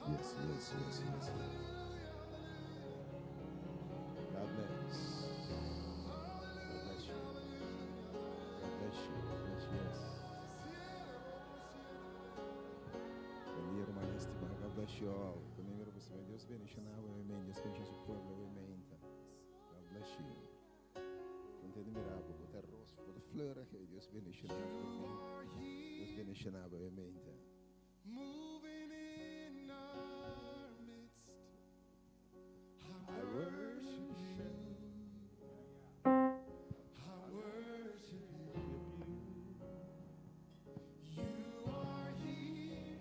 Yes, yes, yes, yes, yes. God bless. God bless you. God bless you. God bless you. Yes. Bon dia, ruman estimá. God bless you all. Dios bendishoná bo, amen. Dios bendishoná su pueblo, amen. God bless you. Kontentu di mira bo. Bo ta ros, bo ta fleurig. Dios bendishoná bo, amen. Dios bendishoná bo, amen. Moving in our midst. I worship you. I worship you. You are here,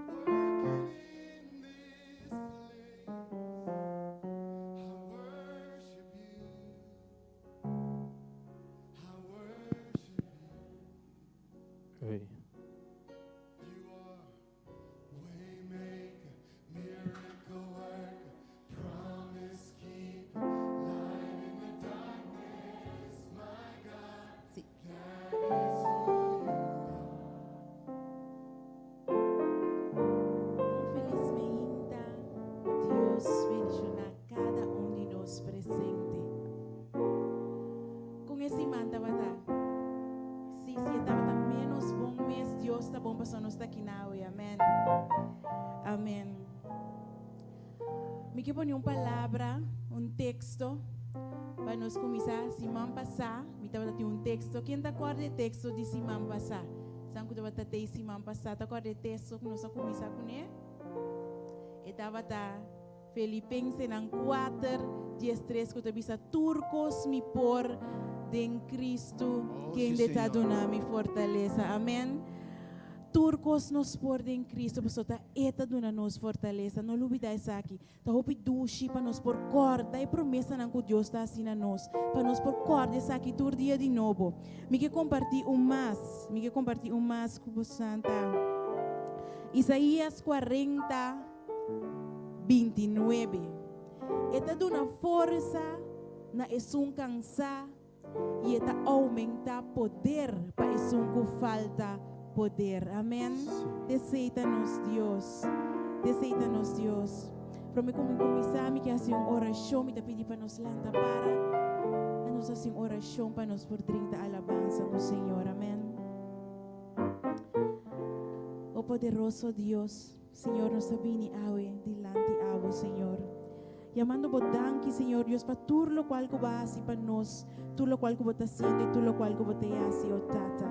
working in this place. I worship you. I worship you. Hey. You are waymaker, miracle worker, promise keeper, light in the darkness, my God. That is who you are. Un felis mainta. Dios bendishoná kada un di nos presente. Kon e siman tabata? Si, si e tabata ménos bon mes, Dios ta bon pasobra nos ta aki nawe. Amèn. Amèn. Mi ke pone un palabra, un teksto, pa nos kuminsá. Siman pasá mi tabata tin un teksto. Ken ta kòrda e teksto di siman pasá? Esnan ku tabata tei siman pasá ta kòrda e teksto ku nos a kuminsá kuné? E tabata Filipensenan kuater, diestres ku ta bisa, Tur kos mi por den Kristu, Oh, sí, kende ta Señor. duna mi fortalesa. Amèn. Tur kos nos por den Kristu, pasobra ta E ta duna nos fortalesa. No lubidá esaki. Ta hopi dushi pa nos por kòrda e promesanan ku Dios ta hasi na nos, pa nos por kòrda esaki tur dia di nobo. Mi ke kompartí un mas, mi ke kompartí un mas ku bosan ta Isaías kuarenta, bintinuebe. E ta duna forsa na esun kansá i e ta oumentá poder pa esun ku falta poder. Amèn. T'esei ta nos Dios. T'esei ta nos Dios. Promé ku mi kuminsá, mi ke hasi un orashon. Mi ta pidi pa nos lanta para. A nos hasi un orashon pa nos por drinta alabansa ku Señor. Amèn. O poderoso Dios, Señor, nos ta bini awe dilanti abo, Señor. Yamando bo danki, Señor Dios, pa tur locual cu bo a haci pa nos, tur locual cu bo ta haciendo y tur locual cu bo ta haci, o Tata.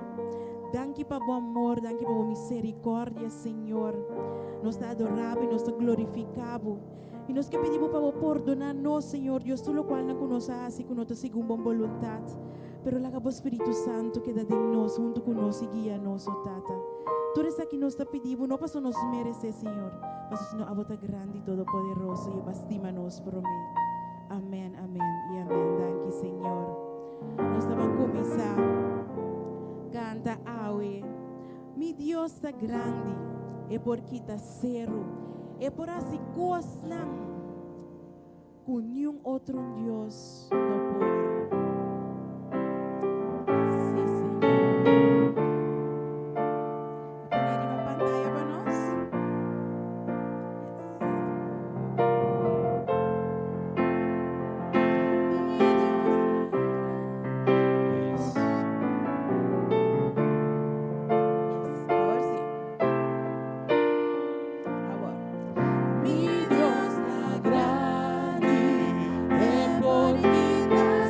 Danki pa bo amor, danki pa bo misericordia, Señor. Nos ta adora bo y nos ta glorifica bo. Y nos ke pidi bo pa bo pordona nos, Señor Dios, tur locualnan cu nos a haci cu no ta segun bo boluntad. Pero laga bo Spiritu Santu keda den nos, huntu ku nos i guia nos, o Tata. Tur esaki nos ta pidi bo, no pasobra nos meresé, Señor, pasobra sino abo ta grandi, todopoderoso i e ba stima nos promé. Amèn, amèn i amèn. Danki, Señor. Nos ta ban kuminsá kanta awe. Mi Dios ta grandi, e por kita seru, e por hasi kosnan. Ku niun otro un Dios no por. Sí, Señor. Pone riba pantaya pa nos. Yes. Mi Dios Yes. Yes, awor sí. Awor. Mi Dios ta grandi, e por kita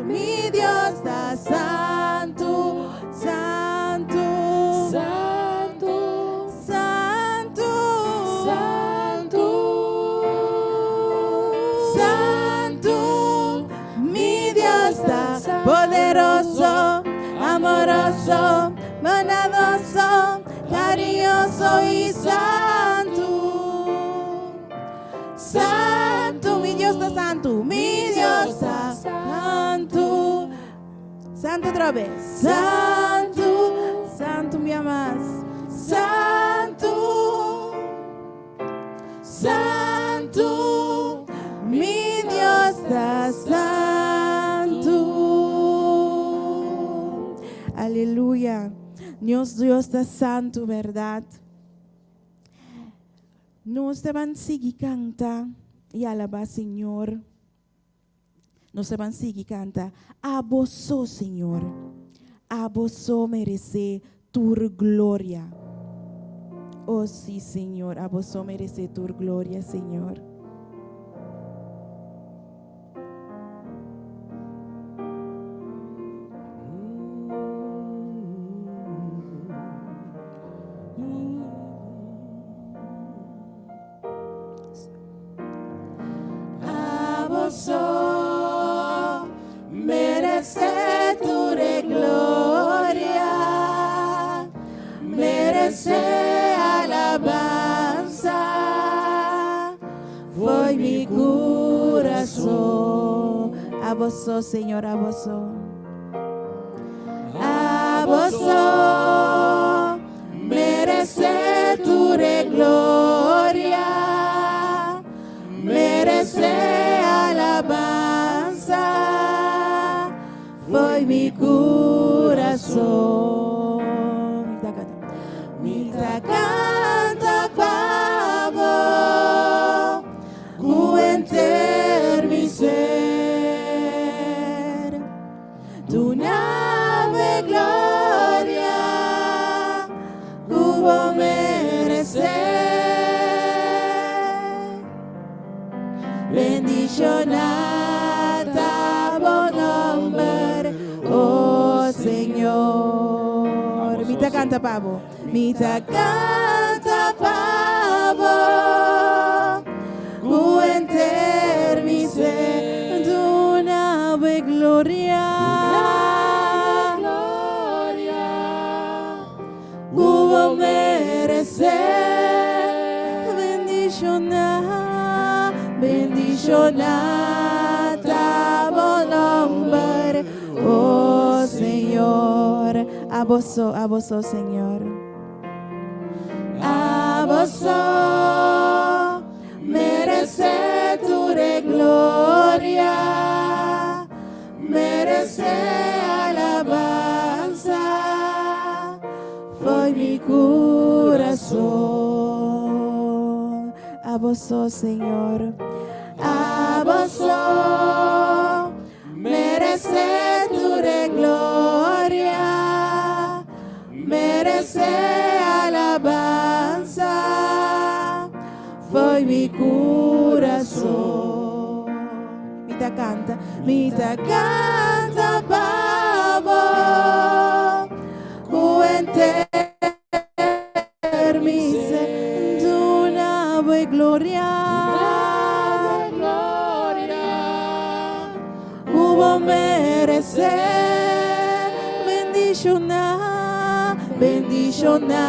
Santu, mi Dios ta santu, santu, Santu, santu, Santu, Santu, mi Dios ta poderoso, amoroso, bondadoso, kariñoso i santu. Santu, mi Dios ta santu, mi Dios ta santu. Santu otro bes. Santu, santu, mi amas. Santu, santu, mi Dios ta santu. Aleluya. Nos Dios ta santu, bèrdat? Nos ta ban sigui kanta i alabá Señor. Nos ta ban sigui kanta, Abo so, Señor. Abo so meresé tur gloria. Oh, sí, Señor, abo so meresé tur gloria, Señor. Abo so meresé tur gloria, meresé alabansa, for mi kurason. Abo so, Señor, abo so. Abo so meresé tur gloria, meresé alabansa, for mi kurason. Mi ta kanta pa bo, ku henter mi ser. Duna mi gloria, ku bo meresé. Bendishoná ta bo nòmber, oh Señor. Mi ta kanta pa bo, mi ta kanta pa bo, ku henter mi ser. Duna mi gloria, Gloria, ku bo meresé. Bendishoná, bendishoná ta bo nòmber, oh Señor. Abo so, abo so, Señor. Abo so meresé tur gloria, meresé alabansa, for mi kurason. Abo so, Señor. Abo so meresé tur gloria, meresé alabansa, for mi kurason. Mi ta kanta, mi ta kanta pa bo, ku henter mi ser, duna mi gloria, gloria, ku bo meresé, bendishoná, bendishoná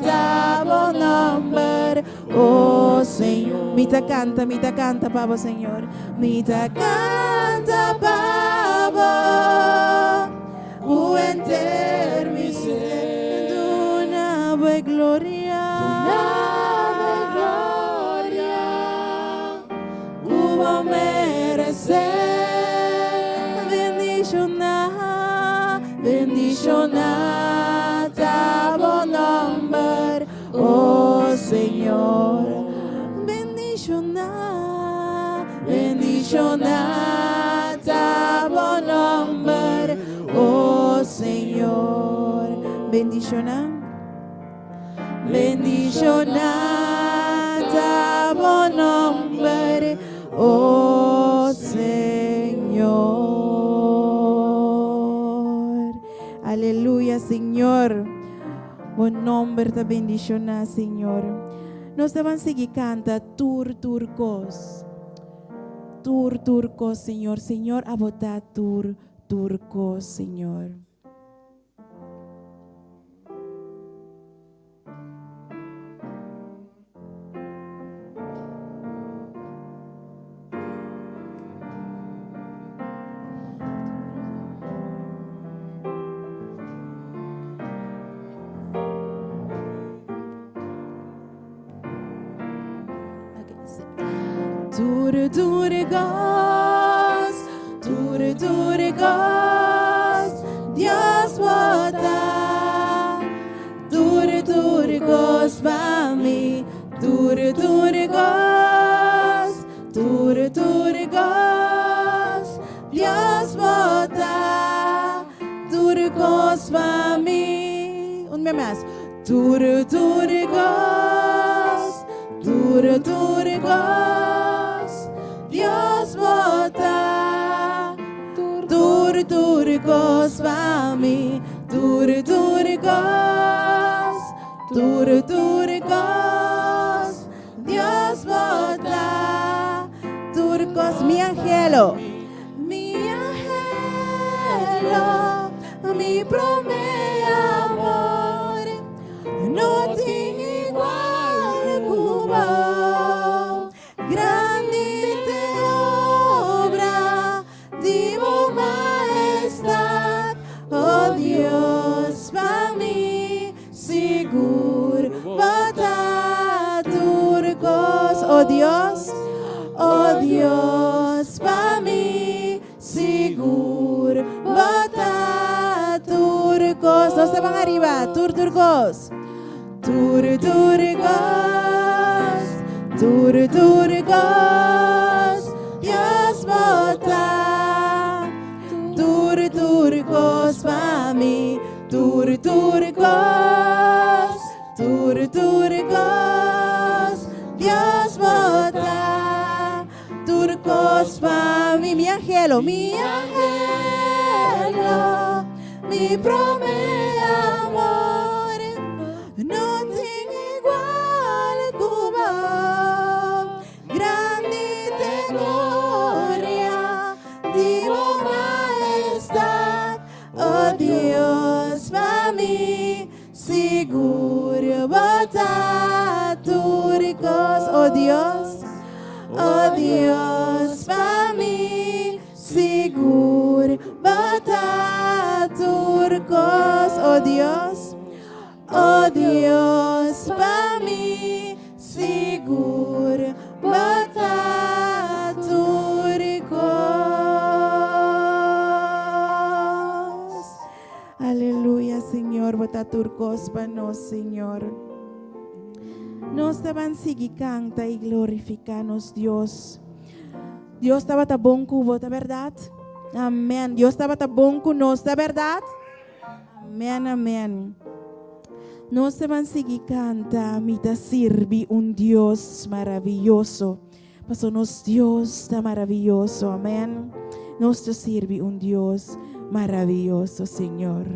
ta bo nòmber, oh Señor. Mi ta kanta, mi ta kanta pa bo, Señor. Mi ta kanta pa bo, ku henter mi ser, duna mi gloria, Duna gloria, ku bo meresé, bendishoná, bendishoná ta bo nòmber, oh Señor. Bendishoná, bendishoná ta bo nòmber, oh Señor. Bendishoná, bendishoná ta bo nòmber, oh Señor. Señor. Bo nomber ta bendiciona, Señor. Nos ta ban sigui canta tur tur cos. Tur tur cos, Señor. Señor, abo ta tur tur cos, Señor. Tur tur kos, tur tur kos, Dios bo ta. Tur tur kos pa mi, tur tur kos, tur tur kos, Dios bo ta. Tur kos pa mi. Un bes mas. Tur tur kos, tur tur kos, Dios bo ta. Tur tur kos pa mi, tur tur kos, tur tur kos, Dios bo ta. Tur kos, mi anhelo, mi anhelo, mi promé amor, no tin igual ku bo. Grandi t'e obra di bo mahestat, oh Dios, pa mi sigur bo ta tur kos. Oh Dios, oh Dios, pa mi sigur bo ta tur kos. Nos ta ban ariba, tur tur kos. Tur tur kos, tur tur kos, Dios bo ta. Tur tur kos pa mi, tur tur kos, tur tur kos, Dios bo ta. Tur kos pa mi, mi anhelo, mi anhelo, mi promé amor, no tin igual ku bo. Grandi t'e gloria di bo mahestat, oh Dios, pa mi sigur bo ta tur kos. Oh Dios, oh Dios, pa mi sigur bo ta tur kos. Oh Dios, oh Dios, pa mi sigur bo ta tur kos. Aleluya, Señor, bo ta tur kos pa nos, Señor. Nos ta ban sigui kanta i glorifiká nos Dios. Dios tabata bon ku bo, ta bèrdat? Amèn. Dios tabata bon ku nos, ta bèrdat? Amèn, amèn. Nos ta ban sigui kanta, Mi ta sirbi un Dios maravioso. Pasobra nos Dios ta maravioso, amèn. Nos ta sirbi un Dios maravioso, Señor.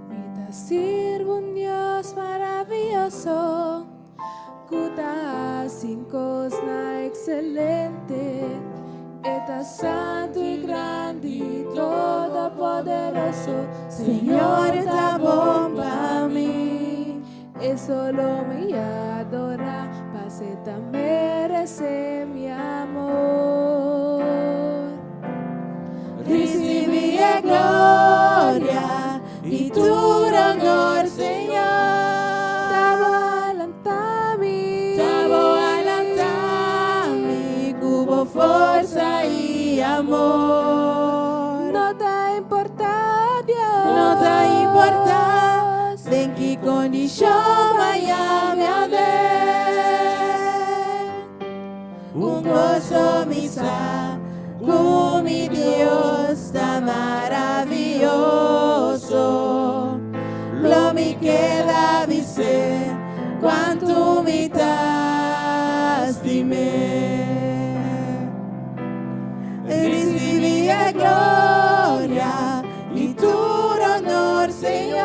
Mi ta sirbi un Dios maravioso, ku ta hasi kosnan ekselente. E ta santu i grandi, todopoderoso. Señor ta bon pa mi. E so lo mi adorá, pas'e ta meresé mi amor. Risibí e gloria i tur honor, Señor. Ta bo a lanta mi. Ta bo a lanta mi ku bo forsa i amor. No ta importá, Dios. No ta importá den ki kondishon mi a yama. Goso mi sa, ku mi Dios ta maravioso. Lo mi keda bis'é, kuantu mi ta stim'é. Risibí e gloria i tur honor, Señor.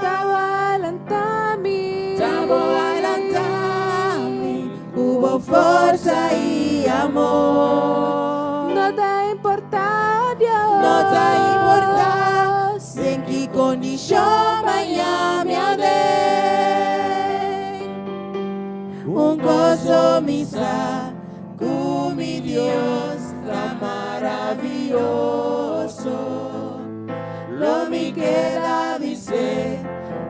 Ta Bo a lanta mi. Ta Bo a lanta mi, ku bo forsa i amor. No ta importá, Dios. No ta importá den ki kondishon mañan mi aden. Un kos so mi sa, ku mi Dios ta maravioso. Lo mi keda bis'é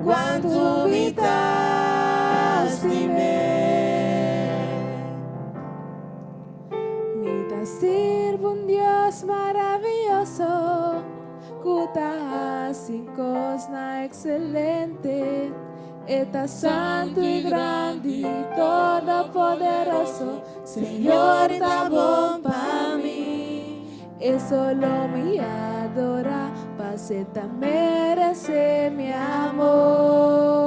kuantu mi ta stim'é. Mi ta sirbi un Dios maravioso, ku ta hasi kosnan ekselente. E ta santu i grandi, todopoderoso. Señor ta bon pa mi. E so lo mi adorá, pasó e ta meresé mi amor.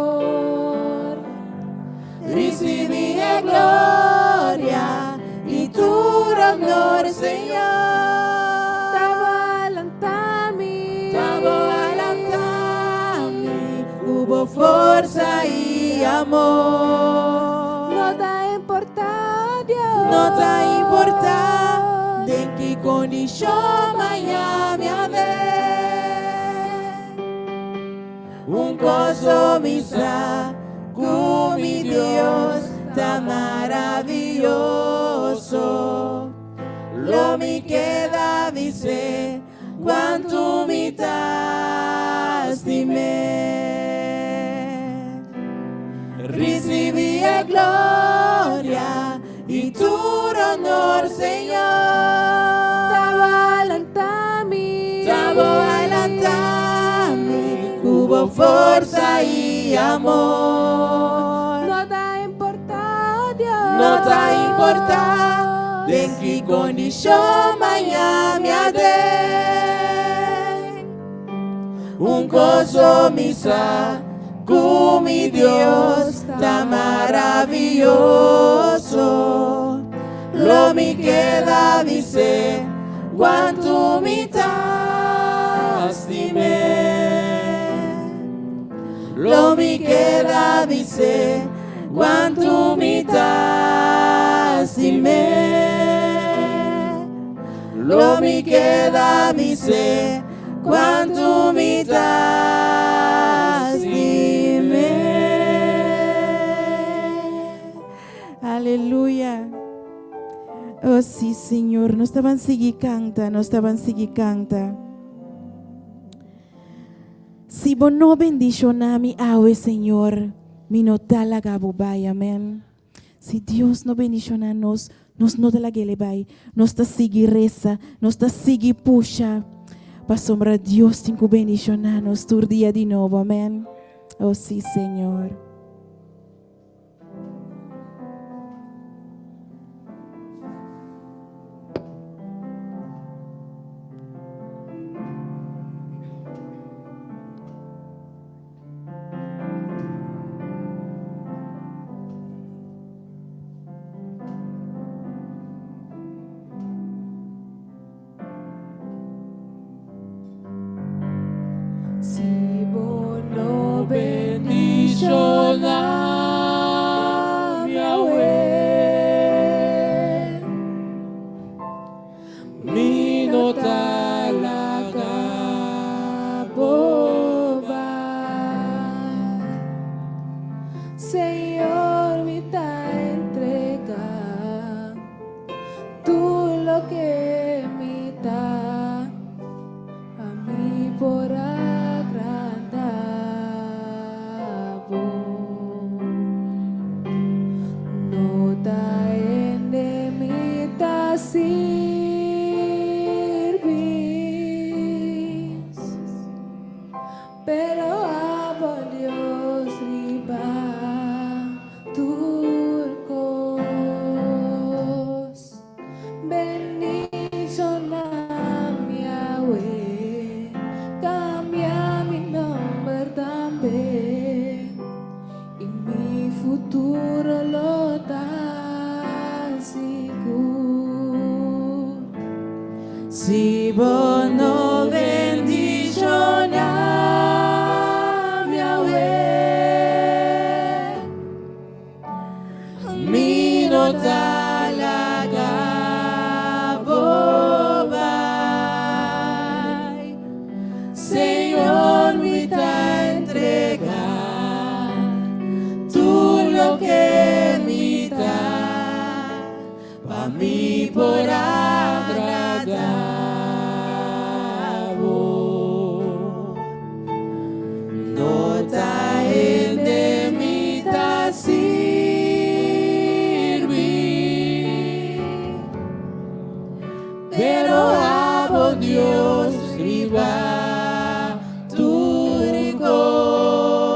Risibí e gloria i tur honor, Señor. Ta Bo a lanta mi. Ta Bo a lanta mi, ku bo forsa i amor. No ta importá, Dios. No ta importá den ki kondishon mañan mi aden. Un kos so mi sa, ku mi Dios ta maravioso. Lo mi keda bis'é kuantu mi ta stim'é. Risibí e gloria i tur honor, Señor. Ta Bo a lanta mi. Ta Bo a lanta mi, ku bo forsa i amor. No ta importá, Dios. No ta importá den ki kondishon mañan mi aden. Un kos so mi sa, ku mi Dios ta maravioso. Lo mi keda bis'é kuantu mi ta stim'é. Lo mi keda bis'é kuantu mi ta stim'é. Lo mi keda bis'é kuantu mi ta stim'é. Aleluya. Oh, sí, Señor. Nos ta bai sigui kanta, nos ta bai sigui kanta. Si bo no bendishoná mi awe, Señor, mi no ta laga bo bai, amèn. Si Dios no bendishoná nos, nos no ta lag'é bai. Nos ta sigui resa, nos ta sigui pusha. Pasobra Dios tin ku bendishoná nos tur dia di nobo, amèn. Oh, sí, Señor. Si bo no bendishoná mi awe, mi no ta laga bo bai. Señor, mi ta entregá tur loke mi ta, pa mi por agradá bo. No ta hende mi ta sirbi, pero abo Dios riba tur kos. Si bo no bendishoná mi awe, mi no ta laga bo bai. Señor, mi ta entregá tur loke mi ta, pa mi por agradá bo. No ta hende mi ta sirbi, pero abo Dios riba tur kos.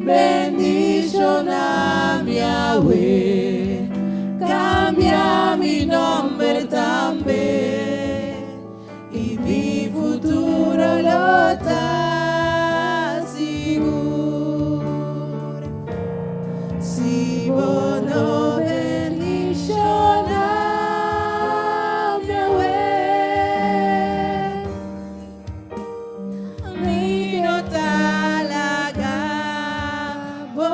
Bendishoná mi awe, kambia mi nòmber tambe, i mi futuro lo ta sigur. Si bo no bendishoná mi awe, mi no ta laga bo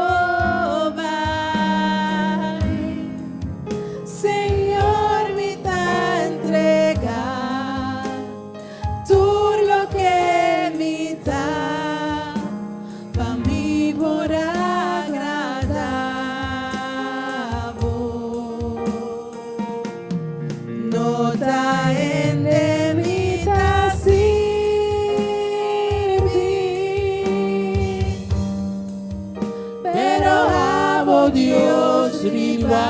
bai. Señor, mi ta entregá tur loke mi ta, pa mi por agradá bo. No ta hende mi ta sirbi, pero abo Dios riba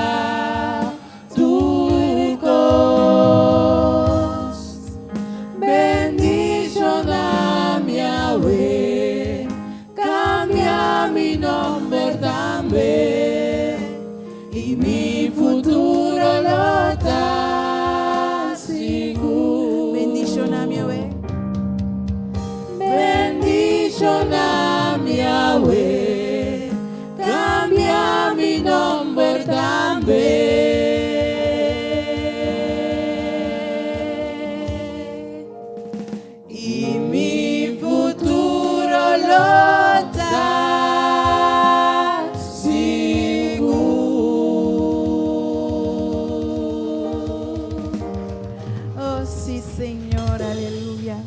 tur kos. Bendishoná mi awe, kambia mi nòmber tambe, i mi futuro lo ta sigur. Bendishoná mi awe. Bendishoná mi awe, kambia mi nòmber tambe. I mi futuro lo ta sigur. Oh, sí, Señor, aleluya.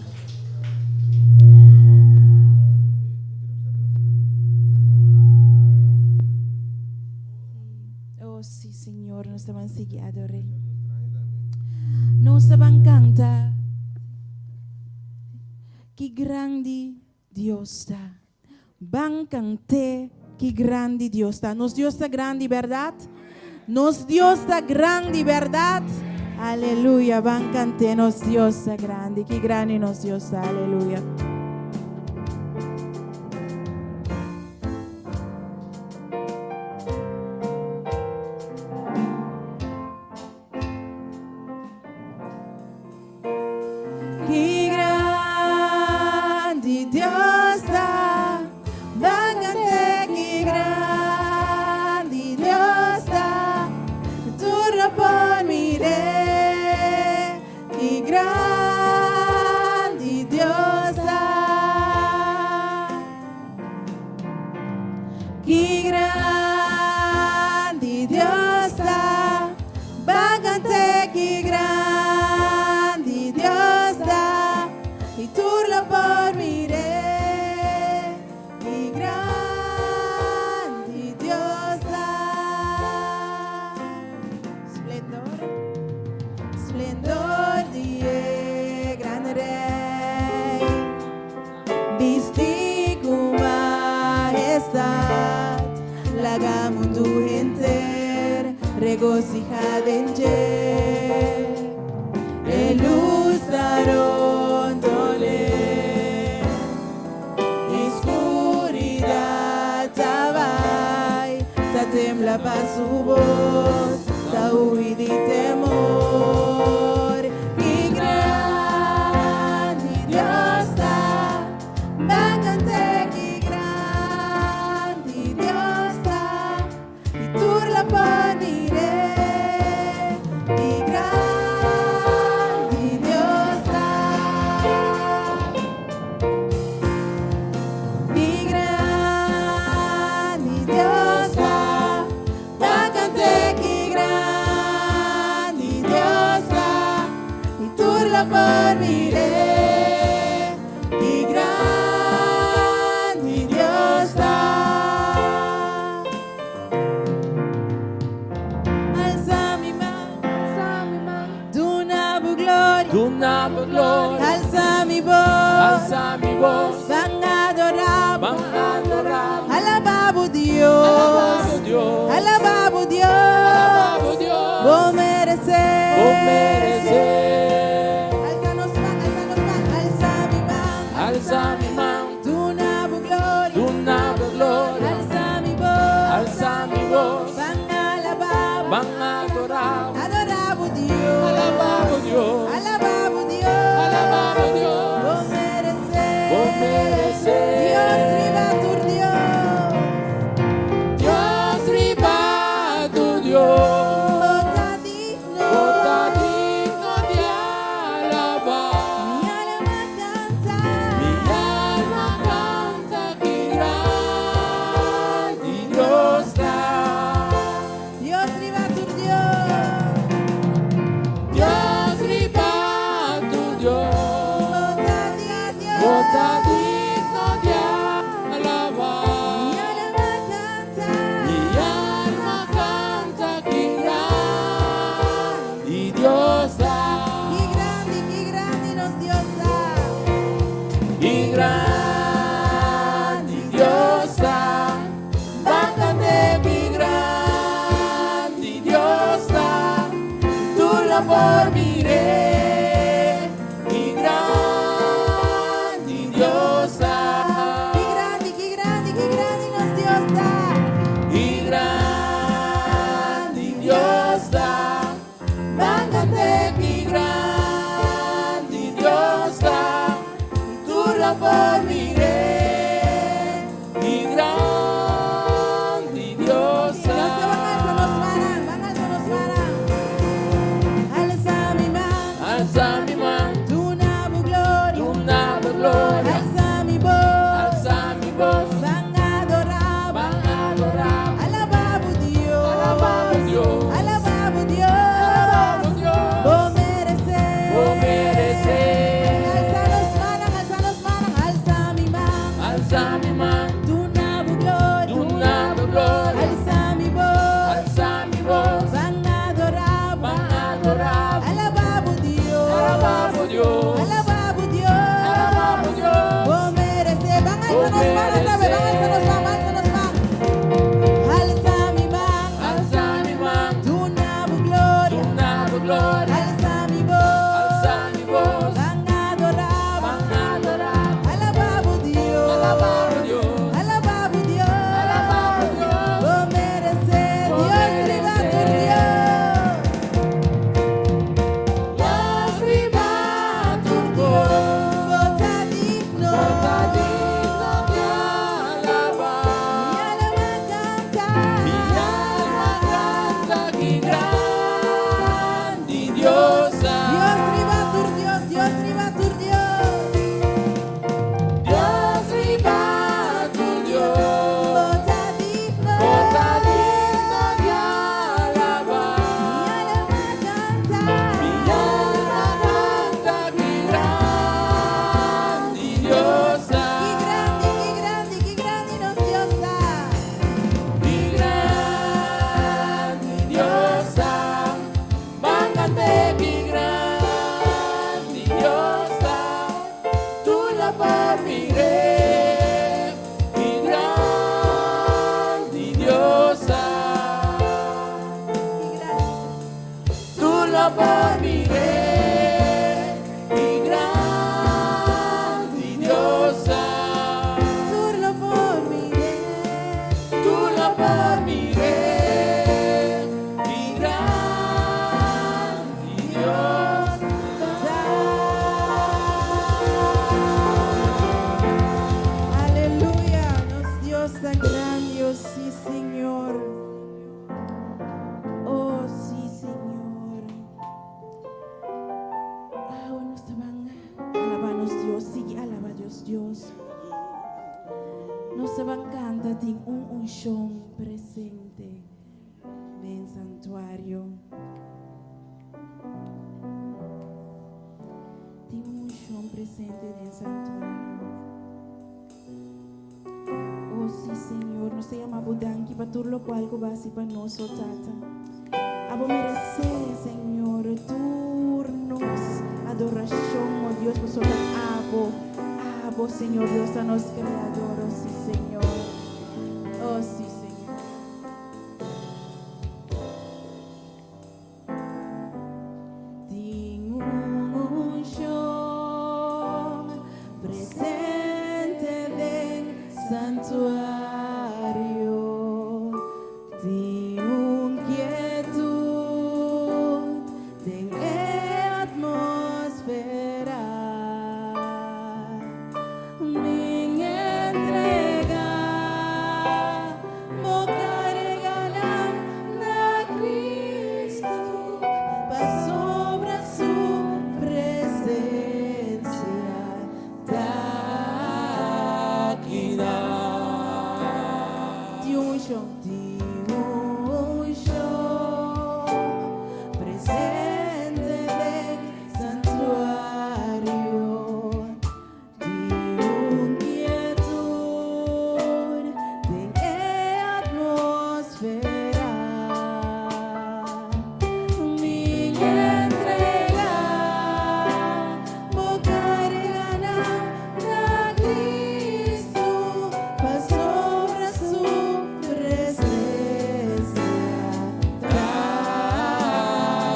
Oh, sí, Señor, nos ta bai sigui ador'é. Nos ta bai kanta. Ki grandi Dios ta. Ban kant'é, ki grandi Dios ta. Nos Dios ta grandi, bèrdat? Nos Dios ta grandi, bèrdat? Aleluya. Ban kant'é, nos Dios ta grandi. Ki grandi nos Dios ta. Aleluya. Ki grandi Dios ta, ban kant'é, ki grandi Dios ta, tur lo por mir'é. Ki grandi Dios ta. Ki grandi Dios ta, ban kant'é, ki grandi Dios ta, i tur lo por mir'é. Ki grandi Dios ta. Splendor, splendor di e gran Rei, bistí ku mahestat, laga mundu henter regosihá den dje. E lus ta rondon'é, Skuridat ta bai, ta tembla pa su bos, ta hui di temor. Ki grandi Dios ta, ban kant'é, ki grandi Dios ta, i tur lo por mir'é. Ki grandi. lo por mir'é. Ki grandi Dios ta. Alsa mi man, Alsa mi man, duna bo gloria. Duna bo gloria. Alsa mi bos, Alsa mi bos, ban adorá, ban adorá. Alabá bo Dios, Alabá bo Dios, alabá bo Dios, Alabá bo Dios, Bo meresé, Bo meresé. Alsa nos man, alsa nos man, alsa mi man, Alsa mi man, duna bo gloria, duna bo gloria. Alsa mi bos, Alsa mi bos, ban alabá, ban adorá. Adorá bo Dios, Alabá bo Dios, alabá bo Dios, Alabá bo Dios, Bo meresé, Bo meresé. Dios riba tur Dios. Dios riba tur Dios. Bo ta digno. Bo ta digno di alabá. Mi alma kanta. Mi alma kanta ki grandi Dios ta. Dios riba tur Dios. Dios riba tur Dios. Bo ta digno. Bo ta digno di alabá. Mi alma kanta. Mi alma kanta ki grandi Dios ta. Ki grandi nos Dios ta. Ki grandi Dios ta. Ban kant'é ki grandi Dios ta. Tur lo por mir'é. Ki grandi Dios ta. Ki grandi, ki grandi, ki grandi nos Dios ta. Ki grandi Dios ta. Ban kant'é ki grandi Dios ta. Tur lo por mir'é. Ki grandi Dios Nos ta. ban alsa nos man, ban alsa nos man. Alsa mi man, Alsa mi man, duna bo gloria. Duna bo gloria. Alsa mi bos, Alsa mi bos, ban adorá, ban adorá. Alabá bo Dios, Alabá bo Dios, alabá bo Dios, Alabá bo Dios, Bo meresé, Bo meresé. Alsa nos man, alsa nos man, alsa mi man, Alsa mi man, duna bo gloria, duna bo gloria. Alsa mi bos, Alsa mi bos, ban adorá, ban adorá. Alabá bo Dios, Alabá bo Dios, alabá bo Dios, Alabá bo Dios, Bo meresé. Ban alsa nos man, otra bes, ban alsa nos man, alsa nos man. Alsa mi man, Alsa mi man, duna bo gloria, duna bo gloria. Alsa mi bos, Alsa mi bos, ban adorá, ban adorá. Alabá bo Dios, Alabá bo Dios, alabá bo Dios, Alabá bo Dios, Bo meresé, Bo Dios riba tur meresé. Dios. Dios riba tur Dios. Bo ta digno, Bo ta digno di alabá. Mi alma kanta, Mi alma kanta ki grandi Dios ta. Dios riba tur Dios, Dios riba tur Dios. Dios riba tur Dios. Bo ta digno, Bo ta digno di alabá. Mi alma kanta, Mi alma kanta ki grandi Dios ta. Ki grandi, ki grandi, ki grandi nos Dios ta. Ki grandi Dios ta. Ban kant'é ki grandi Dios ta. Tur lo por mir'é. Ki grandi Dios ta. Ki grandi. Tur lo por mir'é. Ki grandi Dios ta. Tur lo por mir'é. Tur lo por mir'é. Ki grandi Dios ta. Aleluya, nos Dios ta grandi, oh sí, Señor. Oh sí, Señor. Ah, nos ban alabá nos Dios, sigui alabá Dios, Dios. Nos ban kanta tin un unshon presente den santuario. presente den santuario. Oh sí, Señor, nos ta yama bo danki pa tur locual cu bo a haci pa nos, oh Tata. Abo merece, Señor, tur nos adoracion, oh Dios, pasobra abo, abo, Señor Dios, ta nos Creador, oh sí, Señor. Oh sí, Señor. Tin un unshon presente den santuario. Tin un kietud den e atmósfera. Bin entregá bo karganan na Kristu pasobra su presensia ta akinan. Tin unshon, tin unshon presente den santuario. Tin un kietud den e atmósfera. Bin entregá bo karganan na Kristu pasobra su presensia ta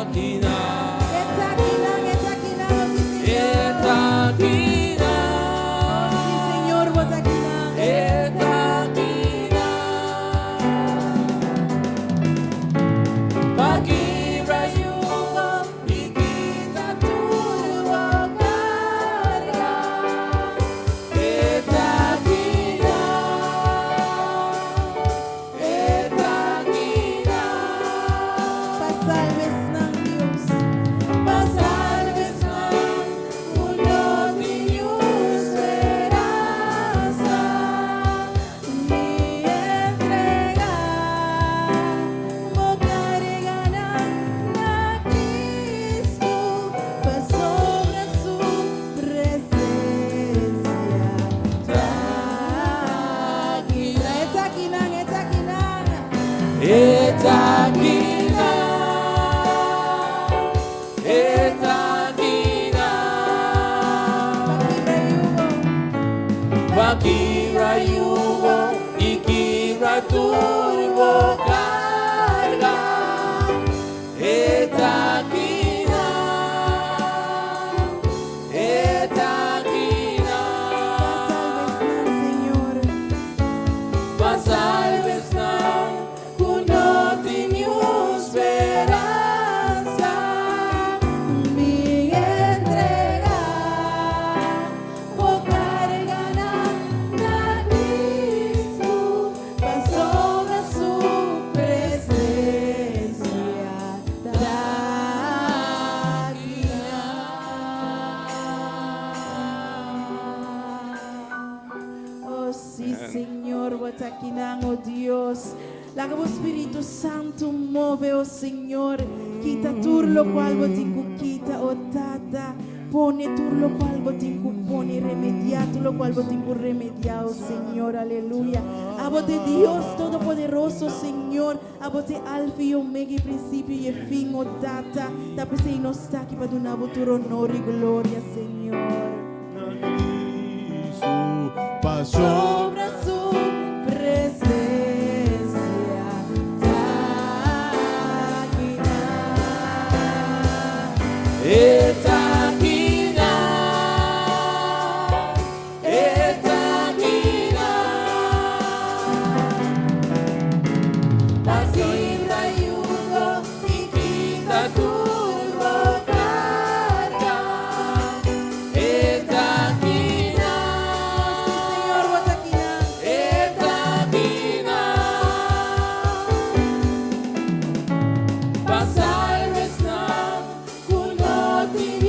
Akinan. E ta akinan, e ta akinan, oh sí, Señor. E ta akinan. Oh sí, Señor, bo ta akinan. E ta akinan. Pa kibra yugo i kita tur bo karga. E ta akinan. E ta akinan. Pa salba esnan, Dios. Pa salba esnan, ku no tin speransa. Bin entregá bo karganan na Kristu pasobra su presensia ta akinan. E ta akinan, e ta akinan. E ta akinan. E ta akinan. Pa kibra yugo. Pa kibra yugo i kita tur bo karga. E ta akinan. E ta akinan. Pa salba esnan, Señor. Pa salba esnan, ku no tin speransa. Bin entregá bo karganan na Kristu pasobra su presensia ta akinan. Oh sí, Señor, bo ta akinan, oh Dios. Laga bo Spiritu Santu move, oh Señor. Kita tur lokual bo tin ku kita, oh Tata. Pone tur lokual bo tin ku pone, remediá tur lokual bo tin ku remediá, oh Señor, aleluya. Abo ta Dios Todopoderoso, Señor. Abo ta Alfa i Omega, i prinsipio i fin, oh Tata. Ta p'esei nos ta aki pa duna bo tur honor i gloria, Señor. Kristu paso Sobra su presensia ta akinan. E ta akinan. E ta akinan. Pa kibra yugo i kita tur bo karga. E ta akinan. Sí, Señor, bo ta akinan. E ta akinan. Pa salba esnan, ku no tin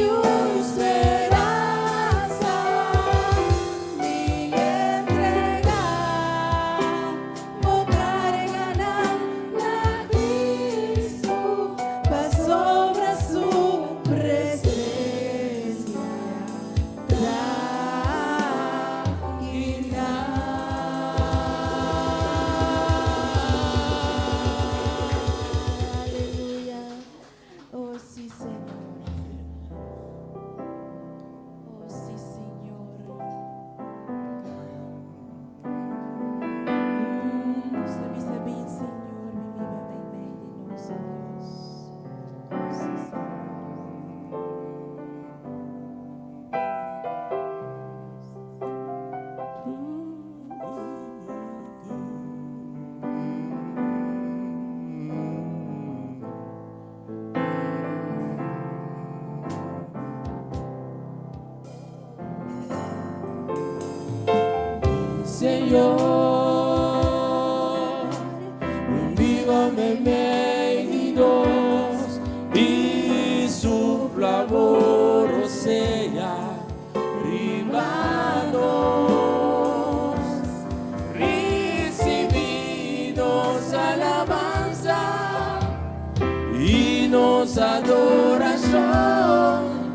Señor, biba meimei di nos i supla bo rosea riba nos. Risibí nos alabansa i nos adorashon,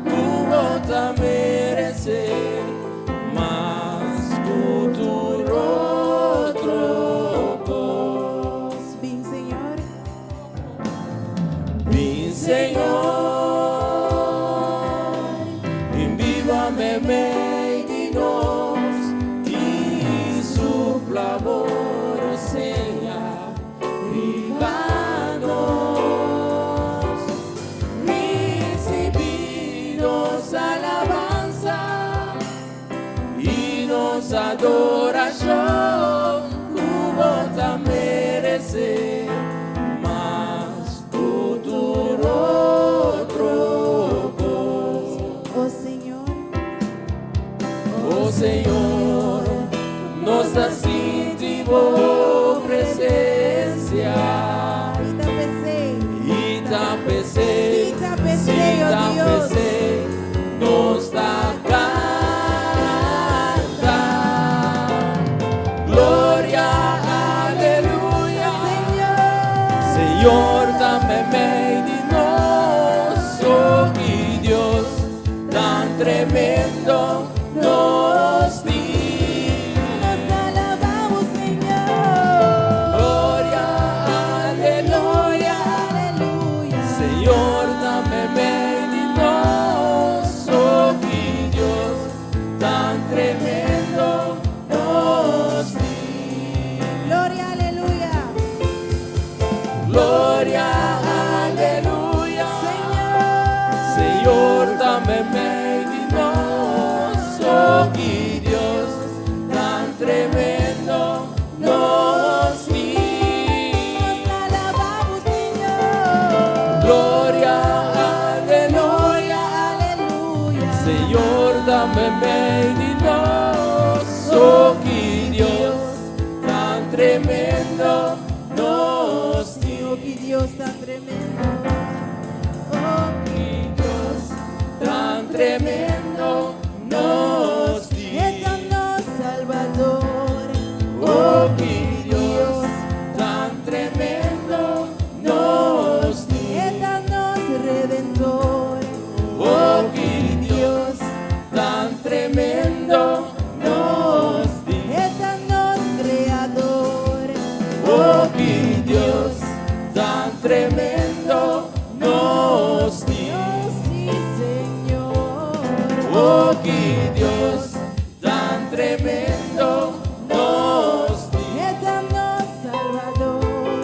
ku bo ta meresé mas ku tur otro kos. Bin, Señor. Bin, Señor, i biba meimei di nos i supla bo rosea riba nos. Risibí nos alabansa i nos adorashon, ku bo ta meresé mas ku tur otro kos. Oh Señor, Oh Señor, nos ta sinti bo presensia. I ta p'esei. I ta p'esei, I ta p'esei, oh Dios. P'esei, nos ta kanta. Gloria, aleluya. Señor, Señor, ta meimei di nos, oh Dios, tan tremendo nos tin. Nos alabamos, Señor. Gloria, aleluya. Aleluya. Señor, ta meimei di nos, oh Dios, tan tremendo nos tin. Gloria, aleluya. Gloria, aleluya. Señor, Señor, ta meimei di nos, oh Dios, tan tremendo nos tin. Nos alabamos, Señor. Gloria, aleluya. Aleluya. Señor, ta meimei di nos, oh Dios, tan tremendo nos tin. Oh, ki Dios tan tremendo. Oh, Dios, tan tremendo nos tin. Eterno Salvador. Oh, Dios, tan tremendo nos tin. Eterno Redentor. Oh, Dios, tan tremendo nos tin. Eterno Creador. Oh, Dios, tan tremendo nos tin. Dios, sí, Señor. Oh, Dios, tan tremendo nos tin. Eterno Salvador.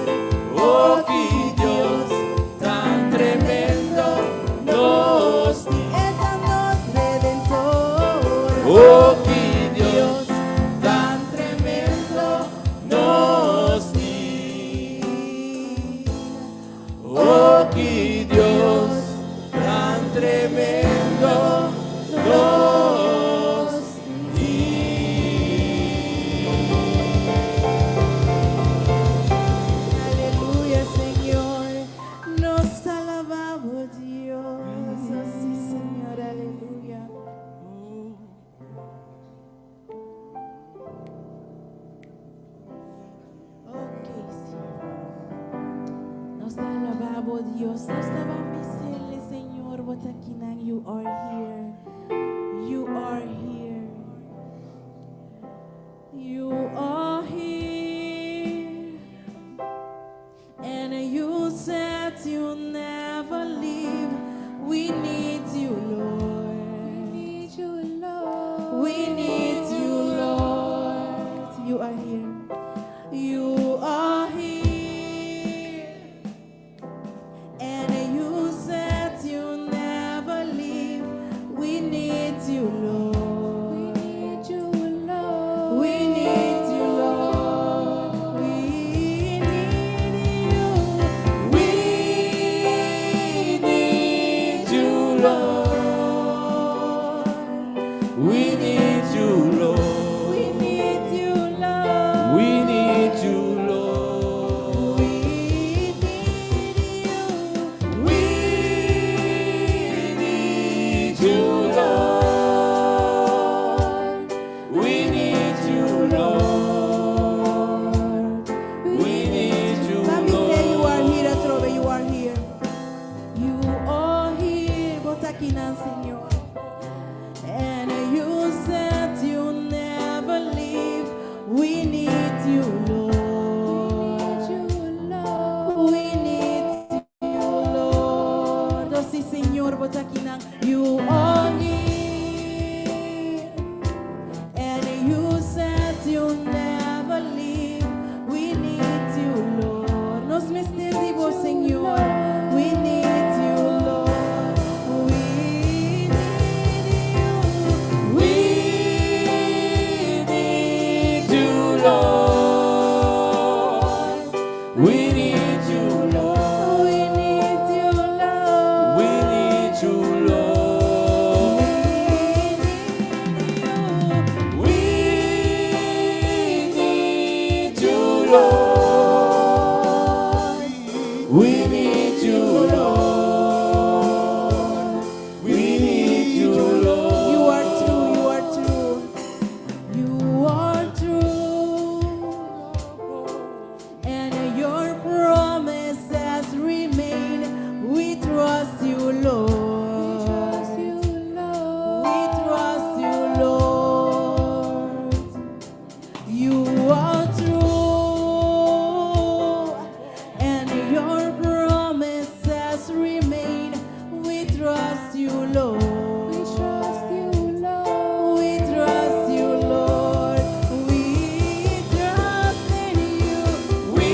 Oh, Dios, tan tremendo nos tin. Eterno Redentor. Oh, Dios, tan tremendo nos tin. Oh, Dios, tan tremendo nos tin. Aleluya, Señor. Nos alabamos, Dios. Oh, sí, Señor, aleluya. Ok, sí. Nos alabamos, Dios. Nos alabamos, Señor. Bo ta akinan, you are here. You are here. You are here. And you said you never leave. We need you, Lord. We need you, Lord. We need you, Lord. You are here. You are here. And you said you never leave. We need you, Lord. We need you, Lord. We need you, Lord. We need you. We need you, Lord. We need you, Lord. We need you, Lord. need you, Lord. We need you, Lord. We need you, Let me say you are Lord. here, atrobe, you are here. You are here, bo ta akinan, Señor. And you said you never leave. We need you, Lord. We need you, Lord. Oh, sí, Señor, bo ta akinan. You are here. And you said you never leave. We need you, Lord. Nos mester di bo, Señor. We need you, Lord. We need you. We need you, Lord. We need you, Lord. We need you, Lord. We need you, Lord. We need you. We need you, Lord. We need you, Lord. We need you, Lord. You are true, you are true. You are true. And your promises remain. We trust you, Lord. We trust you, Lord. You are true. And your promises remain. We trust you, Lord. We trust you, Lord. We trust you, Lord. We trust in you. We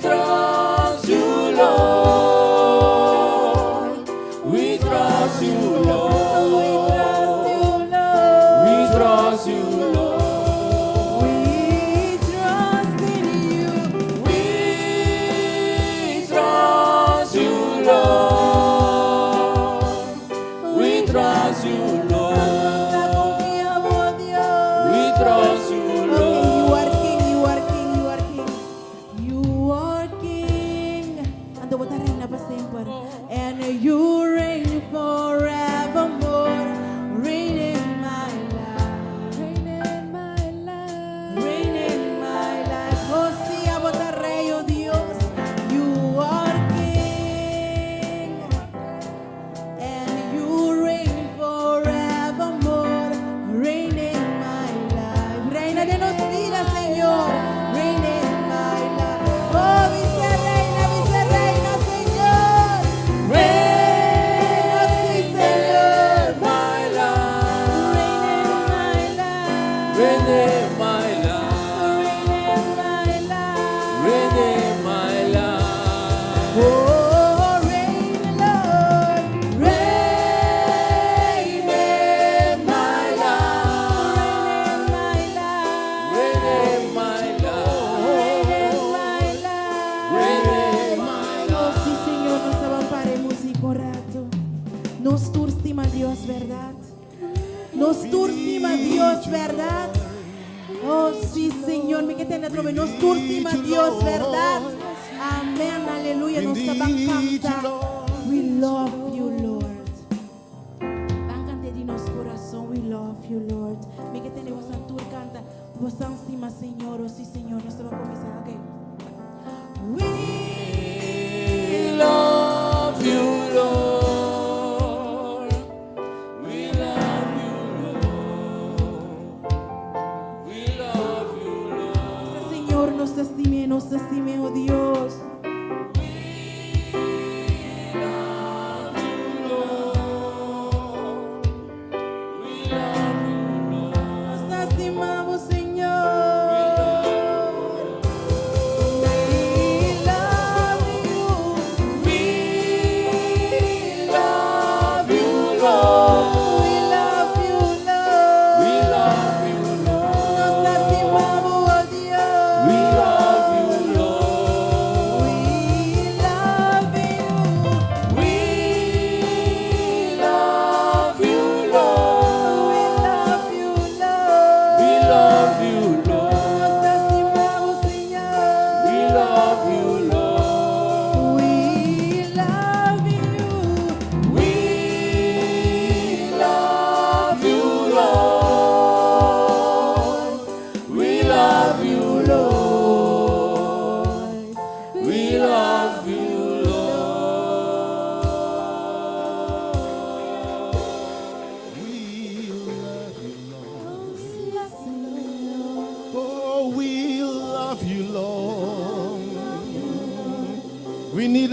trust you, Lord. We trust you, Lord. We trust you, Lord. We trust you, Lord. We trust in you. We trust you, Lord. We trust you, Lord. Konfia bo, Dios. We trust you, Okay, you Lord. are king, you are king, you are king. You are king. Anto bo ta reina pa semper. And you reign forevermore. Reign in my life. Reign in my life. Reign in my life. Oh, sí, abo ta rei, oh Dios. You are king. And you reign forevermore. Reign in my life. Reina den nos bida, Señor. Reign in my life. Oh, bisa reina, bisa reina, Señor. Reina, sí, Señor. My life. Reign in my life. Reign in my life. Reign in my life. Reign in my life. Oh, reign, Lord. Reign in my life. Reign in my life. Reign in my life. Reign in my life. Reign in my Oh, sí, Señor, nos ta bai para músika rato. Nos tur stima Dios, berdat? Nos tur stima Dios, berdat? Oh, sí, Señor, mi ke tende atrobe. Nos tur stima Dios, berdat? Amèn, aleluya. Nos ta bai kanta. We love you, Lord. Ban kanta di nos kurason, we love you, Lord. Mi ke tende boso tur kanta. Boso stima, Señor. Oh, sí, Señor. Nos ta bai kuminsá, ok. We love you, Lord. We love you, Lord. We love you, Lord. Señor, nos ta stima, nos ta stima, oh Dios. We love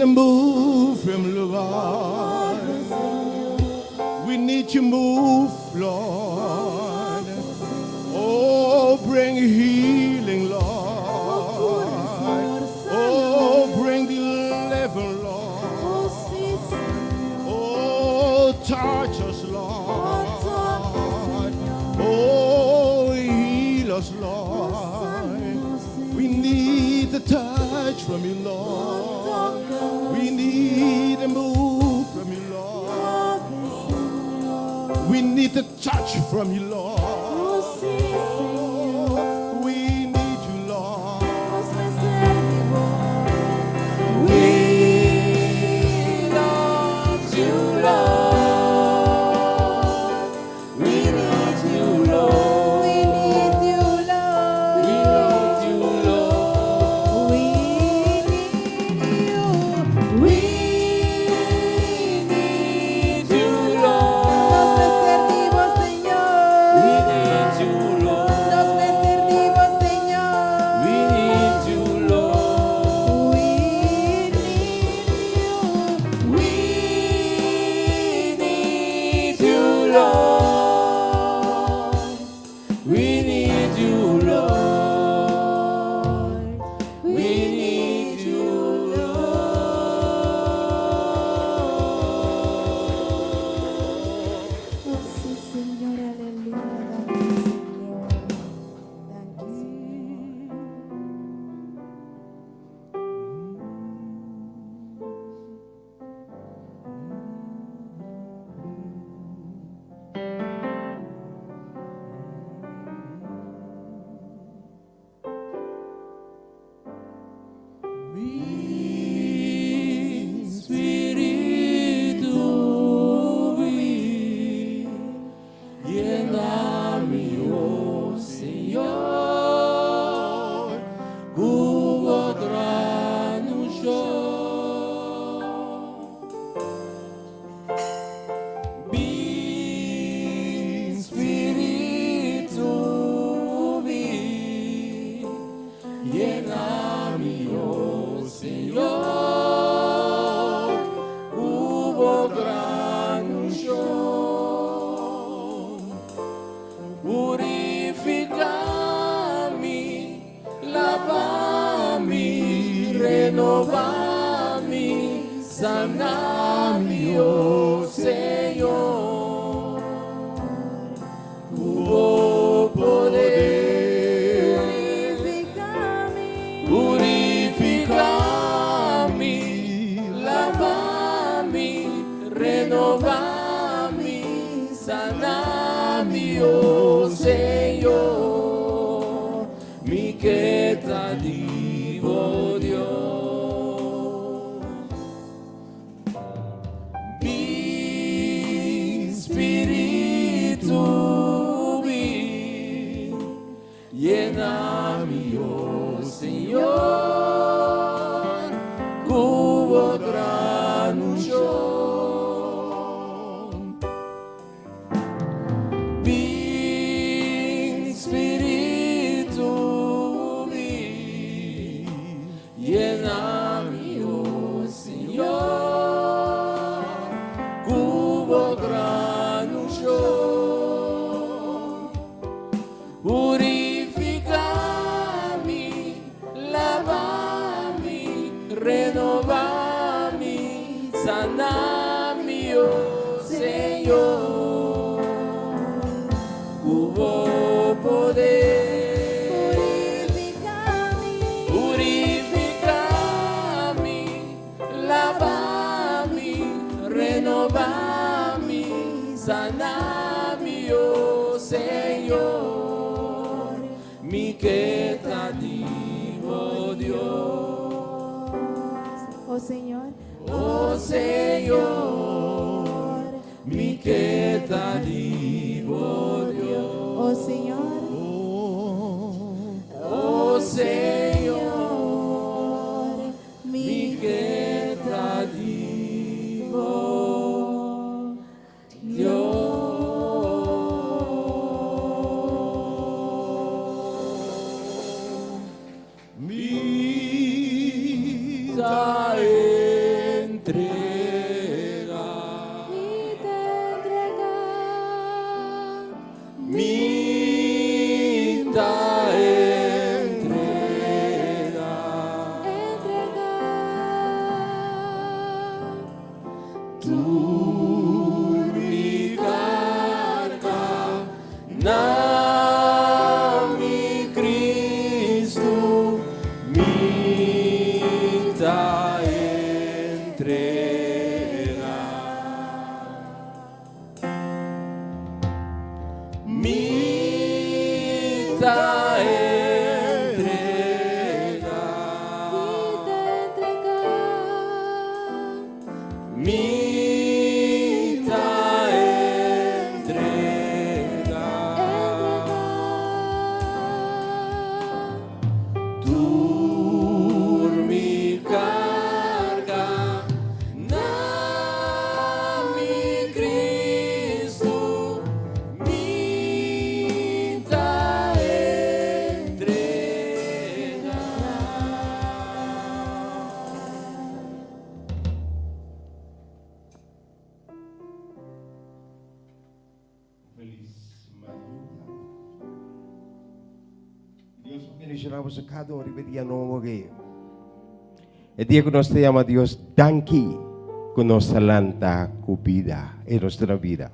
a move from Lord. We need to move, Lord. Oh, bring healing, Lord. Oh, bring deliverance, Lord. Oh, touch us, Lord. Oh, heal us, Lord. We need the touch from you, Lord. We need a move from you, Lord. We need the touch from you, Lord. We need you, Lord. We need you, Lord. We need you, Lord. We need you, Lord. We need you, Lord. We need you. We need you, Lord. Nos mester di bo, Señor. We need you, Lord. Nos mester di bo, Señor. We need you, Lord. We need you. We need you, Lord. We need you, Lord. We need you, Lord. Oh, sí, Señor, aleluya. Danki, Señor. Danki, Señor. Mi spiritu bin, yena mi, oh Señor, ku bo gran unshon. Bin spiritu bin, yena mi, oh Señor, ku bo gran unshon. Purifiká mi, laba mi, renobá mi, sana mi, oh Señor. Ku bo poder. Purifiká mi. Purifiká mi, laba mi, renobá mi, sana mi, oh Señor, mi ke ta di bo Dios. Bin spiritu bin, yena mi, oh Señor, ku bo gran unshon. Bin spiritu bin, yena mi, oh Señor, ku bo gran unshon. Purifiká mi, laba mi, renobá mi, sana mi, oh Señor. Ku bo poder. Purifiká mi. Purifiká mi, laba mi, renobá mi, sana mi, oh Señor, mi ke ta di bo Dios. Oh Señor. Oh Señor, mi ke ta di bo Dios. Oh Señor. Oh Señor, mi ke ta di bo Dios. Mi Ta ta entrega. Tur mi carga na mi Cristo mi ta entrega. Mi ta entrega. Mi ta entrega. Tur mi carga na mi Cristo mi ta entrega. Feliz madruga. Dios a bendiciona boso cada un riba e dia nobo aki. E dia cu nos ta yama Dios danki cu nos ta lanta cu bida y nos ta na bida.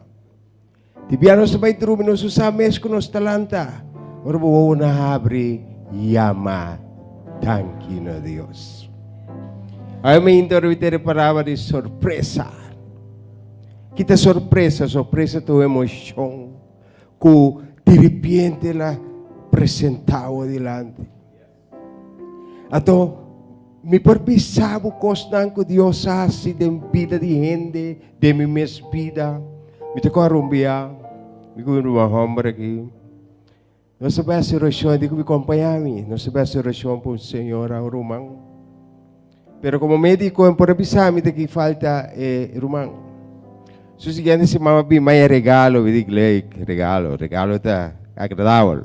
Di bia nos ta bai drumi nos no sa mes cu nos ta lanta. Ora bo wowo na habri yama danki na Dios. Awe mi hinta ora mi tene palabra di sorpresa. Kita sorpresa? Sorpresa ta un emocion cu di repente la presenta bo dilanti. Anto, mi por bisa bo kosnan ku Dios a hasi den bida di hende, den mi mes bida. Mi ta kòrda un bia, mi ku mi ruman hòmber aki. Nos a bai hasi orashon, e di ku mi kompañá mi. Nos a bai hasi orashon pa un señora, un ruman. Pero komo médiko, e por a bisa mi ta ki falta e ruman. Su siguiente siman mi a bin maya regalo, mi di, Leuk, regalo, regalo ta agradabel.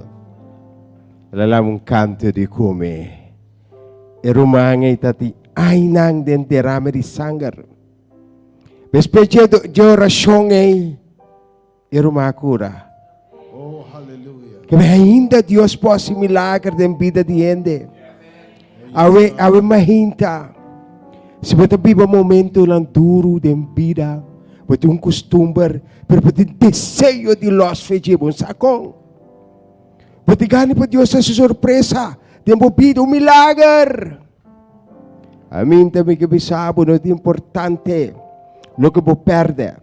El a laba un kanto di kume. E ruman ei ta tin ainan den derame di sanger. Despues dje dje orashon ei, e ruman a kura. Oh, hallelujah. Kebe ainda Dios por hasi milager den bida di hende. Awe, awe mahinta. Si bo ta biba momentonan duru den bida, bo tin un kustumber, pero bo tin deseo di los fe dje, bo sa kon. Bo tin gana pa Dios hasi sorpresa den bo bida, un milager. Amin ta mi ke bisa bo, no ta importante loke bo perde,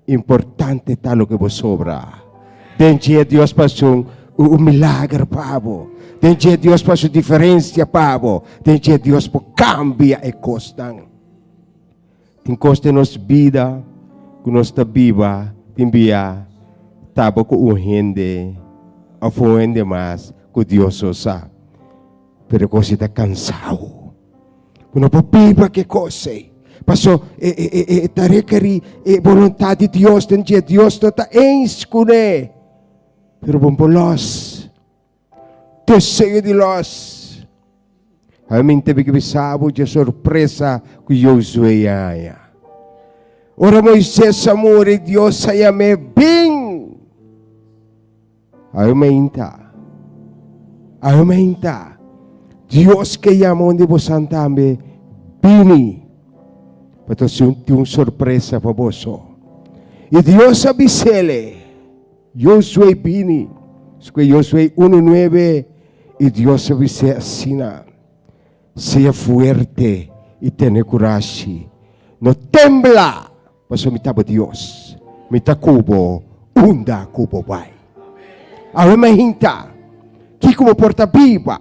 importante ta loke bo sobra. Den dje Dios pa hasi un, un milager pa bo. Den dje Dios pa hasi un diferencia pa bo. Den dje Dios por cambia e cosnan. Tin kos den nos bida ku nos ta biba tin bia taba ku un hende òf un hende mas ku Dios so sa. Pero e kos ei ta kansao. Bo no por biba ku e kos ei. Paso e e e e ta rekerí e boluntat di Dios den dje. Dios no ta eens kuné. Pero bo no por lòs. Deseo di los. Amin ta biki bisa bo dje sorpresa ku Josué a haña. Ora Moisés a muri, Dios a yam'é, Bin! Aumenta. Aumenta. Dios ke yama un di bosan tambe, Bini. Pasobra si tin un sorpresa pa boso. I Dios a bis'ele. Josué bini, sku Josué unu nuebe, i Dios a bis'é asina, Sea fuerte i tene kurashi, no tembla, pasobra mi ta bo Dios, mi ta ku bo unda ku bo bai. Awe mainta, kiko bo por ta biba,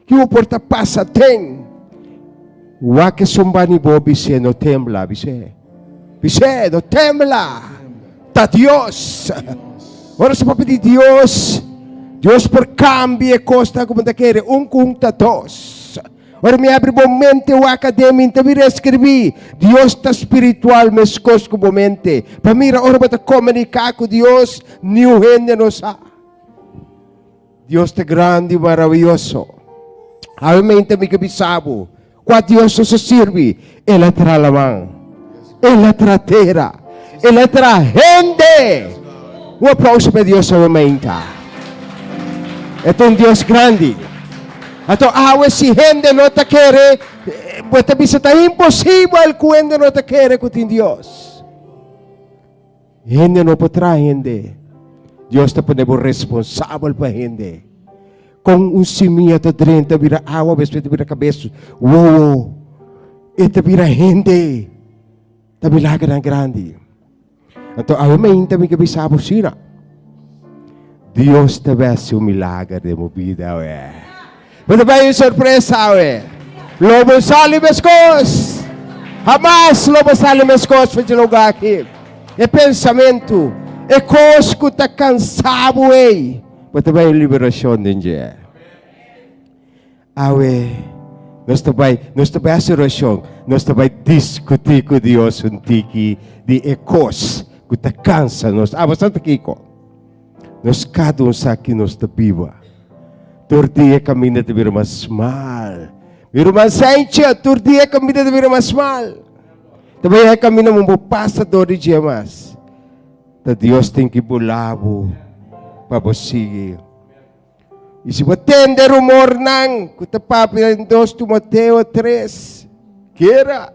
kiko bo por ta pasa den? Wak esun bani bo, bis'é, no tembla, bis'é. Bis'é, no tembla. Ta Dios. Ora su papia di Dios, Dios por cambia e cosnan cu bo ta kere. Un cu un ta dos. Ora mi abri bo mente wak aden, mi ta mira escribí, Dios ta spiritual mescos cu bo mente. Pa mira ora bo ta comunica cu Dios, niun hende no sa. Dios ta grandi i maraviyoso. Awe mente mi ke bisa bo, kua Dios nos a sirbi? El a traha laman, El a traha tera, El a traha hende. Un aplauso pa Dios awe mente. E ta un Dios grandi. Anto awe si hende no ta kere, bo ta bisa ta imposibel ku hende no ta kere ku tin Dios. Hende no por traha hende. Dios ta pone bo responsabel pa hende. Kon un simia ta drenta bira awa, despues ta bira kabes, wowo, e ta bira hende. Ta milagernan grandi. Anto awe mainta mi ke bisa bo asina. Dios ta bai hasi un milager den bo bida awe. Bo ta bai un sorpresa awe. Lo bo sali meskos. Hamas lo bo sali meskos for dje lugar aki. E pensamentu, e kos ku ta kansa bo ei, bo ta bai un liberashon den dje. Awe, nos ta bai, nos ta bai hasi orashon, nos ta bai diskutí ku Dios un tiki di e kos ku ta kansa nos. Abo sa ta kiko? Nos kada un sa ki nos ta biba. Tur dia kaminda ta bira mas mal. Mi ruman Sancho, tur dia kaminda ta bira mas mal. Ta bai e kaminda bo pasa dor di dje mas. Ta Dios tin ki bula bo pa bo sigui. I si bo tende rumornan ku ta papia den 2 Timoteo 3, gera,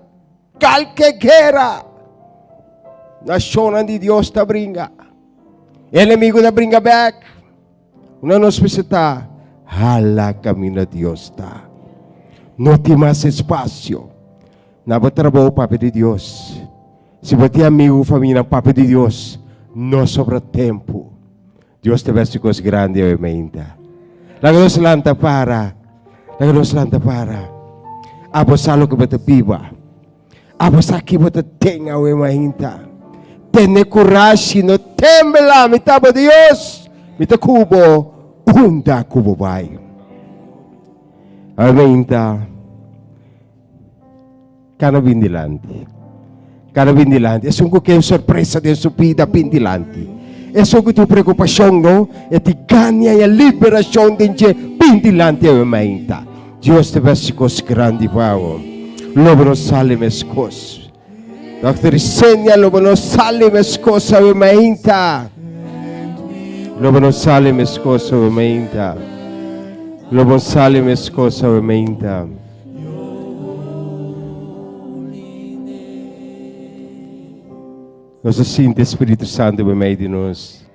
kalke gera, nashonnan di Dios ta bringa. Enemigu ta bringa bek. Una nos mester ta hala kaminda Dios ta. No tin mas espasio. Na bo trabou papia di Dios. Si bo tin amigu, famia, papia di Dios. No sobra tempu. Dios ta besti kos grandi awe mainta. Laga nos lanta para. Laga nos lanta para. Abo sa loke bo ta biba. Abo sa ki bo ta ten awe mainta. Tene kurashi, no tembla. Mi ta bo Dios. Mi ta ku bo unda ku bo bai. Awe mainta. Kana bin dilanti. Kana bin dilanti. Esun ku ke un sorpresa den su bida, bin dilanti. Esun ku tin preokupashon, no, e tin gana e liberashon den dje, bin dilanti awe mainta. Dios ta besi kos grandi pa bo. Lo bo no sali meskos. Dòkter Isenia, lo bo no sali meskos awe mainta. Lo bo no sali meskos awe mainta. Lo bo sali meskos awe mainta. Nos ta sinti e Spiritu Santu meimei di nos.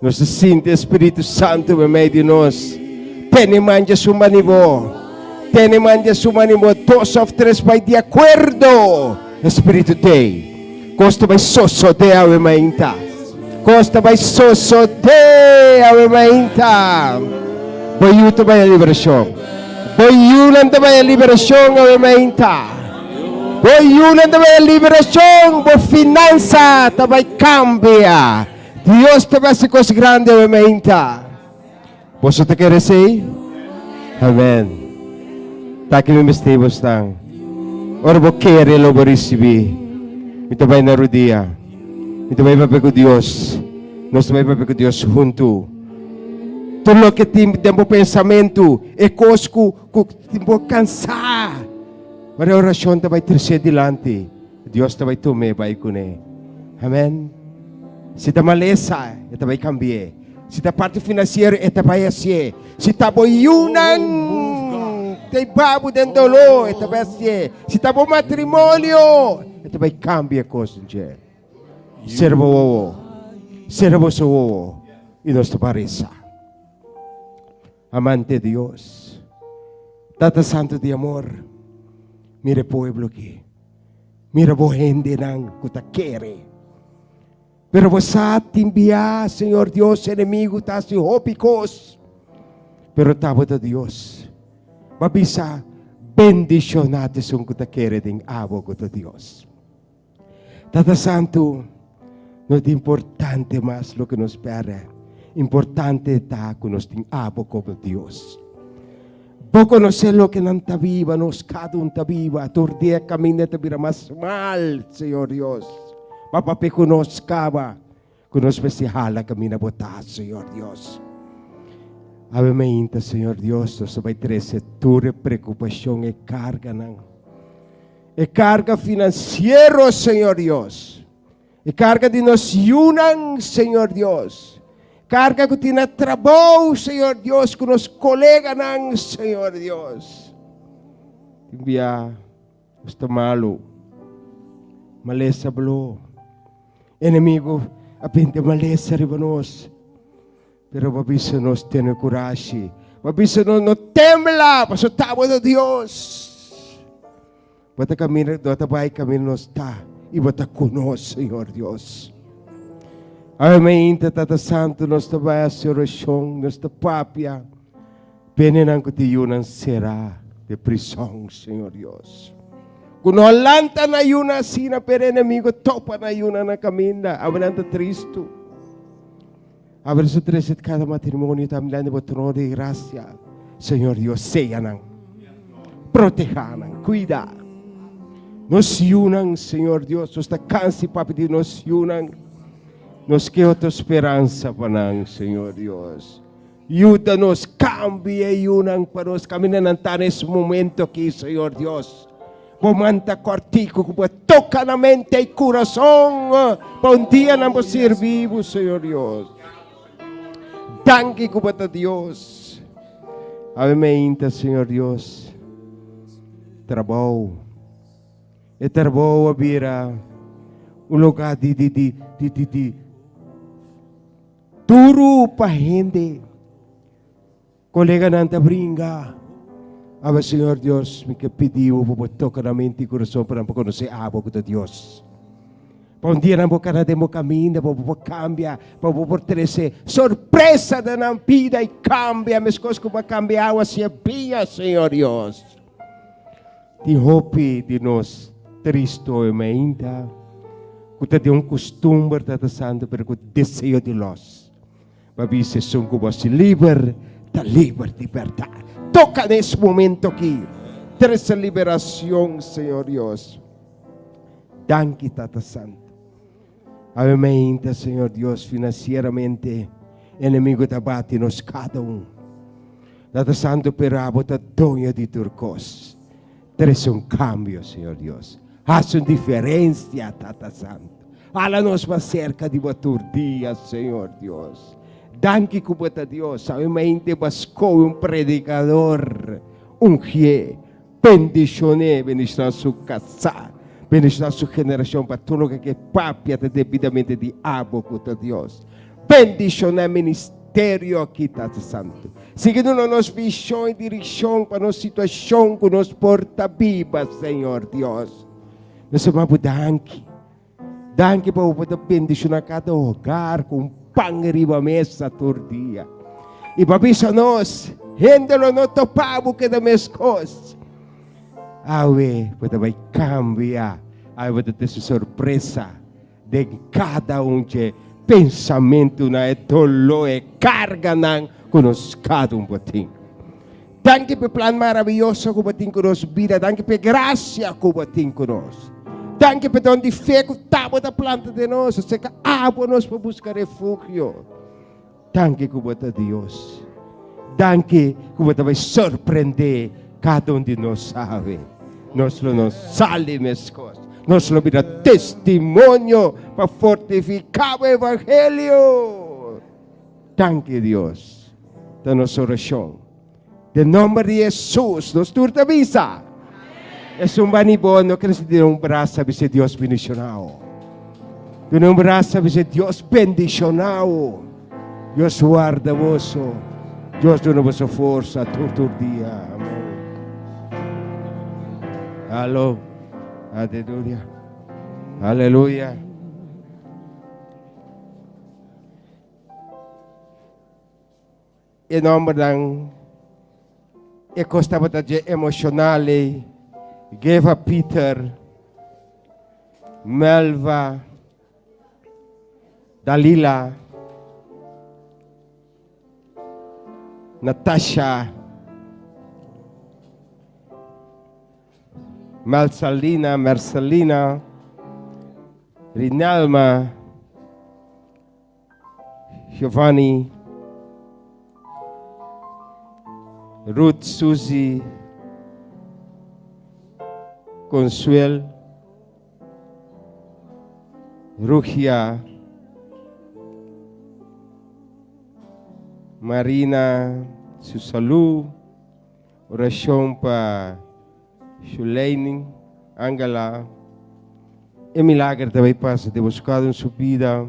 Nos ta sinti e Spiritu Santu meimei di nos. Tene man dje suma ni bo. Tene man dje suma ni bo. Dos of tres bai di akuerdo. E Spiritu tei. Kos ta bai sosodé awe mainta. Kos ta bai sosodé awe mainta. Bo yu ta bai a liberashon. Bo yunan ta bai a liberashon awe mainta. Bo yunan ta bai a liberashon. Bo finansa ta bai kambia. Dios ta bai hasi kos grandi awe mainta. Boso ta kere esei? Amen. Ta aki mi mester bosnan. Ora bo kere lo bo risibí. Mi ta bai na rudia. Mi ta bai papia ku Dios. Nos ta bai papia ku Dios huntu. Tur loke tin den bo pensamentu, e kos ku ku tin bo kansá, ora e orashon ta bai tresé dilanti, Dios ta bai tum'é bai kuné. Amen. Si ta malesa, e ta bai kambi'é. Si ta parti finansiero e ta bai hasié. Si ta bo yunan ta hiba bo den doló e ta bai hasié. Si ta bo matrimonio e ta bai kambia kos dje. Sera bo wowo, sera boso wowo i nos ta bai resa. Amante Dios, Tata Santo di amor, mira e pueblo aki. Mira bo hendenan ku ta kere. Pero bo sa tin bia, Señor Dios, enemigu ta hasi hopi kos, pero tabata Dios. Bo a bisa, Bendishoná ta esun ku ta kere den abo ku ta Dios. Tata Santu, no ta importante mas loke nos pèrdè, importante ta ku nos tin abo komo Dios. Bo konosé loke nan ta biba, nos kada un ta biba. Tur dia kaminda ta bira mas mal, Señor Dios. Ma papia ku nos kaba, ku nos mester hala kaminda Bo ta, Señor Dios. Awe mainta, Señor Dios, nos ta bai trese tur e preokupashon, e karganan, e karga finansiero, Señor Dios. E karga di nos yunan, Señor Dios. Karga ku tin na trabou, Señor Dios, ku nos koleganan, Señor Dios. Tin bia nos ta malu, malesa blo. Enemigu a pinta malesa riba nos, pero bo a bisa nos tene kurashi. Bo a bisa nos no tembla, pasobra ta bo ta Dios. Bo ta camina, bo ta bai camina nos ta y bo ta cu nos, Señor Dios. Awe mainta, Tata Santo, nos ta bai haci oracion, nos ta papia. Penenan cu tin yunan cera de prison, Señor Dios. Cu no lanta na yuna asina, pero enemigo topa na yuna na caminda. Awe nan ta tristo. Awe nos ta trece cada matrimonio tambe dilanti bo trono di gracia. Señor Dios, sella nan. Proteha nan. Cuida. Nos yunan, Señor Dios, nos ta cansa papia di nos yunan. Nos ke otro speransa pa nan, Señor Dios. Yuda nos cambia e yunan pa nos caminda nan ta nes momento aki, Señor Dios. Bo manta cortico cu bo toca na mente y corazon pa un dia nan bo sirbi bo, Señor Dios. Danki cu bo ta Dios. Awe meinta, Señor Dios, trabou. E trabou a bira un lugar di di di di di di duro pa hende. Koleganan ta bringa. Aba Señor Dios, mi ke pidi bo pa bo toka nan mente i kurason pa nan por konosé abo ku ta Dios. Pa un dia nan por kana den bo kaminda, pa bo por kambia, pa bo por trese sorpresa den nan bida i kambia meskos ku bo a kambia awa hacia biña, Señor Dios. Tin hopi di nos tristo i mainta ku ta den un kustumber, Tata Santu, pero ku deseo di los. Bo a bisa esun ku bo hasi liber, ta liber di bèrdat. Toka na es momento aki. Trese liberacion, Señor Dios. Danki, Tata Santo. Awe mainta, Señor Dios, financieramente enemigo ta bati nos kada un. Tata Santo, pero abo ta doño di tur kos. Trese un cambio, Señor Dios. Hasi un diferencia, Tata Santo. Hala nos mas cerca di bo tur dia, Señor Dios. Danki ku bo ta Dios. Awe mainta bo a scoge un predicador ungié. Bendicion'é, bendiciona su casá, bendiciona su generacion pa tur loke ke papia ta debidamente di abo ku ta Dios. Bendiciona e ministerio aki, Tata Santo. Sigui duna nos vision y direccion pa nos situacion cu nos por ta biba, Señor Dios. Nos ta bo danki. Danki pa bo por ta bendiciona cada hogar cu un pan riba mesa tur dia. Y pa bisa nos, hende lo no topa bo keda mescos. Awe bo ta bay cambia, awe bo ta trece sorpresa. Den kada un dje pensamentunan, e doló, e karganan ku nos kada un por tin. Danki pa e plan maravioso ku bo tin ku nos bida. Danki pa e grasia ku bo tin ku nos. Danki pa e don di fe ku ta bo ta planta den nos. Aserka abo nos por buska refugio. Danki ku bo ta Dios. Danki ku bo ta bai sorprendé kada un di nos awe. Nos lo no sali meskos. Nos lo bira testimonio pa fortifiká bo evangelio. Danki Dios. Ta nos orashon. Den nomber di Hesus nos tur ta bisa. Esun bani bo no kere sinti un brasa bisa Dios bendicionao. Duna un brasa bisa Dios bendicionao. Dios guarda boso. Dios duna boso forsa tur tur dia. Amen. Alo. Aleluya. Aleluya. E nòmbernan e kos tabata dje emoshonal ei, Geva Pieter, Melva, Dalila, Natasha, Melsalina, Mercelina, Rinelma, Giovanni, Ruth, Suzy, Consuel, Rugia, Marina su salú, orashon pa Shuleini, Angela. E milager ta bai pasa den boso kada un su bida.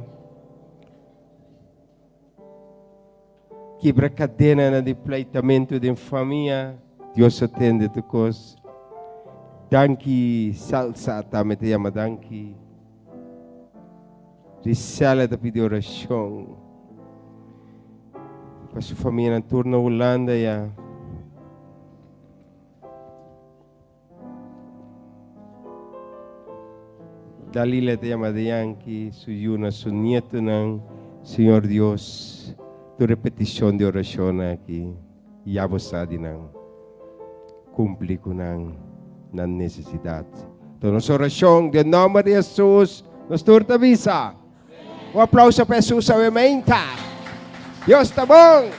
Kibra kadenanan di pleitamentu den famia. Dios a tende tur kos. Danki Salsa tambe ta yama danki. Risela ta pidi orashon pa su famianan tur na Hulanda ya. Dalila ta yama de Yankee, su yunan, su nietonan. Señor Dios, tur e peticion di oracionnan aki, ya bo sa di nan. Cumpli cu nan, nan necesidad. Ta nos oracion den nomber di Jesus, nos tur ta bisa. Un aplauso pa Jesus awe meinta. Dios ta bon!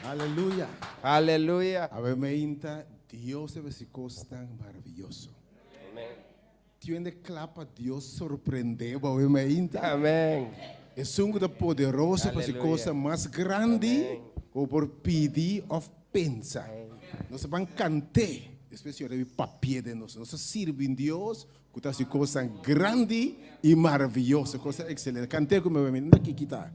Aleluya. Aleluya. Awe meinta Dios ta besi cosnan maravilloso. Amen. Tin hende cla pa Dios sorprende bo awe meinta. Amen. Esun cu ta poderoso pa haci cosnan mas grandi cu bo por pidi of pensa. Nos ta ban cant'é, despues Señor ta bin papia den nos. Nos ta sirbi un Dios Ku ta hasi kosnan grandi i maravioso, kosnan ekselente. Kant'é ku mi bai mira. Unda Kiki ta?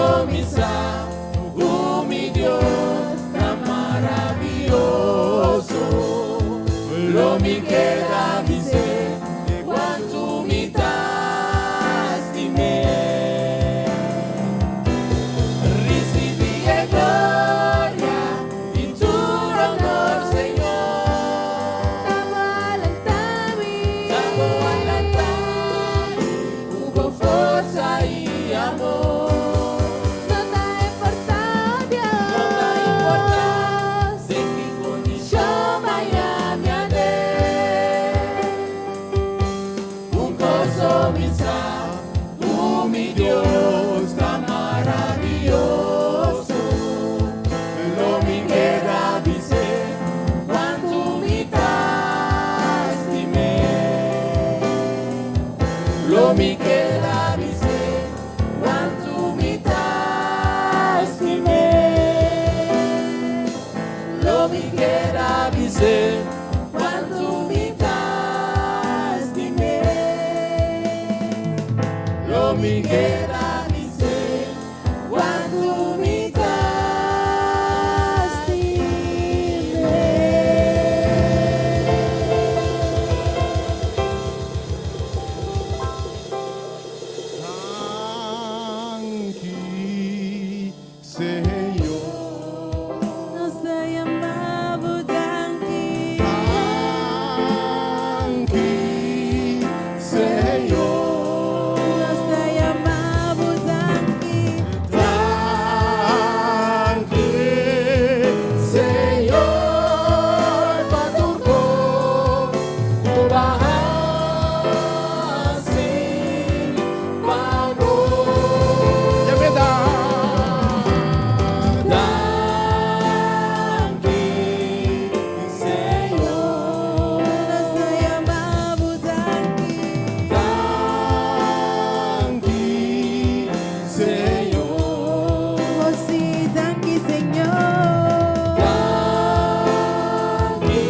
so mi sa, ku mi Dios ta maravioso. Lo mi keda bis'é kuantu mi ta stim'é. Risibí e gloria i tur honor, Señor. Ta Bo a lanta mi. Ta Bo a lanta mi, ku forsa i amor. No ta importá, Dios. No ta importá, den ki kondishon m'a haña mi aden. Un kos so mi sa, ku mi Dios ta maravioso. Lo mi keda bis'é, kuantu mi ta stim'é. Lo mi keda bis'é, kuantu mi ta stim'é. Lo mi keda bis'é, kuantu mi ta stim'é. Lo mi keda bis'é, kuantu mi ta stim'é. Danki, Señor. Nos ta yama Bo danki. Danki, Señor. Nos ta yama Bo danki. Danki, Señor, pa tur kos, ku B'a hasi pa nos. E berdat. Danki, Señor. Nos ta yama Bo danki. Danki, Señor. Oh, si, danki, Señor. Danki,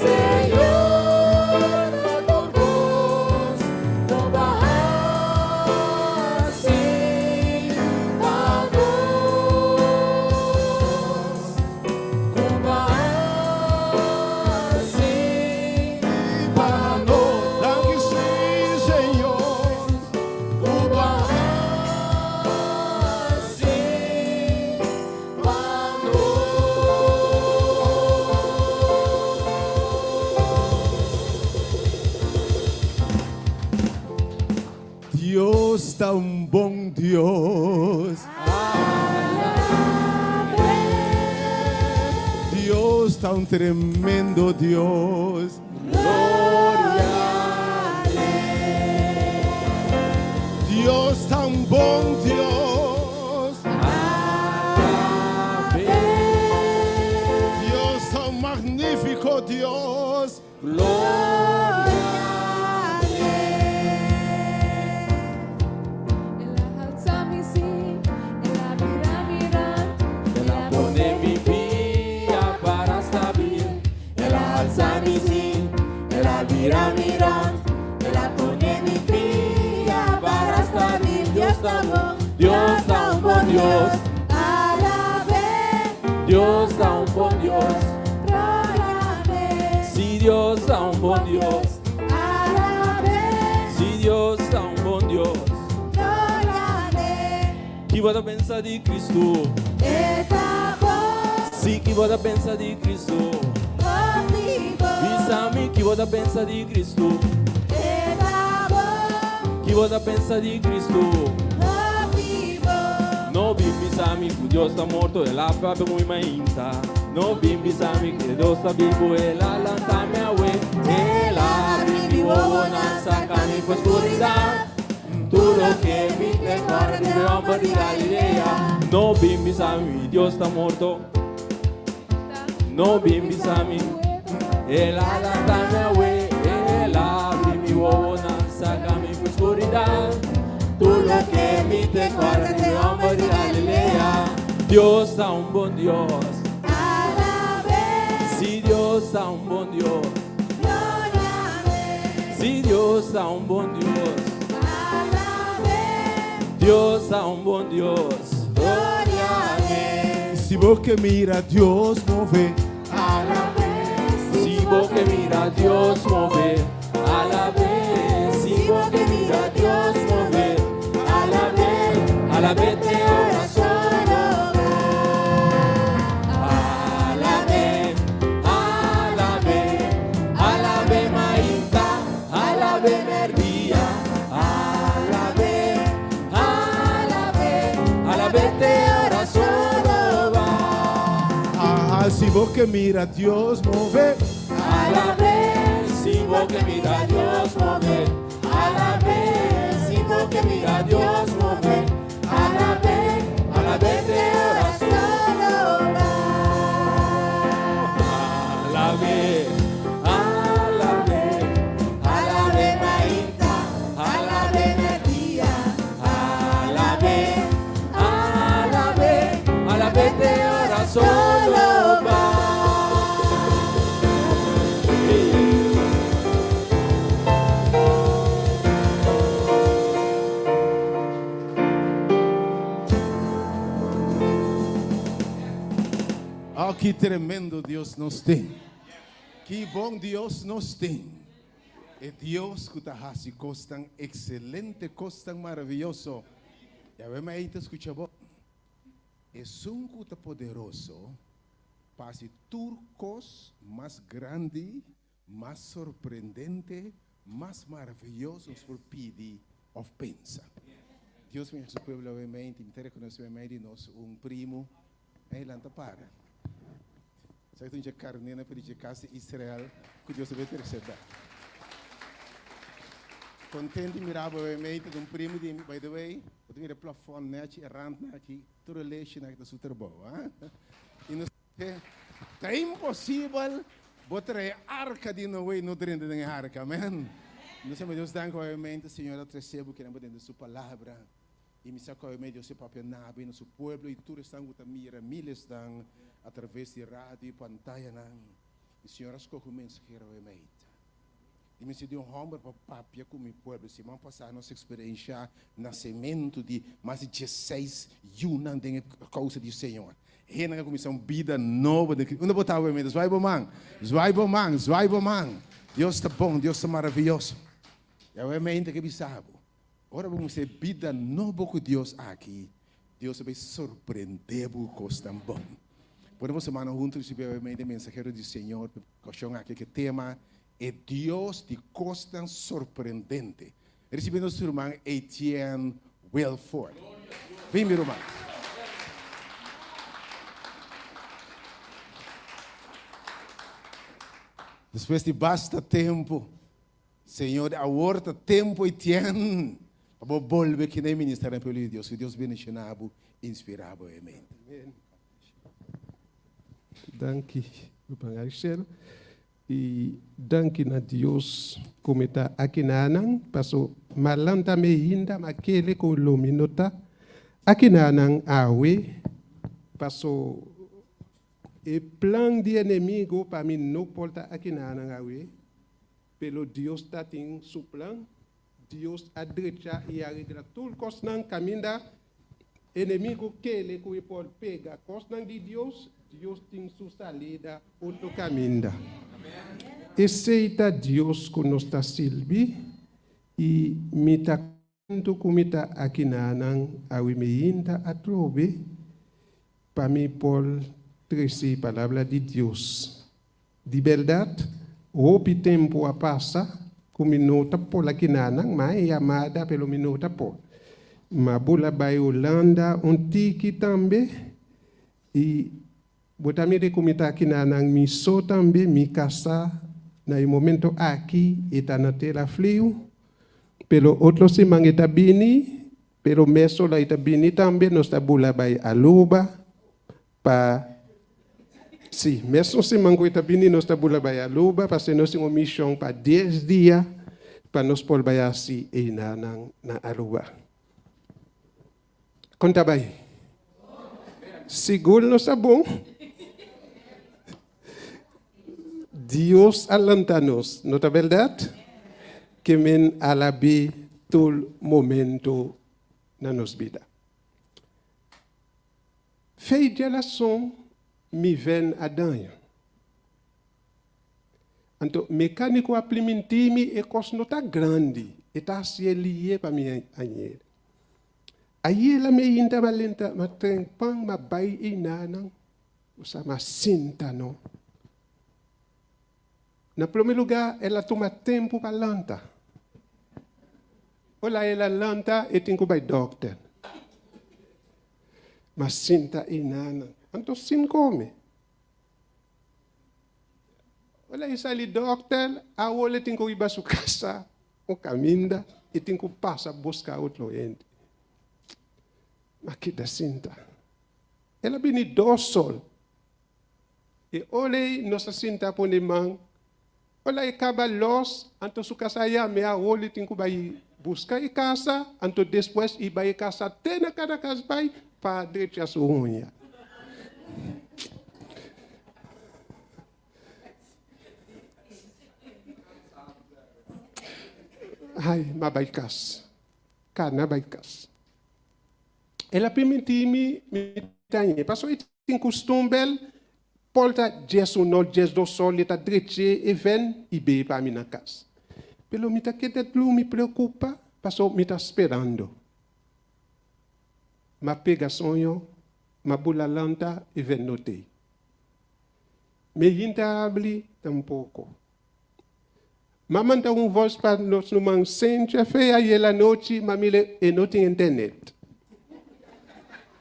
Señor, pa tur kos, ku B'a hasi pa nos. Ku B'a hasi Pa nos. Danki, Señor. Ku B'a hasi pa nos. Dios ta un bon Dios. Dios ta un tremendo Dios. Gloria Dios ta un bon Dios. Amèn. Dios ta un magnífiko Dios. Gloria El a halsa mi sí, el a bira mi rònt, El a pone mi pia para stabil. El a halsa mi sí, el a bira mi rònt, el a pone mi pia para stabil. Dios ta bon, Dios ta un bon Dios. Alab'é, Dios ta un bon Dios. Gloria Si Dios ta un bon Dios. Alab'é, Si Dios ta un bon Dios. Gloria Ki bo ta pensa di Kristu? E ta bon, Si ki bo ta pensa di Kristu? Hopi bon. Bisa mi ki bo ta pensa di Kristu? E ta bon, Ki bo ta pensa di Kristu? Hopi bon. No bin bisa mi ku Dios ta morto, el a papia ku mi mainta. No bin bisa mi ku Dios ta bibu, el a lanta mi awe. El a habri mi wowonan, saka mi for skuridat. Tur loke mi ke kòrda di e hòmber di Galilea. No bin bisa mi Dios ta morto. No bin bisa mi. El a lanta mi awe. El a habri mi wowonan, saka mi for skuridat. Tur loke mi ke kòrda di e hòmber di Galilea. Dios ta un bon Dios. Alab'é, Si Dios ta un bon Dios. Gloria Si Dios ta un bon Dios. Alab'é, Dios ta un bon Dios. Gloria n'e. Si bo ke mira Dios move. Si bo ke mira Dios move, alab'é. Si bo ke mira Dios move, alab'é. Alab'é te ora solo va. Alab'é, alab'é, alab'é mainta, alab'é merdia. Alab'é, alab'é, alab'é te ora solo va. Ah, si bo ke mira Dios move. Alab'é, si bo ke mira Dios move. Alab'é, si bo ke mira Dios move. Alab'é, alab'é te ora solo va. Alab'é, alab'é, alab'é mainta, alab'é merdia. Alab'é, alab'é, alab'é te ora solo va. Oh, ki tremendo Dios nos tin. Ki bon Dios nos tin. E Dios ku ta hasi kosnan ekselente, kosnan maravioso. Yahweh mi a skucha bo. Esun ku ta poderoso pa hasi tur kos mas grandi, mas sorprendente, mas maravioso nos por pidi òf pensa. Dios bendiga su pueblo obviamente. Mi ta rekonosé meimei di nos un primo. Ey lanta para. Sa ki ta un karné na pidi dje kas di Israel ku Dios a bin trese bek. Kontent di mira bo obviamente ta un primo di mi. By the way, bo ta mira e plafòn nechi, e randnan aki, tur e leshinan aki ta su trabou, ha. I nos Ta imposibel bo trae arka di Noe no drenta den e arka. Amen. Nos ama Dios danki obviamente Señor a trece bo kinan bo denter su palabra. Y mi sa cu obviamente Dios a papia nabi na su pueblo y tur esnan cu ta mira milesnan a traves di radio y pantayanan. Y Señor a scoge un mensahero obviamente. Y mi di un homber pa papia cu mi pueblo. Siman pasa nos experiencia nacemento di mas di diesseis yunan den e causa di Señor. Hendenan a cuminsa un bida nobo den Cristo. Unda bo ta awe? Zwaai bo man, zwaai bo man, zwaai bo man. Dios ta bon, Dios ta maraviyoso. Y awe mente ke bisa bo, ora bo cuminsa e bida nobo cu Dios aki, Dios ta bay sorprende bo cu cosnan bon. Pone boso mannan hunto ricibi awe mente mensahero di Señor pa e ocasion aki ke tema E Dios di kosnan sorprendente. Risibi nos ruman Etienne Wilford. Bin mi ruman. Despues di basta tempu, Señor di awor ta tempu Etienne pa bo bolbe kina e ministra na pueblo di Dios. Ku Dios bendiciona bo, inspira bo. Amen. Danki, ruman Axel. I danki na Dios ku mi ta aki na nan, paso m'a lanta mi hinda, m'a kere ku lo mi no ta aki na nan awe, paso e plan di enemigo pa mi no por ta aki na nan awe, pero Dios ta tin su plan, Dios a drecha i a regla tur kosnan kaminda enemigo kere ku e por pega kosnan di Dios, Dios tin su salida otro kaminda. Esei ta Dios ku nos ta sirbi i mi ta kontentu ku mi ta aki na nan awe meinta atrobe pa mi por trese palabra di Dios. Di bèrdat, hopi tempu a pasa ku mi no ta por akinanan, ma e yamada pero mi no ta por. Ma bula bai Hulanda un tiki tambe i bo ta mira ku mi ta akinanan mi so tambe, mi kasá na e momento aki e ta na tera friu, pero otro siman e ta bini, pero mesola e ta bini tambe, nos ta bula bai Aruba pa Sí, mesun siman ku e ta bini nos ta bula bai Aruba pasobra nos tin un mishon pa dies dia pa nos por bai hasi einanan na Aruba. Kon ta bai? Sigur nos ta bon? Dios a lanta nos, no ta bèrdat? Ke men alab'é tur momento. Na nos bida. Fei djalason mi ven a daña. Anto mecanico a pliminti mi e cos no ta grandi, e ta hacié lié pa mi añer. Ayela mi ainda ma lenta ma tren pan ma bai einanan, osea ma sinta no. Na prome lugar el a tuma tempo pa lanta. Ora el a lanta e tin cu bai dokter. Ma sinta einanan, anto sin come. Ora e sali dokter, awor e tin cu riba su casa un caminda, e tin cu pasa busca otro hende. Ma keda sinta. El a bini dos sol. E ora ei nos a sinta pone man. Ora e caba los, anto su casa a yam'e, awor e tin cu bay busca e casa, anto despues e bay e casa te na cada cas bay pa drecha su uña. Ai, m'a bay cas. Cana bay cas. El a permití mi, mi ta ñe. Pasobra e tin kustumber, Paul ta 11 òf 12 òr, e ta dreche e vèn i bebe pa mi na kas. Pero mi ta keda duru, mi preokupa, pasobra mi ta sperando. M'a pega soño, m'a bula lanta, e vèn no t'ei. Mi hinta habli tampoko. M'a manda un vòs pa nos ruman Sencha fe ayel anochi, ma mira e no tin internet.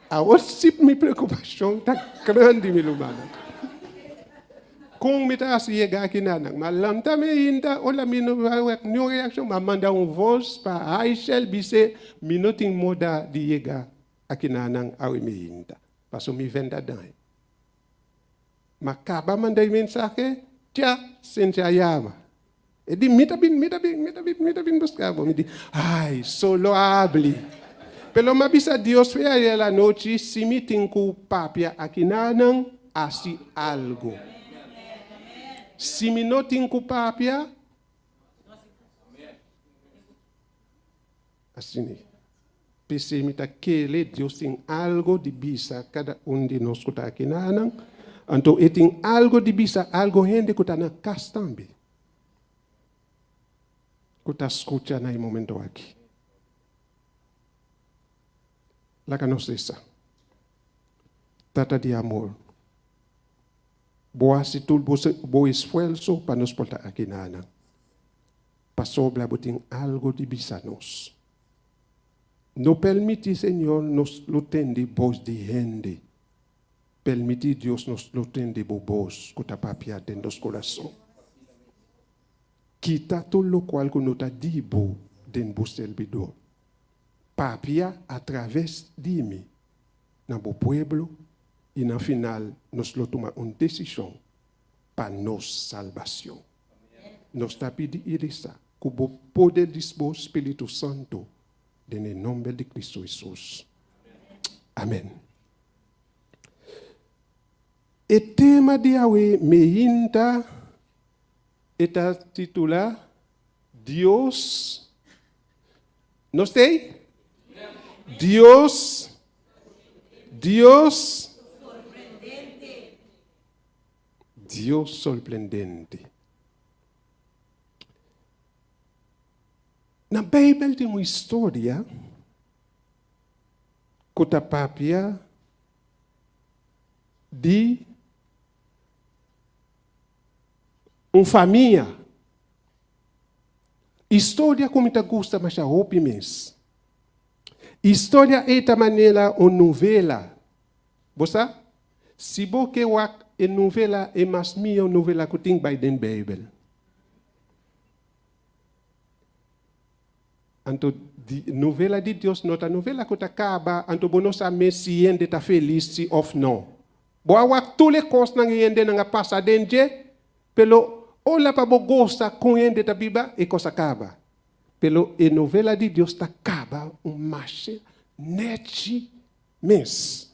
Awor si mi preokupashon ta grandi mi rumannan. Kon mi ta hasi yega aki na nan? M'a lanta mi hinta, ora mi no wak niun reakshon, m'a manda un vòs pa Haishel bis'é mi no tin moda di yega aki na nan awe mi hinta, pasobra mi venta daño. Ma kaba manda e mensahe, Tia, Cynthia yama. E di, Mi ta bin, mi ta bin, mi ta bin, mi ta bin buska bo. Mi di, Ai, solo habli. Pero m'a bisa Dios fe ayer anochi, si mi tin ku papia akinanan, hasi algo. Si mi no tin ku papia, Asina. P'esei mi ta kere Dios tin algo di bisa kada un di nos ku ta aki nanan. Anto e tin algo di bisa algo hende ku ta na kas tambe, ku ta skucha na e momento aki. Laga nos resa. Tata di amor, bo hasi tur bo esfuerso pa nos por ta aki nanan. Pasobra bo tin algo di bisa nos. No permiti, Señor, nos lo tende bos di hende. Permiti, Dios, nos lo tende bo bos cu ta papia den nos curason. Kita tur locual cu no ta di bo den bo serbidor. Papia a traves di mi na bo pueblo y na final nos lo tuma un decision pa nos salbacion. Nos ta pidi i resa ku bo poder di bo Spiritu Santu den e nomber di Cristo Hesus. Amen. E tema di awe meinta e ta titula Dios Nos t'ei? Dios Dios Dios sorprendente. Na Beibel tin un historia ku ta papia di un famia. Historia ku mi ta gusta masha hopi mes. Historia ei ta manera un novela. Bo sa? Si bo ke wak e novela e mas mihó novela ku tin bai den Beibel. Anto di novela di Dios no ta novela ku ta kaba, anto bo no sa mes si hende ta felis si òf no. Bo a wak tur e kosnan e hendenan a pasa den dje, pero ora pa bo gosa kon hende ta biba, e kos a kaba. Pero e novela di Dios ta kaba un masha nèchi mes.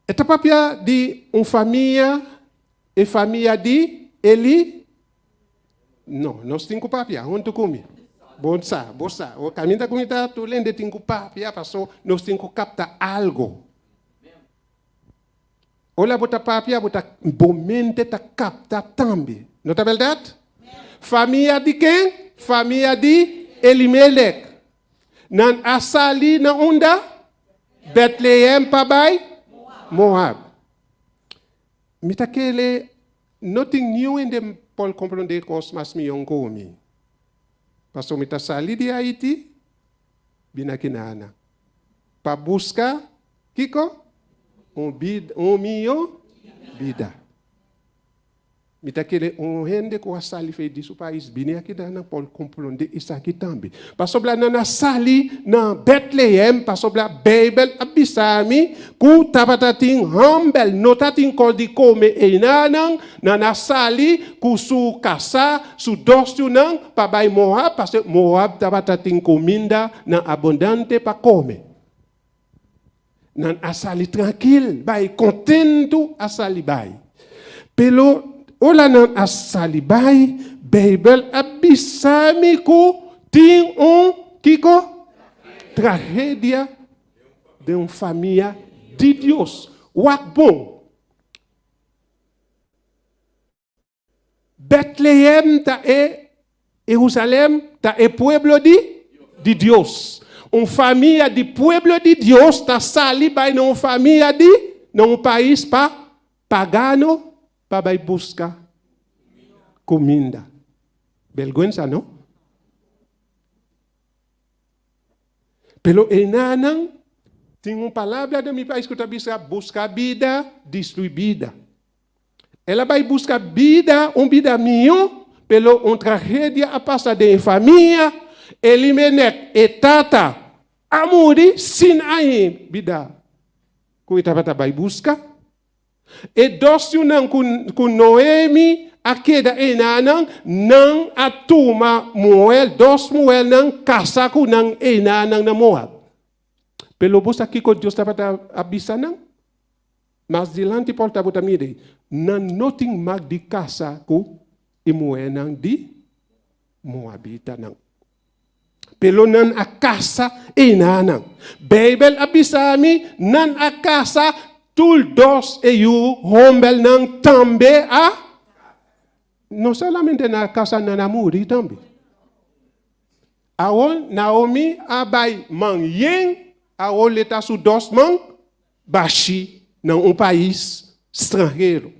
E ta papia di un famia, e famia di Eli? No, nos tin ku papia huntu ku mi. Bo sa, bo sa. O kaminda ku mi ta tur hende tin ku papia paso nos tin ku kapta algo. Ora bo ta papia bo ta bo mente ta kapta tambe. No ta bèrdat? Famia di ken? Famia di Elimelek. Nan a sali na unda? Bètlehem pa bai Moab. Mi ta kere no tin niun hende por komprondé kos mas mihó ku mi. Pasobra mi ta sali di Haiti bini aki na Ana pa buska kiko? Un bida, un mihó bida. Mi ta kere un hende ku a sali for di su pais bini aki nan por komprondé esaki tambe. Pasobra nan a sali na Bètlehem, pasobra Beibel a bisa mi ku tabata tin hambel, no tatin kos di kome einanan, nan a sali ku su kasá, su dos yunan pa bai Moab, pasobra Moab tabata tin kuminda na abundante pa kome. Nan a sali trankil bai, kontentu a sali bai. Pero ora nan a sali bai, Beibel a bisa mi ku tin un kiko? Tragedia den un famia di Dios. Wak bon. Bètlehem ta e Jerusalèm ta e pueblo di di Dios. Un famia di pueblo di Dios ta sali bai na un famia di na un pais pa pagano pa bai buska kuminda. Bèrgwensa no? Pero enanan tin un palabra den mi pais ku ta bisa buska bida, destrui bida. El a bai buska bida, un bida mihó, pero un tragedia a pasa den e famia, Elimelek, e tata, a muri sin haña bida ku e tabata bai buska. E dos yunan ku Noemi a keda enanan, nan a tuma muhel, dos muhelnan kasa ku nan enanan na Moab. Pero bo sa kiko Dios tabata a bisa nan? Mas dilanti por tabata mira, nan no tin mag di kasa ku e muhénan di moabitanan. Pero nan a kasa enanan. Beibel a bisa mi, nan a kasa tur dos e yu hòmbernan tambe a no solamente nan a kasa, nan a muri tambe. Awor Naomi a bai man yen, awor le ta su dos man bashi na un pais stranhero.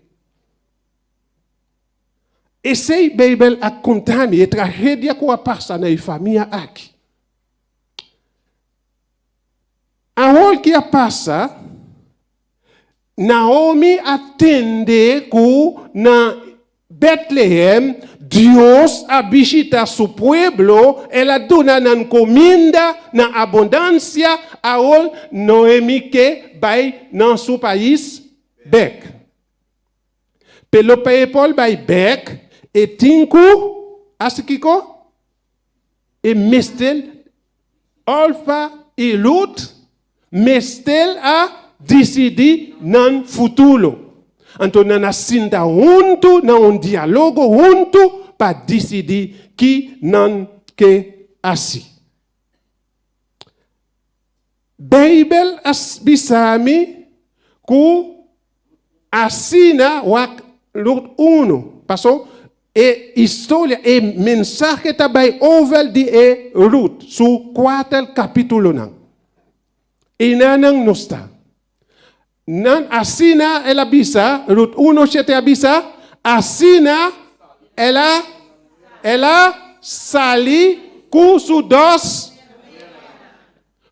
Esei Beibel a konta mi, e tragedia ku a pasa na e famia aki. Awor ki a pasa, Naomi a tende ku na Bètlehem Dios a bishita su pueblo, el a duna nan kuminda na abundansia, awor Noemi ke bai nan su pais bèk. Pero pa e por bai bèk, e tin ku hasi kiko? E mester Orfa i Rut mester a disidí nan futuro. Anto nan a sinta huntu na un diálogo huntu pa disidí ki nan ke hasi. Beibel a bisa mi ku asina wak Rut unu, paso e historia, e mensahe ta bai over di e Rut su kuater kapitulonan. Einanan nos ta. Nan asina el a bisa, Rut uno shete a bisa, asina el a el a sali ku su dos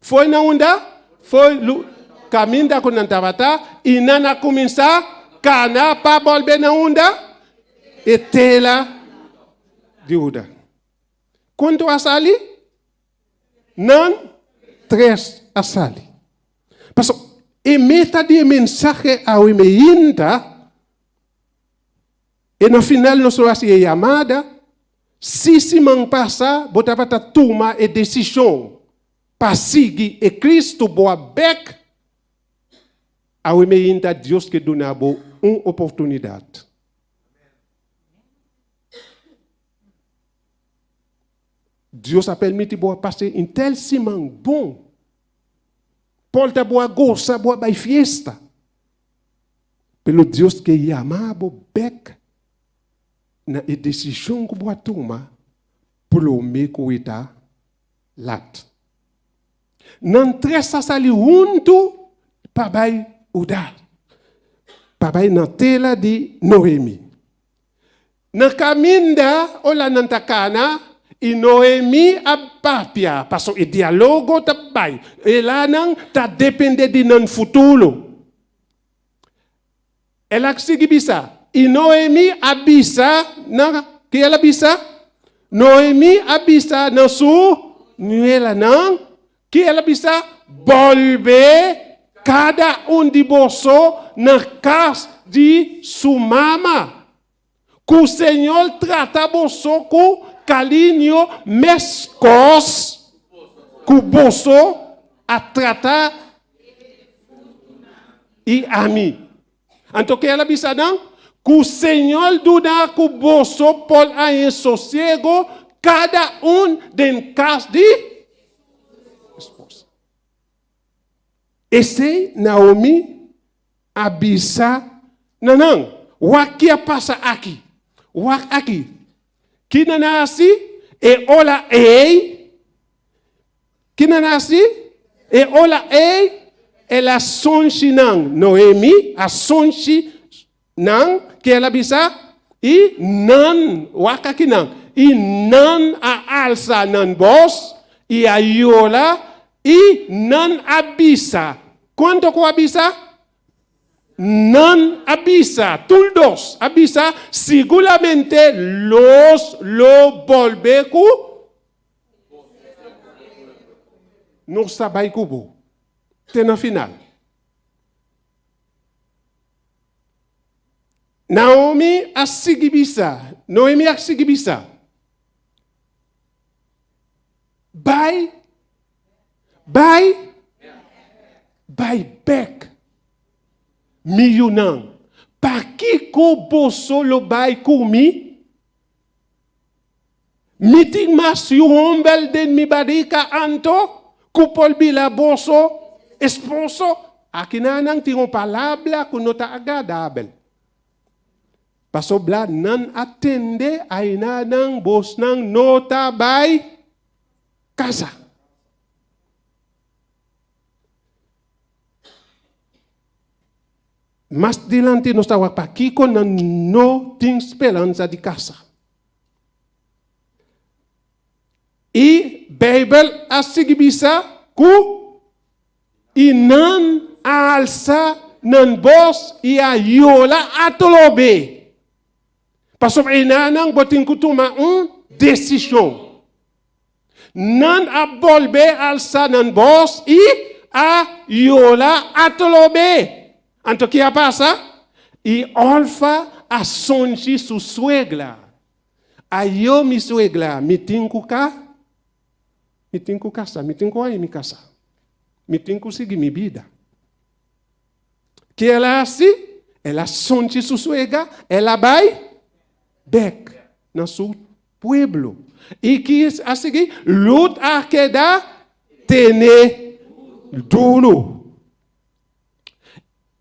Foi na unda? Foi lu kaminda ku nan tabata i nan a kuminsá kana pa bolbe na unda? E tera di Huda. Kuantu a sali? Nan tres a sali. Pasobra e meta di e mensahe awe meinta, e na final nos lo hasi e yamada, Si siman pasa bo tabata tuma e desishon pa sigui e Cristo bo a bek, awe meinta Dios ke duna bo un oportunidat. Dios a permití bo a pasa intel siman bon. Por ta bo a gosa, bo a bai fiesta. Pero Dios ke yama bo bèk na e desishon ku bo a tuma promé ku e ta lat. Nan tres a sali huntu pa bai Huda, pa bai na tera di Noemi. Na kaminda ora nan ta kana i Noemi a papia, pasobra e dialogo ta bai, elanan ta depende di nan futuro. El a sigui bisa, i Noemi a bisa nan, ki el a bisa? Noemi a bisa na su nueranan, ki el a bisa? Bolbe kada un di boso na kas di su mama. Ku Señor trata boso ku kariño meskos ku boso a trata i ami. Anto ke el a bisa nan? Ku Señor duna ku boso por haña sosiego kada un den kas di esposa. Esei Naomi a bisa na nan, Wak ki a pasa aki. Wak aki. Ki nan a hasi e ora ei? Ki nan a hasi e ora ei? El a sonshi nan. Noemi a sonshi nan. Ki el a bisa? I nan, wak aki nan, i nan a alsa nan bos i a yora i nan a bisa. Kuantu ku a bisa? Nan a bisa, tur dos a bisa, siguramente los lo bolbe ku nos ta bai ku bo te na final. Naomi a sigui bisa, Noemi a sigui bisa, Bai, bai, bai bek, mi yunan. Pakiko boso lo bai ku mi? Mi tin mas yu hòmber den mi barika anto ku por bira boso esposo? Akinan nan tin un palabra ku no ta agradabel. Pasobra nan a tende ainanan bosnan no ta bai kasa. Mas dilanti nos ta wak pakiko nan no tin speransa di kasa. I Beibel a sigui bisa ku i nan a alsa nan bos i a yola atrobe. Pasobra enanan bo tin ku tuma un desishon. Nan a bolbe alsa nan bos i a yola atrobe. Anto ki a pasa? I Orfa a sonchi su suegra. Ayo mi suegra, mi tin ku ka? Mi tin ku kasa, mi tin ku haña mi kasa. Mi tin ku sigui mi bida. Ke el a hasi? El a sonchi su suegra, el a bai bek na su pueblo. I ki a sigui? Lut a keda tene duru.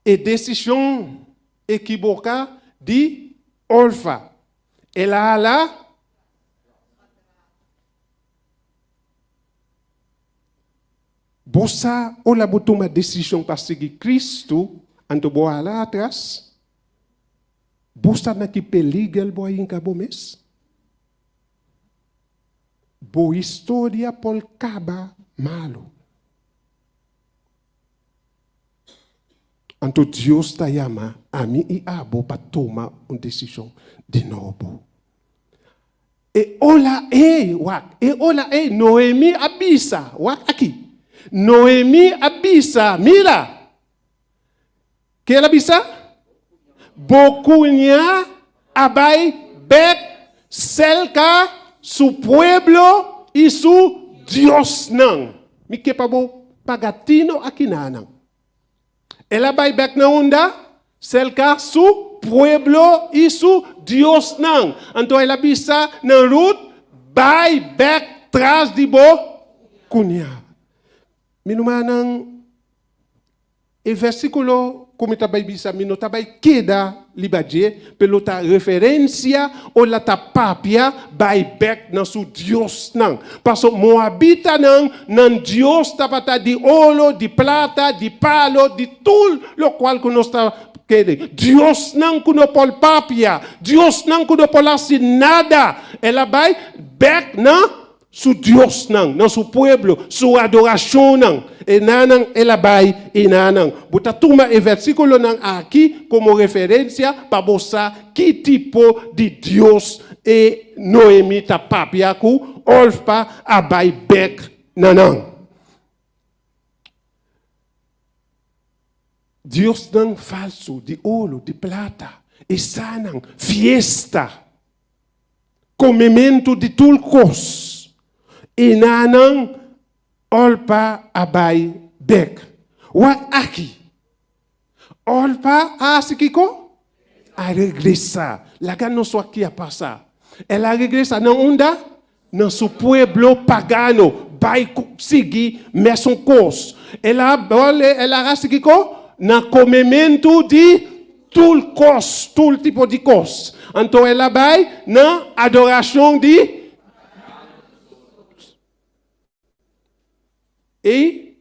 E desishon ekiboká di Orfa. El a hala Bo sa ora bo tuma desishon pa sigui Kristu, anto bo hala atras? Bo sa na ki peliger bo a hinka bo mes? Bo historia por kaba malu. Anto Dios ta yama ami i abo pa tuma un desishon di nobo. E ora ei, wak, e ora ei Noemi a bisa, wak aki, Noemi a bisa, mira, ke el a bisa? Bo kuña a bai bèk serka su pueblo i su diosnan. Mi ke pa bo paga tino akinanan. El a bai bèk na unda? Serka su pueblo i su diosnan. Anto el a bisa na Rut, Bai bèk. tras di bo kuñá. Mi rumannan, e versíkulo ku mi ta bai bisa mi no ta bai keda riba dje, pero ta referensia ora ta papia bai bèk na su diosnan. Paso moabitanan, nan dios tabata di oro, di plata, di palo, di tur lokual ku nos ta kere. Diosnan ku no por papia, diosnan ku no por hasi nada. El a bai bèk na Su diosnan, na su pueblo, su adorashonnan. E nanan el a bai e nanan. Bo ta tuma e versíkulonan aki komo referensia pa bo sa ki tipo di dios e Noemi ta papia ku Orpa a bai bèk na nan. Diosnan falsu di oro, di plata, e sanan, fiesta. Komementu di tur kos. I nanan Orpa a bai bek. Wak aki. Orpa a hasi kiko? A regresá. Laga nos wak ki a pasa. El a regresá na unda? Na su pueblo pagano. Bai sigui mesun kos. El a el a hasi kiko? Na komementu di Tur kos, tur tipo di kos. Anto el a bai na adorashon di i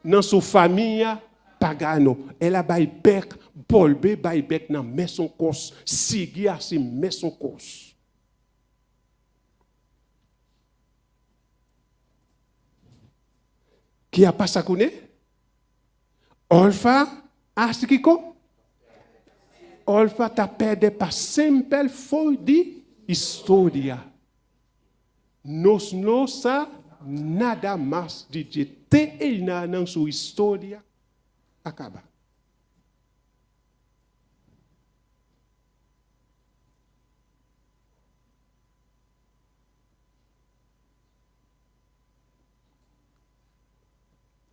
na su famia pagano. El a bai bèk, bolbe bai bèk na mesun kos, sigui hasi mesun kos. Ki a pasa kuné? Orfa hasi kiko? Orfa ta pèrdè pa semper for di historia. Nos no sa nada mas di dje te einanan su historia a kaba.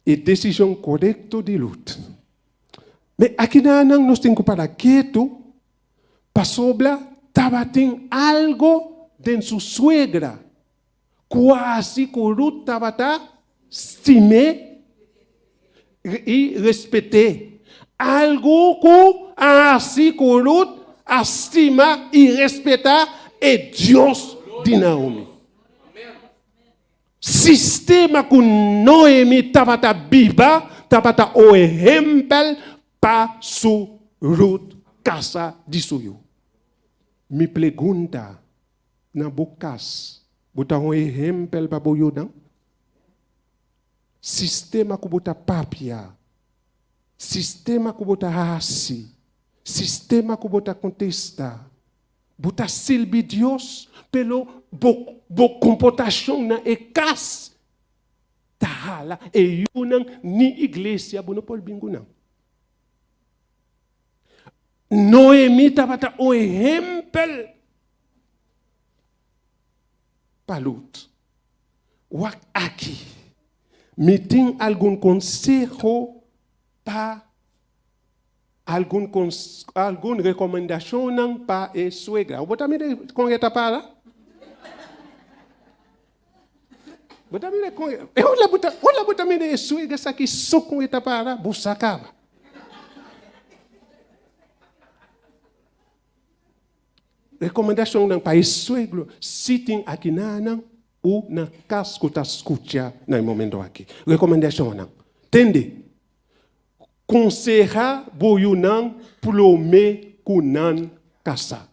E desishon korekto di Rut. Me akinanan nos tin ku para ketu pasobra tabatin algo den su suegra ku a hasi ku Rut tabata stim'é i respet'é. Algu ku a hasi ku Rut a stima i respetá e Dios di Naomi. Sistema ku Noemi tabata biba tabata un ehempel pa su Rut kasa di su yu. Mi pregunta, na bo kas, bo ta un ehempel pa bo yunan? Sistema ku bo ta papia, sistema ku bo ta hasi, sistema ku bo ta kontesta, Bo ta sirbi Dios, pero bo bo komportashon na e kas ta hala e yunan ni iglesia bo no por bin ku nan. Noemi tabata un ehempel pa Lut. Wak aki, mi tin algun konseho pa Algun algun rekomendashonnan pa e suegra. Bo ta mira kon e ta para? Bo ta mira kon e ora bo ta ora bo ta mira e suegra esaki so kon e ta para, bo sa kaba. Rekomendashonnan pa e suegro si tin akinanan u na kas ku ta skucha na e momento aki. Rekomendashonnan. Tende. Konsehá bo yunan promé ku nan kasá.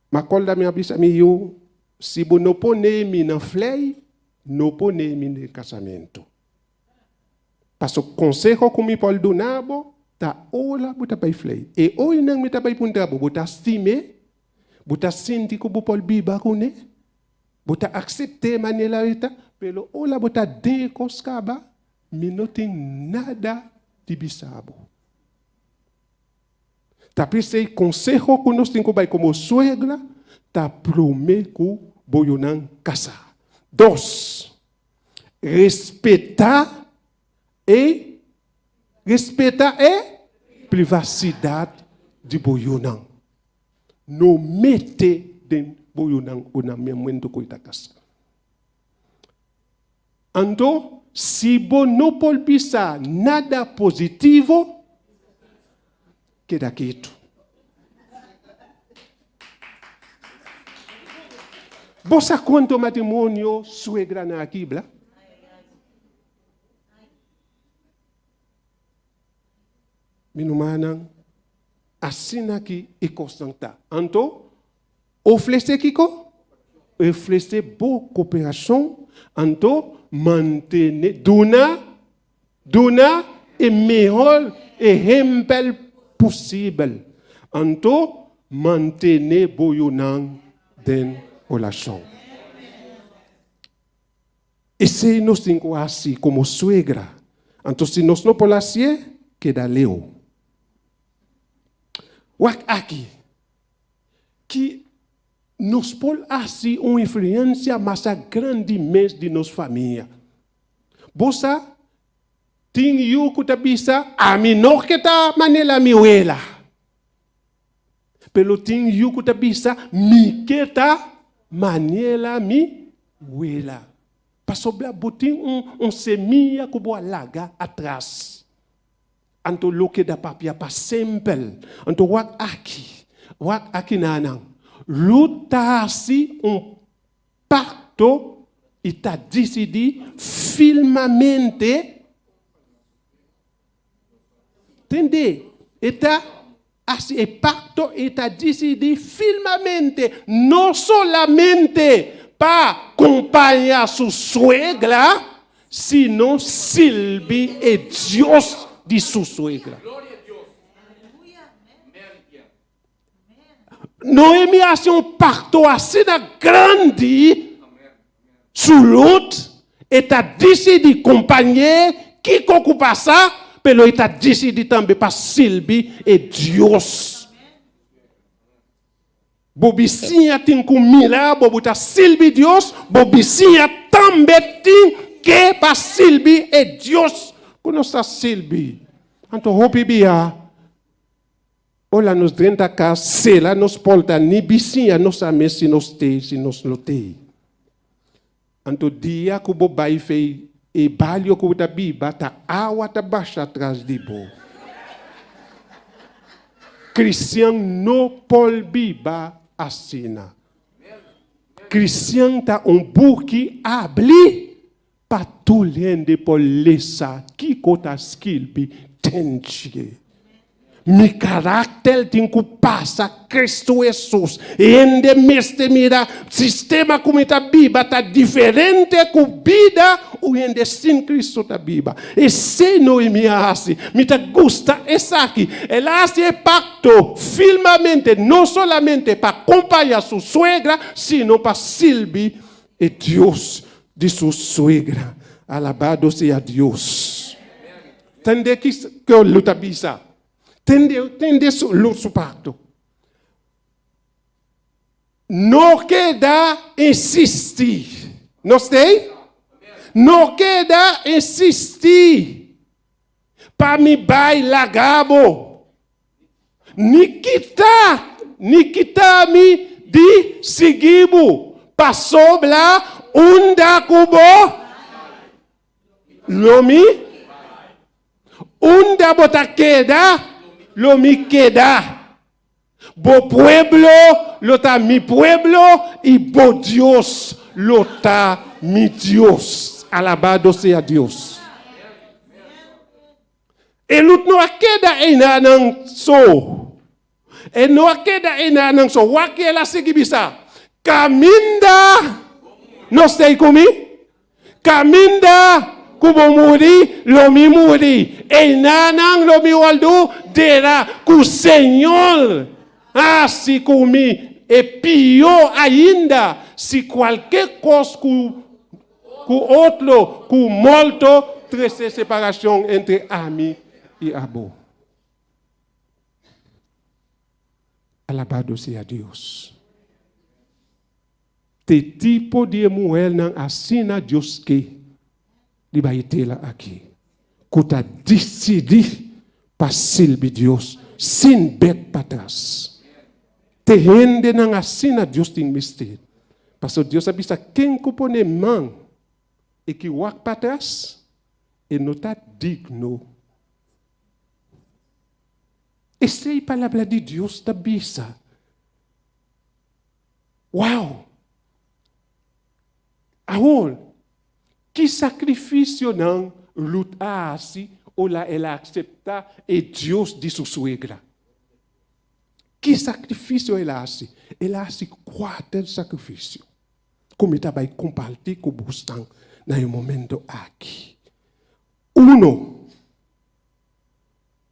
Ma kòrda mi a bisa mi yu, si bo no pone mi na flei, no pone mi den kasamentu. Paso konseho ku mi por duna bo ta ora bo ta bai flei. E oinan mi ta bai puntra bo, bo ta stim'é? Bo ta sinti ku bo por biba kuné? Bo ta aksept'é manera e ta, pero ora bo ta den e kos kaba, mi no tin nada di bisa bo. Ta p'esei konseho ku nos tin ku bai komo suegra ta promé ku bo yunan kasá. Dos, respetá e respetá e privasidat di bo yunan. No mete. den bo yunan na momento ku e ta kasa. Anto, si bo no por bisa nada positivo, keda ketu. Bo sa kuantu matrimonio suegranan a kibra? Mi rumannan, asina ki e kosnan ta. Anto, ofresé kiko? Ofresé bo koperashon, anto mantené, duna, duna e mehor ehèmpel posibel. Anto, mantené bo yunan den orashon. Esei nos tin ku hasi komo suegra. Anto si nos no por hasié, keda leu. Wak aki, ki nos por hasi un influensia masha grandi mes di nos famia. Bo sa, tin yu ku ta bisa, Ami no ke ta manera mi wela. Pero tin yu ku ta bisa, Mi ke ta manera mi wela. Pasobra bo tin un semia ku bo a laga atras. Anto lo keda papia pa semper. Anto wak aki, wak aki nanan. Lo ta hasi un pakto i ta disidí firmemente. Tende, e ta hasi e pakto, e ta disidí firmemente, no solamente pa kompañá su suegra, sino sirbi e Dios di su suegra. Noemi a hasi un pakto asina grandi, su Rut, e ta disidí kompañ'é kiko ku pasa, pero e ta disidí tambe pa sirbi e Dios. Bo bisiña tin ku mira bo bo ta sirbi Dios, bo bisiña tambe tin ke pa sirbi e Dios ku nos ta sirbi. Anto hopi bia Ora nos drenta kas, sera nos porta, ni bisiña no sa mes si nos t'ei, si nos no t'ei. Anto dia ku bo bai fei e bario ku bo ta biba, ta awa ta basha tras di bo. Kristian no por biba asina. Kristian ta un buki abli pa tur hende por lesa kiko ta skirbi den dje. Mi karakter tin ku pasa Kristu Hesus. Hende mester mira sistema ku mi ta biba ta diferente ku bida un hende sin Kristu ta biba. Esei Noemi a hasi. Mi ta gusta esaki. El a hasi e pakto firmemente, no solamente pa kompaña su suegra, sino pa sirbi E Dios di su suegra. Alabado sea Dios. Tende ki lo ta bisa. Tende, tende su, lo su pacto. No keda insisti. No stay? No keda insisti. Pa mi bai laga bo. Ni kita, ni kita mi di sigui bo, pasobra unda ku bo lo mi, unda bo ta keda, lo mi keda. Bo pueblo lo ta mi pueblo i bo Dios lo ta mi Dios. Alabado sea Dios. E Lut no a keda einanan so. E no a keda einanan so. Wak el a sigui bisa, Kaminda nos ta ei ku mi, kaminda ku bo muri, lo mi muri. Einanan lo mi wòrdu dera ku Señor hasi ku mi. E pió ainda, si kualke kos ku Ku otro ku morto trese separashon entre ami i abo. Alabado sea Dios. Te tipo di e muhernan asina Dios ke riba e tera aki, ku ta disidí pa sirbi Dios sin bek patras. Te hendenan asina Dios tin mester. Pasobra Dios a bisa, Ken ku pone man i ki wak patras, e no ta digno. Esei Palabra di Dios ta bisa. Wow! Awor, ki sakrifisionan Rut a hasi ora el a akseptá e Dios di su suegra? Ki sakrifisio el a hasi? El a hasi kuater sakrifisio ku mi ta bai kompartí ku bosnan na e momento aki. Uno,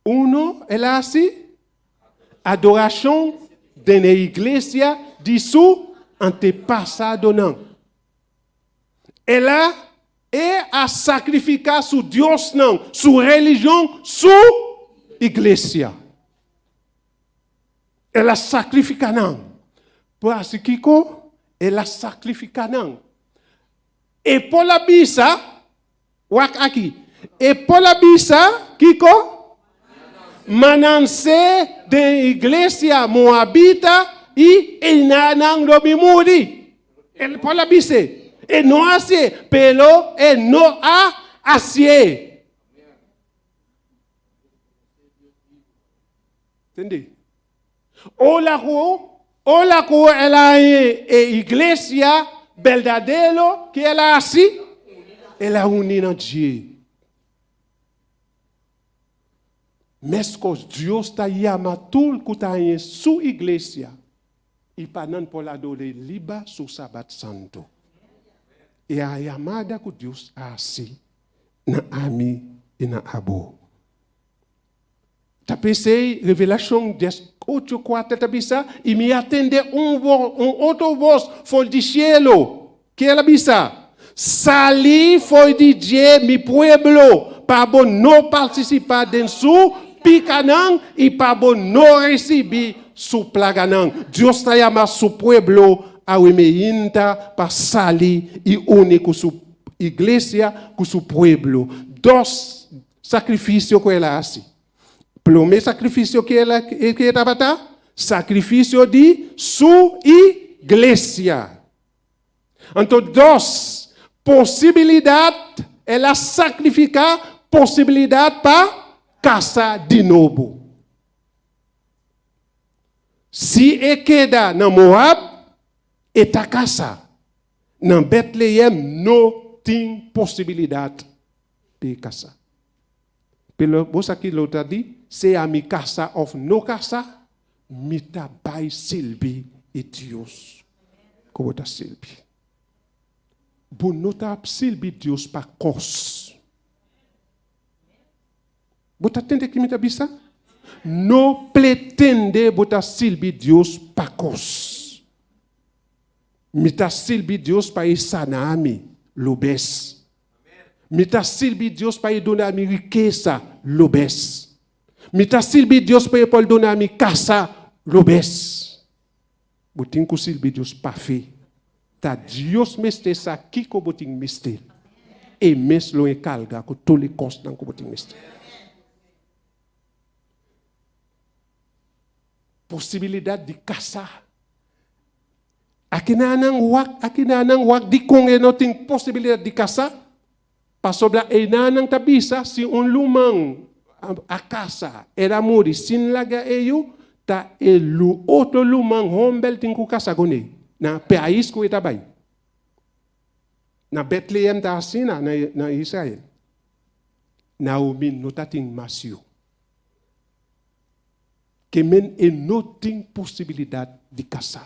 uno el a hasi adorashon den e iglesia di su antepasadonan. El a E a sakrifiká su diosnan, su religion, su iglesia. El a sakrifiká nan. Por hasi kiko? El a sakrifiká nan. E por a bisa, wak aki, e por a bisa kiko? Mananse den iglesia moabita i einanan lo mi muri. El por a bis'é. E no a hasié, pero e no a hasié. Tende? Ora ku, ora ku el a haña e iglesia berdadero, ke el a hasi? El a uni na dje. Meskos Dios ta yama tur ku ta haña su iglesia i pa nan por ador'é riba su Sabat santu. E a yamada ku Dios a hasi na ami i na abo. Ta p'esei Revelashon 18, kuater ta bisa, I mi a tende un un otro bos for di shelu, ke el a bisa, Sali for di dje, mi pueblo, pa bo no partisipá den su pikanan i pa bo no risibí su plaganan. Dios ta yama su pueblo awe meinta pa sali i uni ku su iglesia, ku su pueblo. Dos sakrifisio ku el a hasi. Promé sakrifisio ku el a ku e tabata? Sakrifisio di su iglesia. Anto dos posibilidat, el a sakrifiká posibilidat pa kasa di nobo. Si e keda na Moab, e ta kasa. Na Bètlehèm no tin posibilidat pa e kasa. Pero bo sa ki lo ta di, sea mi kasa òf no kasa, mi ta bai sirbi e Dios ku bo ta sirbi. Bo no ta sirbi Dios pa kos. Bo ta tende ki mi ta bisa? No pretende bo ta sirbi Dios pa kos. Mi ta sirbi Dios pa e sana mi, lo bes. Mi ta sirbi Dios pa e duna mi rikesa, lo bes. Mi ta sirbi Dios pa e por duna mi kasa, lo bes. Bo tin ku sirbi Dios pa fe. Ta Dios mester sa kiko bo tin mester. E mes lo enkarga ku tur e kosnan ku bo tin mester. Posibilidat di kasa. Akinanan wak, akinanan wak dikon e no tin posibilidat di kasa? Pasobra einanan ta bisa si un luman a kasa, el a muri sin laga e yu, ta e lu otro luman homber tin ku kasa kuné na pais ku e ta bai. Na Betlehem ta asina na Israel. Naomi no ta tin mas yu. Ke men e no tin posibilidat di kasá.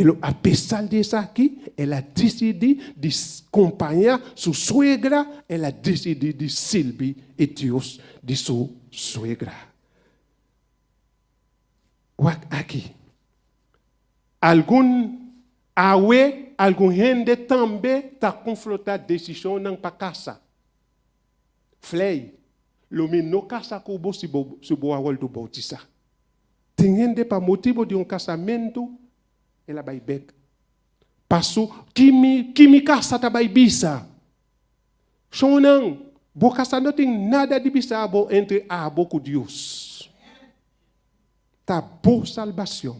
Pero apesar di esaki, el a disidí di kompañá su suegra, el a disidí di sirbi e Dios di su suegra. Wak aki. Algun awe, algun hende tambe ta konfrontá desishonnan pa kasa. Flei, lo mi no kasa ku bo si bo si bo a wòrdu boutisá. Tin hende pa motibu di un kasamentu el a bai bèk. Paso ki mi ki mi kasa ta bai bisa? Shonnan, bo kasa no tin nada di bisa bo entre abo ku Dios. Ta bo salbacion.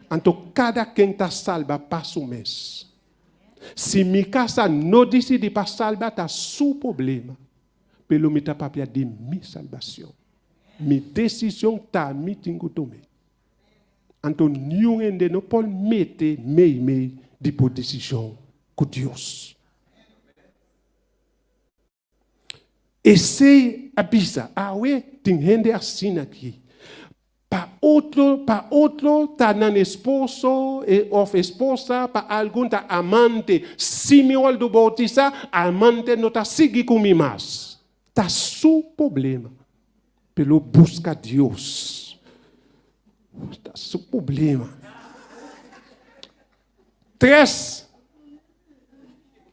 Anto kada ken ta salba pa su mes. Si mi kasa no disidí pa salba ta su problema, pero mi ta papia di mi salbashon. Mi desishon ta mi tin ku tum'é. Anto niun hende no por mete meimei di bo desishon ku Dios. Esei a bisa, Awe tin hende asina aki. Pa otro, pa otro ta nan esposo of esposa, pa algun ta amante. Si mi wòrdu boutisá, amante no ta sigui ku mi mas. Ta su problema. Pero buska Dios. Ta su problema. Tres.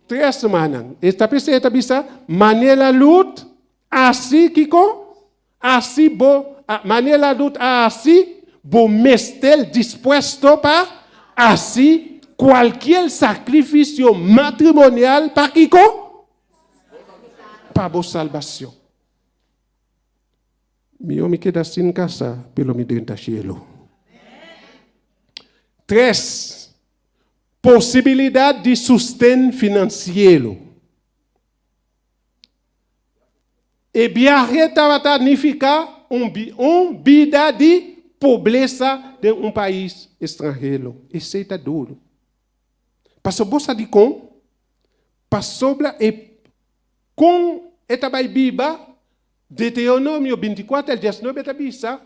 Tres manan. E ta p'esei e ta bisa, Manera Lut hasi kiko? Hasi bo, manera Lut a hasi, bo mester dispuesto pa hasi kualkier sakrifisio matrimonial pa kiko? Pa bo salbacion. Mihó mi keda sin kasa, pero mi drenta shelu. Tres, posibilidat di susten finansiero. E biahe tabata nifiká un un bida di pobresa den un pais estranhero. Esei ta duru. Pasobra bo sa dikon? Pasobra e kon e ta bai biba Deuteronomio 24, 19 ta bisa,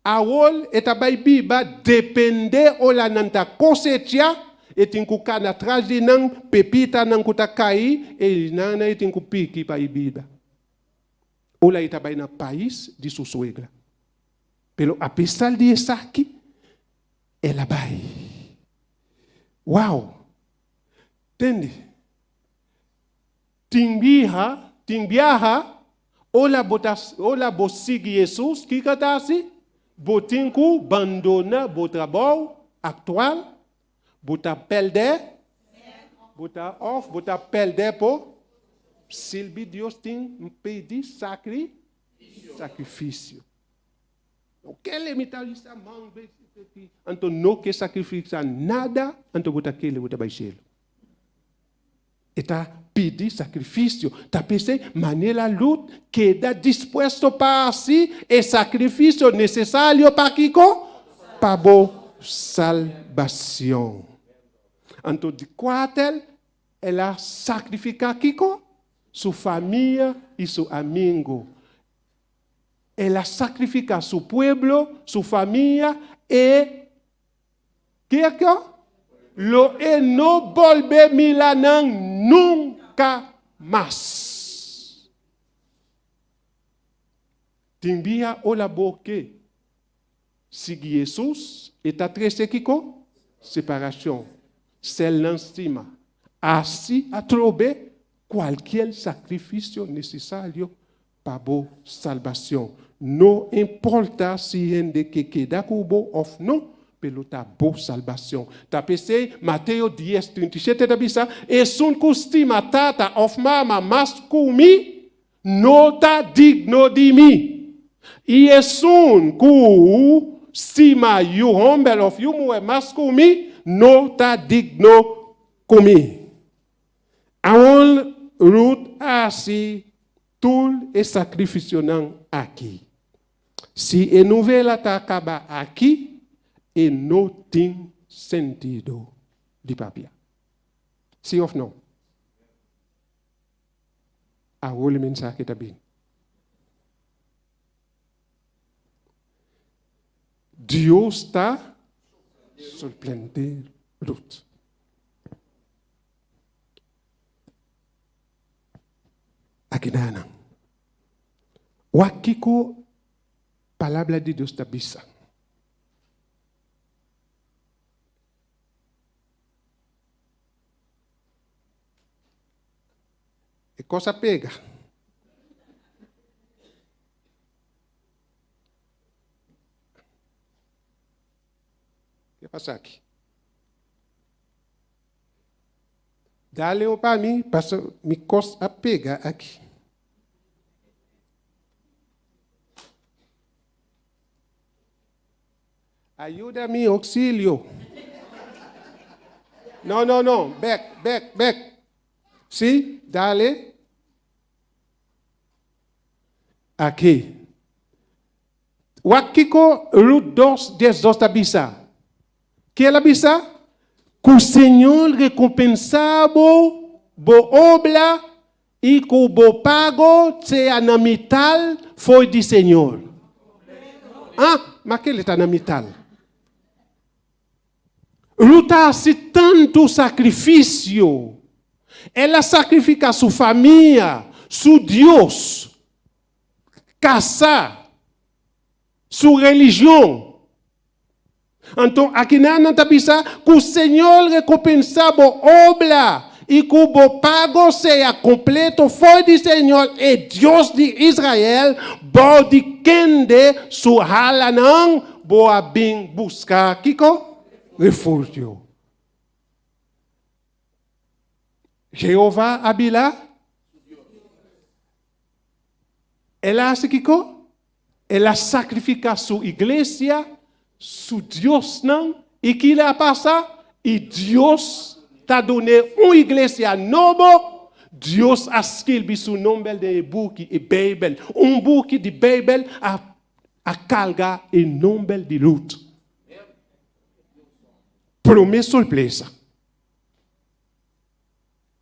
Awor e ta bai biba depende ora nan ta kosecha, e tin ku kana tras di nan, pepitanan ku ta kai, e nan e tin ku piki pa e biba. Ora e ta bai na pais di su suegra. Pero apesar di esaki, el a bai. Wow! Tende? Tin biaha, tin biaha, ora bo ta, ora bo sigui Hesus, kiko ta hasi? Bo tin ku bandona bo trabou aktual, bo ta pèrdè, bo ta òf bo ta pèrdè por sirbi Dios tin pidi sakri, sakrifisio. No kere mi ta bisa man, anto no ke sakrifisá nada, anto bo ta kere bo ta bai shelu. E ta pidi sakrifisio. Ta p'esei manera Lut keda dispuesto pa hasi e sakrifisio nesesario pa kiko? Pa bo salbacion. Anto di kuater, el a sakrifiká kiko? Su famia i su amigu. El a sakrifiká su pueblo, su famia e. Kiko? Lo e no bolbe mira nan nunka mas. Tin bia ora bo ke sigui Hesus, e ta trese kiko? Separashon. Sel nan stima. Hasi atrobe kualkier sakrifisio nesesario pa bo salbacion. No importa si hende ke keda ku bo of no, pero ta bo salbacion. Ta p'esei Mateo dies, 37 ta bisa, Esun ku stima tata of mama mas ku mi, no ta digno di mi. I esun ku stima yu homber of yu muher mas ku mi, no ta digno ku mi. Awor Ruth a hasi tur e sakrifisionan aki. Si e novela ta kaba aki, e no tin sentido di papia. Si òf no? Awor e mensahe ta bini. Dios ta sorprende Ruth. Akinanan. Wak kiko Palabra di Dios ta bisa. E kos a pega. Ke pasa aki? Dale un pa mi, paso mi kos a pega aki. Ayuda mi, auxilio. No, no, no. Back, back, back. Sí, dale. Aki. Wak kiko Ruth 2, 12 ta bisa. Ki el a bisa? Ku Señor rekompensá bo bo obra i ku bo pago sea na mital for di Señor. Ah, ma kele ta na mital. Ruth a hasi tantu sakrifisio. El a sakrifiká su famia, su Dios, kasá, su religion. Anto akinan nan ta bisa ku Señor rekompensá bo obra i ku bo pago sea kompleto for di Señor e Dios di Israel, bou di kende su halanan bo a bin buska kiko? Refugio. Jehová a bila? El a hasi kiko? El a sakrifiká su iglesia, su diosnan, i kila a pasa? I Dios ta dun'é un iglesia nobo. Dios a skirbi su nomber den e buki, e Beibel. Un buki di Beibel a a karga e nomber di Ruth. Promé sorpresa.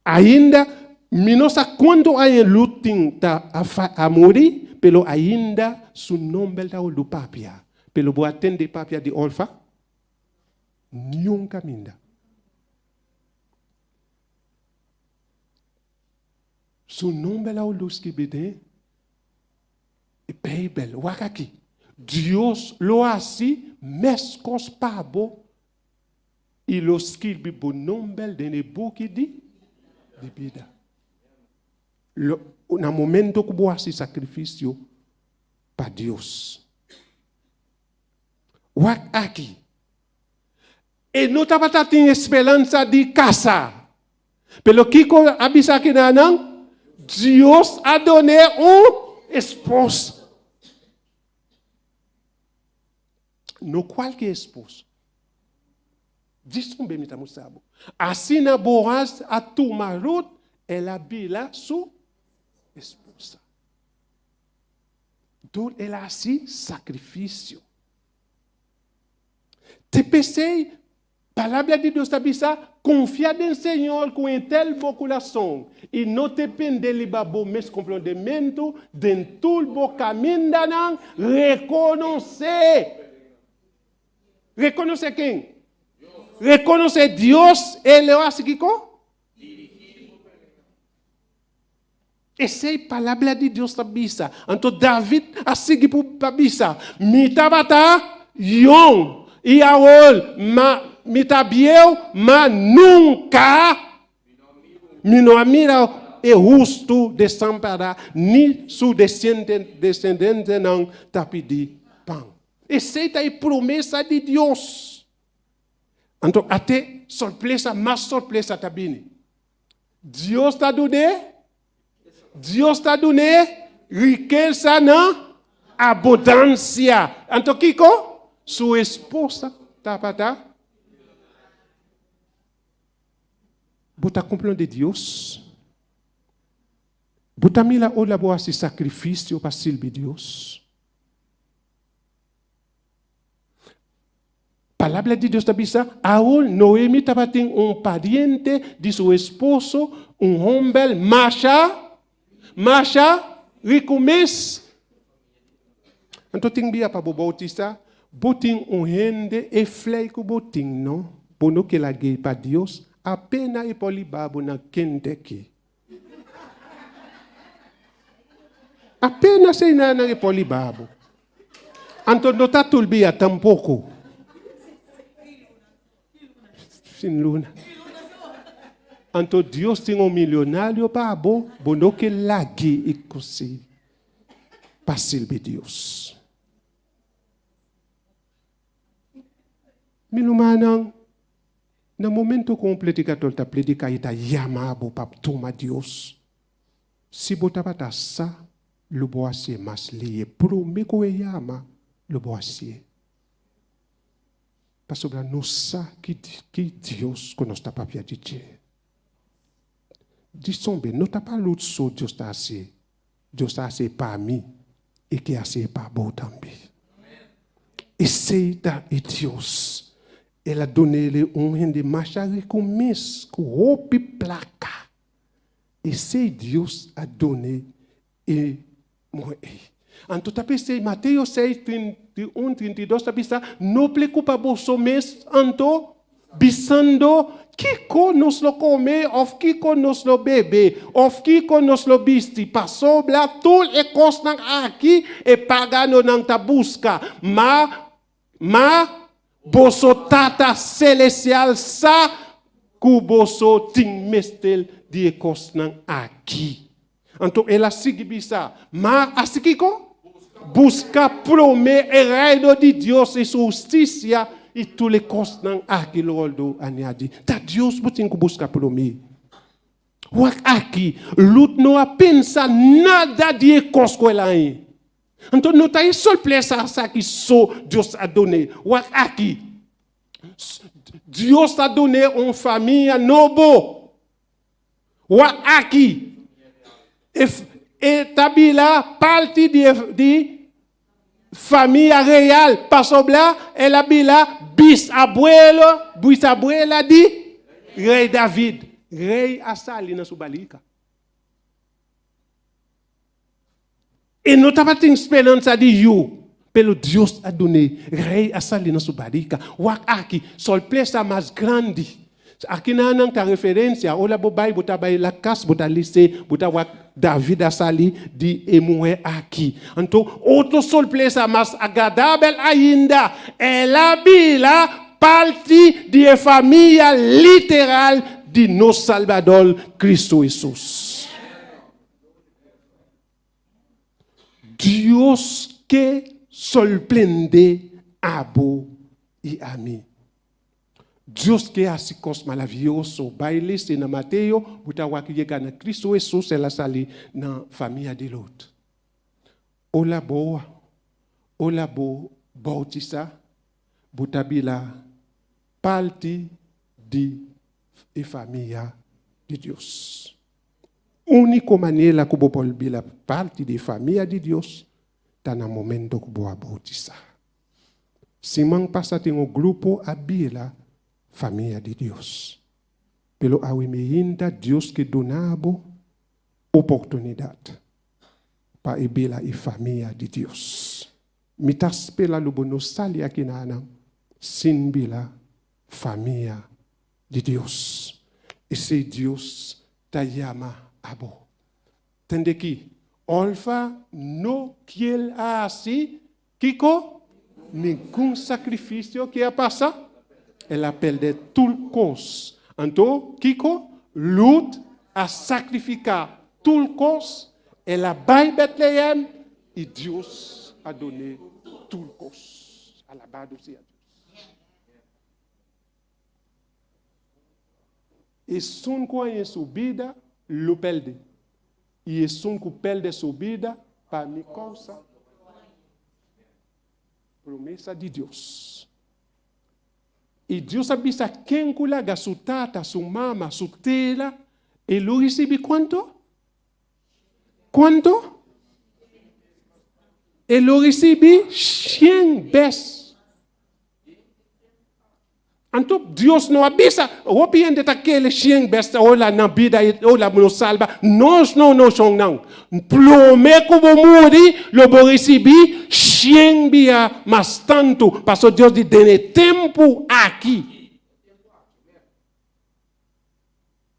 Ainda mi no sa cuanto aña Lut tin ta a muri, pero ainda su nomber ta wordu papia. Pero bo a tende papia di Orfa? Niun caminda. Su nomber a wordu skibi den e Bijbel. Wak aki. Dios lo haci mescos pa bo I lo skirbi bo nomber den e buki di di bida. Lo, na momento ku bo hasi sakrifisio pa Dios. Wak aki. E no tabata tin e speransa di kasa. Pero kiko a bisa aki na nan? Dios a dun'é un esposa. No kualke esposo. Djis un be mi ta mustra bo. Asina Boaz a tuma Rut, el a bira su esposa. Dor el a hasi sakrifisio. Te p'esei Palabra di Dios ta bisa, Konfia den Señor ku henter bo kurason, i no dependé riba bo mes komprondementu, den tur bo kamindanan rekonosé. Rekonosé ken? Rekonosé Dios, e lo hasi kiko? Esei Palabra di Dios ta bisa. Anto David a sigui pa bisa, Mi tabata yong, i awor ma mi ta bieu, ma nunka mi no a mira e hustu desampará, ni su desendentenan ta pidi pan. Esei ta e promesa di Dios. Anto ate sorpresa mas sorpresa ta bini. Dios ta dun'é? Dios ta dun'é rikesa na abundansia. Anto kiko? Su esposa tabata. Bo ta komprondé Dios? Bo ta mira ora bo hasi sakrifisio pa sirbi Dios? Palabra di Dios ta bisa, Awor Noemi tabatin un pariente di su esposo, un homber masha, masha riku mes. Anto tin bia pa bo bautisa, bo tin un hende e flei ku bo tin no, bo no ke lag'é pa Dios, apena e por liba bo na Kentucky. Apenas ei nan e por liba bo. Anto no ta tur bia tampoko. Sin luna. Anto Dios tin un milionario pa bo, bo no ke lag'é i kosei pa sirbi Dios. Mi rumannan, Na momento ku un predikador ta predika i ta yama bo pa tuma Dios, si bo tabata sa, lo bo hasié mas lihe. Promé ku e yama, lo bo hasié. Pasobra nos sa ki ki Dios ku nos ta papia di dje. Dison be, no ta pa Lut so Dios ta hasié. Dios ta hasié pa mi i ke hasié pa bo tambe. Esei ta e Dios. El a dun'é un hende masha riku mes, ku hopi plaka. Esei Dios a dun'é e muhé ei. Anto ta p'esei Mateo 6, 31, 32 ta bisa, No preocupa boso mes anto, bisando, Kiko nos lo kome òf kiko nos lo bebe òf kiko nos lo bisti? Pasobra tur e kosnan aki e paganonan ta buska. Ma, ma boso Tata Selestial sa ku boso tin mester di e kosnan aki. Anto el a sigui bisa, Ma hasi kiko? Buska promé e Reino di Dios i su hustisia, i tur e kosnan aki lo wòrdu añadí. Ta Dios bo tin ku buska promé. Wak aki, Lut no a pensa nada di e kos ku el a haña. Anto no ta e sorpresa esaki so Dios a dun'é. Wak aki, Dios a dun'é un famia nobo. Wak aki, e e ta bira parti di e di famia real pasobra el a bira bisabuelo, bisabuela di Rei David. Rei a sali na su balika. E no tabatin speransa di yu, pero Dios a dun'é. Rei a sali na su barika. Wak aki, sorpresa mas grandi. Akinan nan ta referensia, ora bo bai, bo ta bai la kas, bo ta lise, bo ta wak David a sali di e muhé aki. Anto, otro sorpresa mas agradabel ainda, el a bira parti di e famia literal di nos Salbador, Kristu Hesus. Dios ke sorprendé abo i ami. Dios ke hasi kos maravioso. Bai lese na Mateo, bo ta wak yega na Kristu Hesus, el a sali na famia di Lot. Ora bo, ora bo boutisá, bo ta bira parti di e famia di Dios. Úniko manera ku bo por bira parti di e famia di Dios ta na momento ku bo a boutisá. Siman pasá tin un grupo a bira famia di Dios. Pero awe meinta Dios ke duna bo oportunidat pa e bira e famia di Dios. Mi ta spera lo bo no sali aki na sin bira famia di Dios. Esei Dios ta yama abo. Tende ki, Orfa no kier a hasi kiko? Ningun sakrifisio ke a pasa. El a pèrdè tur kos. Anto, kiko? Lut a sakrifiká tur kos, el a bai Bètlehèm i Dios a dun'é tur kos. Alabado sea Dios. Esun ku haña su bida lo pèrdè, i esun ku pèrdè su bida pa mi kousa, promesa di Dios. I Dios a bisa ken ku laga su tata, su mama, su tera, e lo risibí kuantu? Kuantu? E lo risibí shen bes. Anto Dios no a bisa, hopi hende ta kere shen bes ora nan bida ora bo salba. Nos no no son nan. Prome ku bo muri lo bo risibí shen bia mas tantu, paso Dios di den e tempu aki.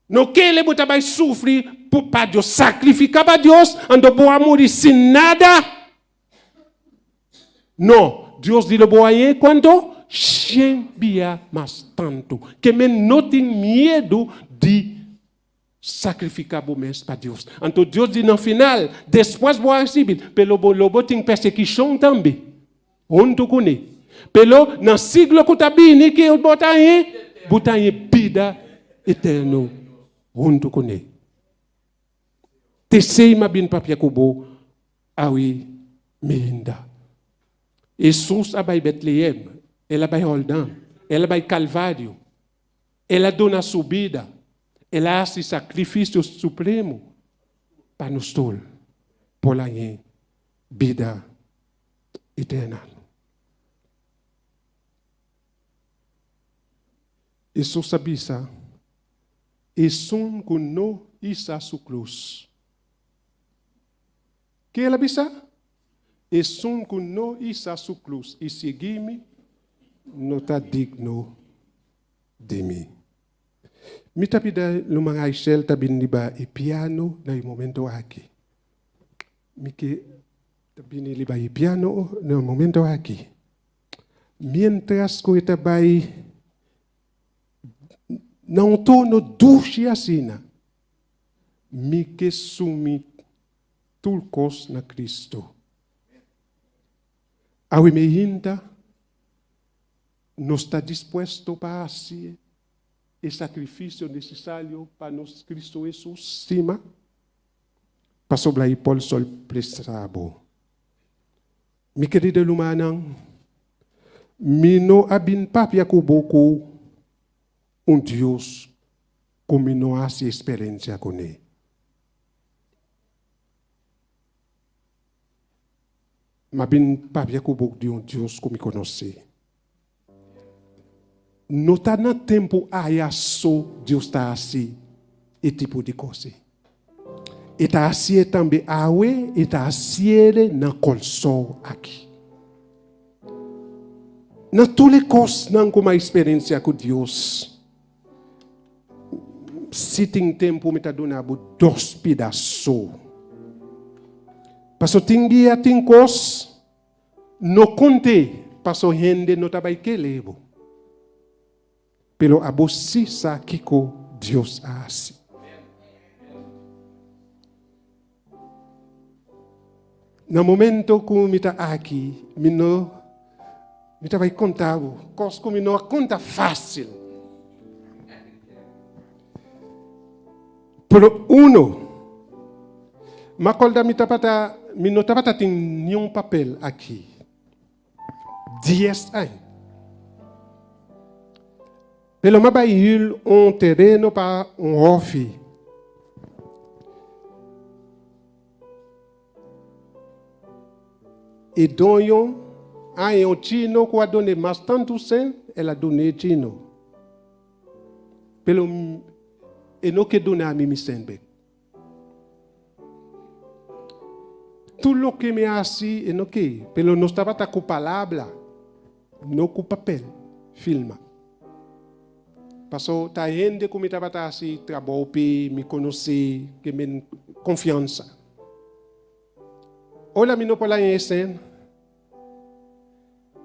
No kere bo ta bai sufri pa Dios, sakrifika pa Dios, anto bo a muri sin nada. No, Dios di lo bo hañ'é kuantu? Shen bia mas tantu. Ke men no tin miedu di sakrifiká bo mes pa Dios. Anto Dios di na final, despues bo a risibí, pero bo lo bo tin persekishon tambe huntu kuné. Pero na siglo ku ta bini ke bo ta hañ'é? Bo ta hañ'é bida eterno huntu kuné. T'esei m'a bin papia ku bo Awe meinda. Hesus a bai Betlehem, el a bai Holdan. El a bai Kalvario. El a duna su bida. El a hasi sakrifisio supremo pa nos tur por haña bida eternal. Hesus a bisa, Esun ku no hisa su krus. Ke el a bisa? Esun ku no hisa su krus i sigui mi, no ta digno di mi. Mi ta pida Ruman Aishel ta bini riba e piano na e momento aki. Mi ke ta bini riba e piano na e momento aki. Mientras ku e ta bai na un tono dushi asina, mi ke sumi tur kos na Kristu. Awe mi hinta, nos ta dispuesto pa hasi e sakrifisio nesesario pa nos Kristu Hesus stima? Pasobra e por sorpresa bo. Mi kerido rumannan, mi no a bin papia ku bo ku un Dios ku mi no hasi eksperensia kuné. Mi a bin papia ku bo di un Dios ku mi konosé. No ta na tempu aya so Dios ta hasi e tipo di kos ei. E ta hasié tambe awe, e ta hasié na Kòrsou aki. Na tur e kosnan ku mi a eksperensiá ku Dios, si tin tempu mi ta duna bo dos pidaso. Pasobra tin dia tin kos No konte paso hende no ta bai kele bo. Pero abo si sa kiko Dios a hasi. Na momento ku mi ta aki, mi no mi ta bai konta bo kos ku mi no a konta fásil. Pero uno, m'acorda mi tabata, mi no tabata tin niun papel aki. Dies aña. Pero m'a bai hür un tereno pa un hòfi. E doño haña un chino ku a dun'é mas tantu sen, el a dun'é chino. Pero e no ke duna mi mi sen bek. Tur loke mi a hasi e no ke, pero nos tabata ku palabra, no ku papel, filma. Paso ta hende ku mi tabata hasi trabou p'e, mi konosé, ke men konfiansa. Ora mi no por haña e sen,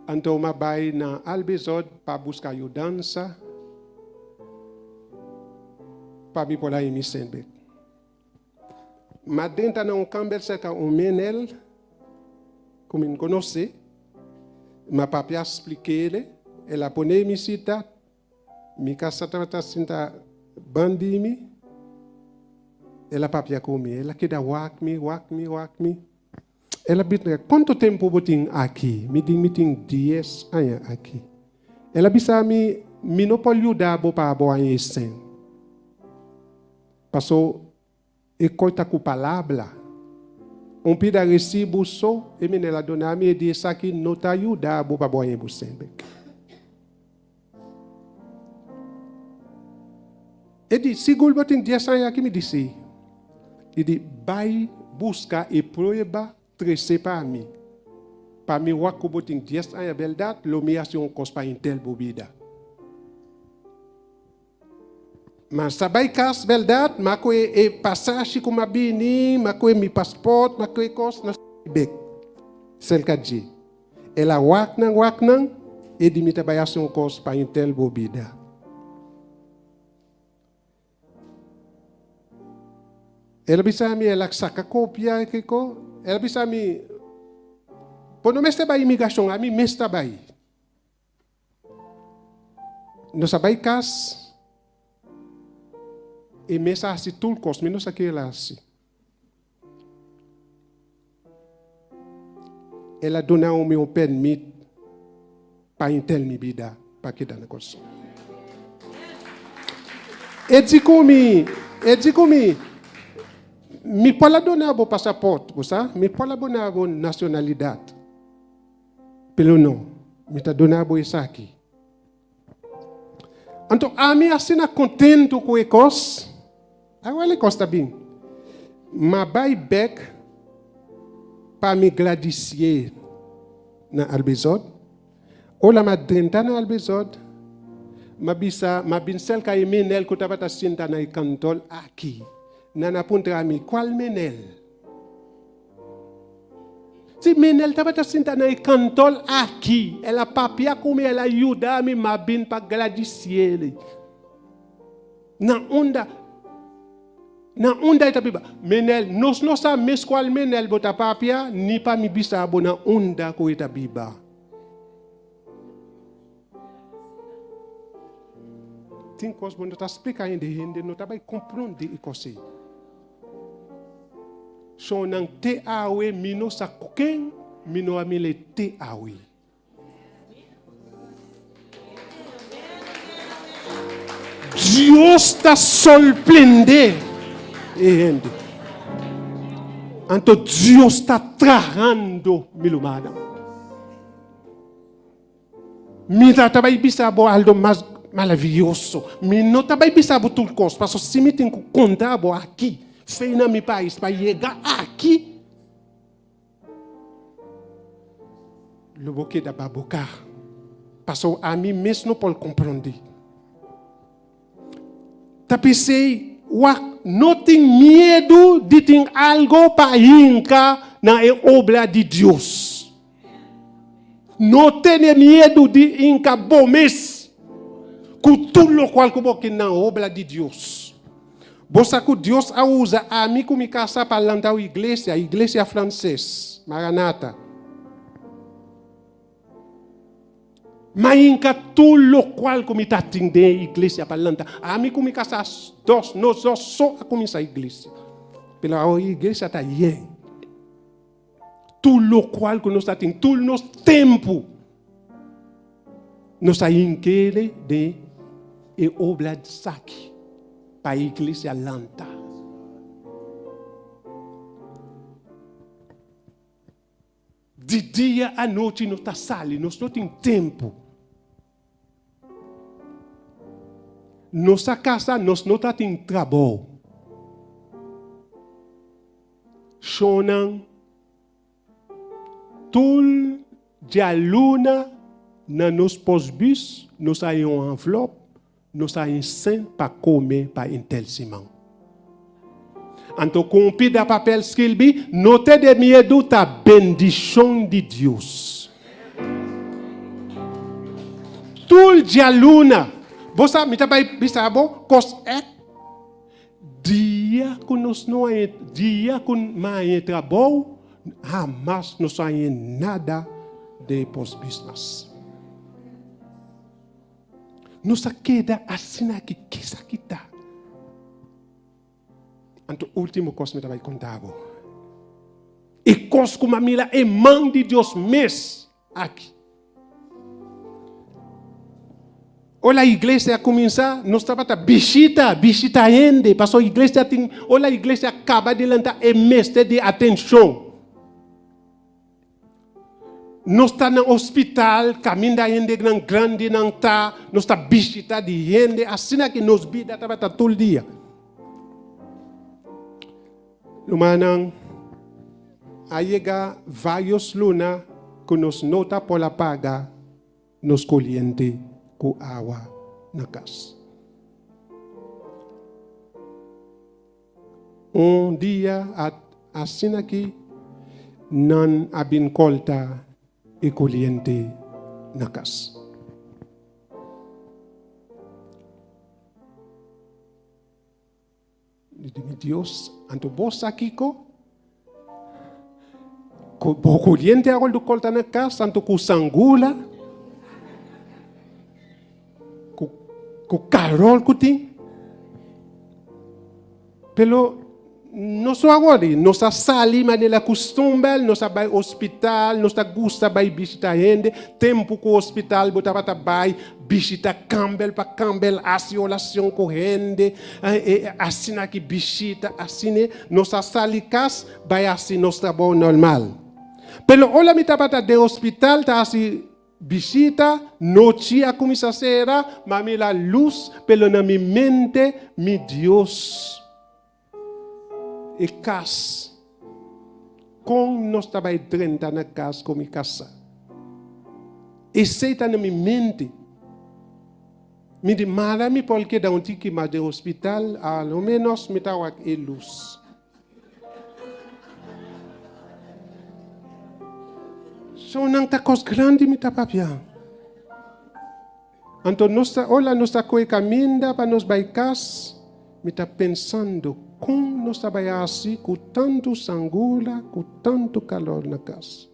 Anto m'a bai na Albezod pa buska yudansa pa mi por haña mi sènbek. M'a drenta na un kamber serka un menel ku mi konosé. M'a papia splik'é, el a pone mi sita. Mi kasa tabata sinta bandi mi. El a papia ku mi, el a keda wak mi, wak mi, wak mi. El a bisa, Kuantu tempu bo tin aki? Mi di, Mi tin dies aña aki. El a bisa mi, Mi no por yuda bo pa bo haña e sèn. Paso e koi ta ku palabra. Un pida resibu so e miner a duna mi, e di, Esaki no ta yuda bo pa bo haña bo sèn bèk. E di, Sigur bo tin dies aña aki? Mi di, Si. E di, Bai buska e prueba trese pa mi, pa mi wak ku bo tin dies aña bèrdat, lo mi hasi un kos pa intel bo bida. Ma sa bai kas bèrdat, ma ku e pasashi ku m'a bini, ma ku e mi paspòrt, ma ku e kos, na bek serka dje. El a wak nan, wak nan, e di mi ta bai hasi un kos pa intel bo bida. El a bisa mi, el a saka kopia kiko, el a bisa mi, bo no mester bai imigrashon, ami mes ta bai. Nos a bai kas, e mes a hasi tur kos, mi no sa ke el a hasi. El a duna mi un pèrmit pa intel mi bida. pa keda na Kòrsou. E di ku mi, e di ku mi, mi por a duna bo pasapòrt, bo sa, mi por a duna bo nashonalidat, pero no, mi ta duna bo esaki. Anto ami asina kontentu ku e kos, awor e kos ta bin. M'a bai bèk pa mi gradisié na Albezòt. Ora m'a drenta na Albezòt, m'a bisa, m'a bin serka e menel ku tabata sinta na e kantòl aki. Nan a puntra mi, Kual menel? Si Menel tabata sinta na e kantòl aki, el a papia ku mi, el a yuda mi, m'a bin pa gradisié. Na unda, na unda e ta biba? Menel, nos no sa mes kual Menel bo ta papia, ni pa mi bisa bo na unda ku e ta biba. Tin kos bo no ta splika hende, hende no ta bai komprondé e kos ei. Shonnan te awe mi no sa ku ken mi no a mira te awe. Dios ta sorprende e hende. Anto Dios ta trahando mi rumannan. Mi ta ta bai bisa bo algo mas maravioso. Mi no ta bai bisa bo tur kos, paso si mi tin ku konta bo aki, fei na mi pais pa yega aki, lo bo keda baboká. Paso ami mes no por komprondé. Ta p'esei, wak, no tin miedu di tin algo pa hinka na e obra di Dios. No tene miedu di hinka bo mes ku tur lokual ku bo ke na obra di Dios. Bo sa ku Dios a usa ami ku mi kasa pa lanta un iglesia, Iglesia Franses, Maranata. Ma hinka tur lokual ku mi ta tin den e iglesia pa lanta. Ami ku mi kasa dos, nos dos so a kuminsá iglesia. Pero awor e iglesia ta yen. Tur lokual ku nos ta tin, tur nos tempu, nos a hink'e den e obra esaki pa e iglesia lanta. Di dia anochi nos ta sali, nos no tin tempu. Nos a kasa, nos no ta tin trabou. Shonnan tur djaluna na nos postbus nos a haña un envelop Nos a insen pa kome pa intel siman. Anto ku un pida papel skirbi, No te de miedu ta bendishon di Dios. Tur djaluna, bo sa, mi ta bai bisa bo kos èk, dia ku nos no a dia ku mi a haña trabou, hamas nos a haña nada den e postbus mas. Nos a keda asina aki, kisa ki ta? Anto ultimo kos mi ta bai konta bo. E kos ku mi a mira e man di Dios mes aki. Ora iglesia a kuminsá, nos tabata bishita, bishita hende, pasobra iglesia tin, ora iglesia kaba di lanta e mester di atenshon. Nos ta na hospital, kaminda hendenan grandinan ta, nos ta bishita di hende, asina ki nos bida tabata tur dia. Rumannan, a yega varios luna ku nos no ta por a paga nos koriente ku awa na kas. Un dia asina ki nan a bin kolta e koriente na kas. Mi di, Mi Dios, anto bo sa kiko? Bo koriente a wòrdu kolta na kas, anto ku sangula, ku, ku karol ku tin. Pero. Nos no a wòri, nos a sali manera kustumber, nos a bai hospital, nos ta gusta bai bishita hende, tempu ku hospital bo tabata bai bishita kamber pa kamber, hasi orashon ku hende, asina ki bishita, asina nos a sali kas bai hasi nos trabou normal. Pero ora mi tabata den hospital ta hasi bishita, nochi a kuminsá sera, ma mi la lus, pero na mi mente mi Dios. E kas. Kon nos ta bai drenta na kas ku mi kasa? Esei ta na mi mente. Mi di, Mara mi por keda un tiki mas den hospital, a lo ménos mi ta wak e lus. So nan ta kos grandi mi ta papia. Anto nos ta ora nos ta koe kaminda pa nos bai kas, mi ta pensando kon nos ta bai hasi ku tantu sangura, ku tantu kalor na kas.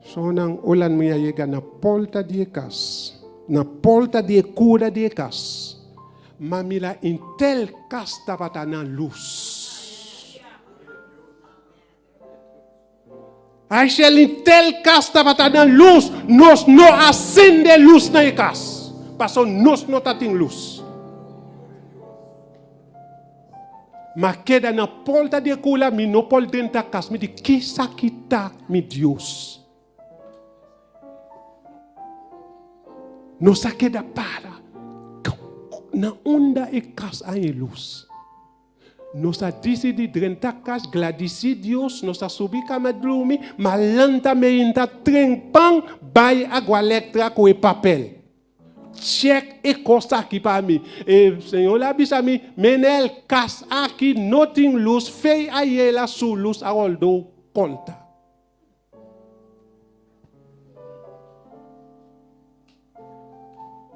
Sonan ora mi a yega na porta di e kas, na porta di e kura di e kas, m'a mira intel kas tabata na lus. Aishel intel kas tabata na lus, nos no a sende lus na e kas, paso nos no ta tin lus. Ma keda na porta di e kula, mi no por drenta kas, mi di, Kisaki ta mi Dios? Nos a keda para na unda e kas a e lus. Nos a disidí drenta kas, gladisí Dios, nos a subi kama drumi, ma lanta meinta tren pan bai Agualectra ku e papel. Chèk e kos aki pa mi. E señor a bisa mi, Menel, kas aki no tin lus, fei ayela su lus a wòrdu kòrta.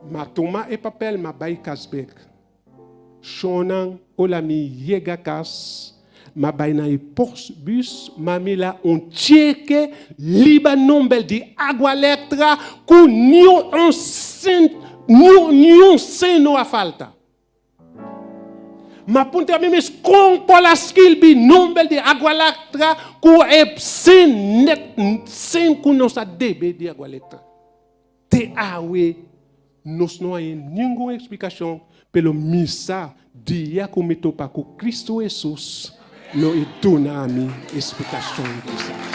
Ma tuma e papel ma bai kas bek. Shonnan ora mi yega kas, ma bai na e postbus, ma mira un cheke liba nomber di Agualectra ku niun un sent, niun sen no a falta. Ma puntra mi mes kon por a skirbi nomber di Agualectra ku e sen net sen ku nos a debe di Agualectra. Te awe nos no haña ningun eksplikashon, pero mi sa dia ku mi topa ku Kristu Hesus lo e duna mi eksplikashon di esaki.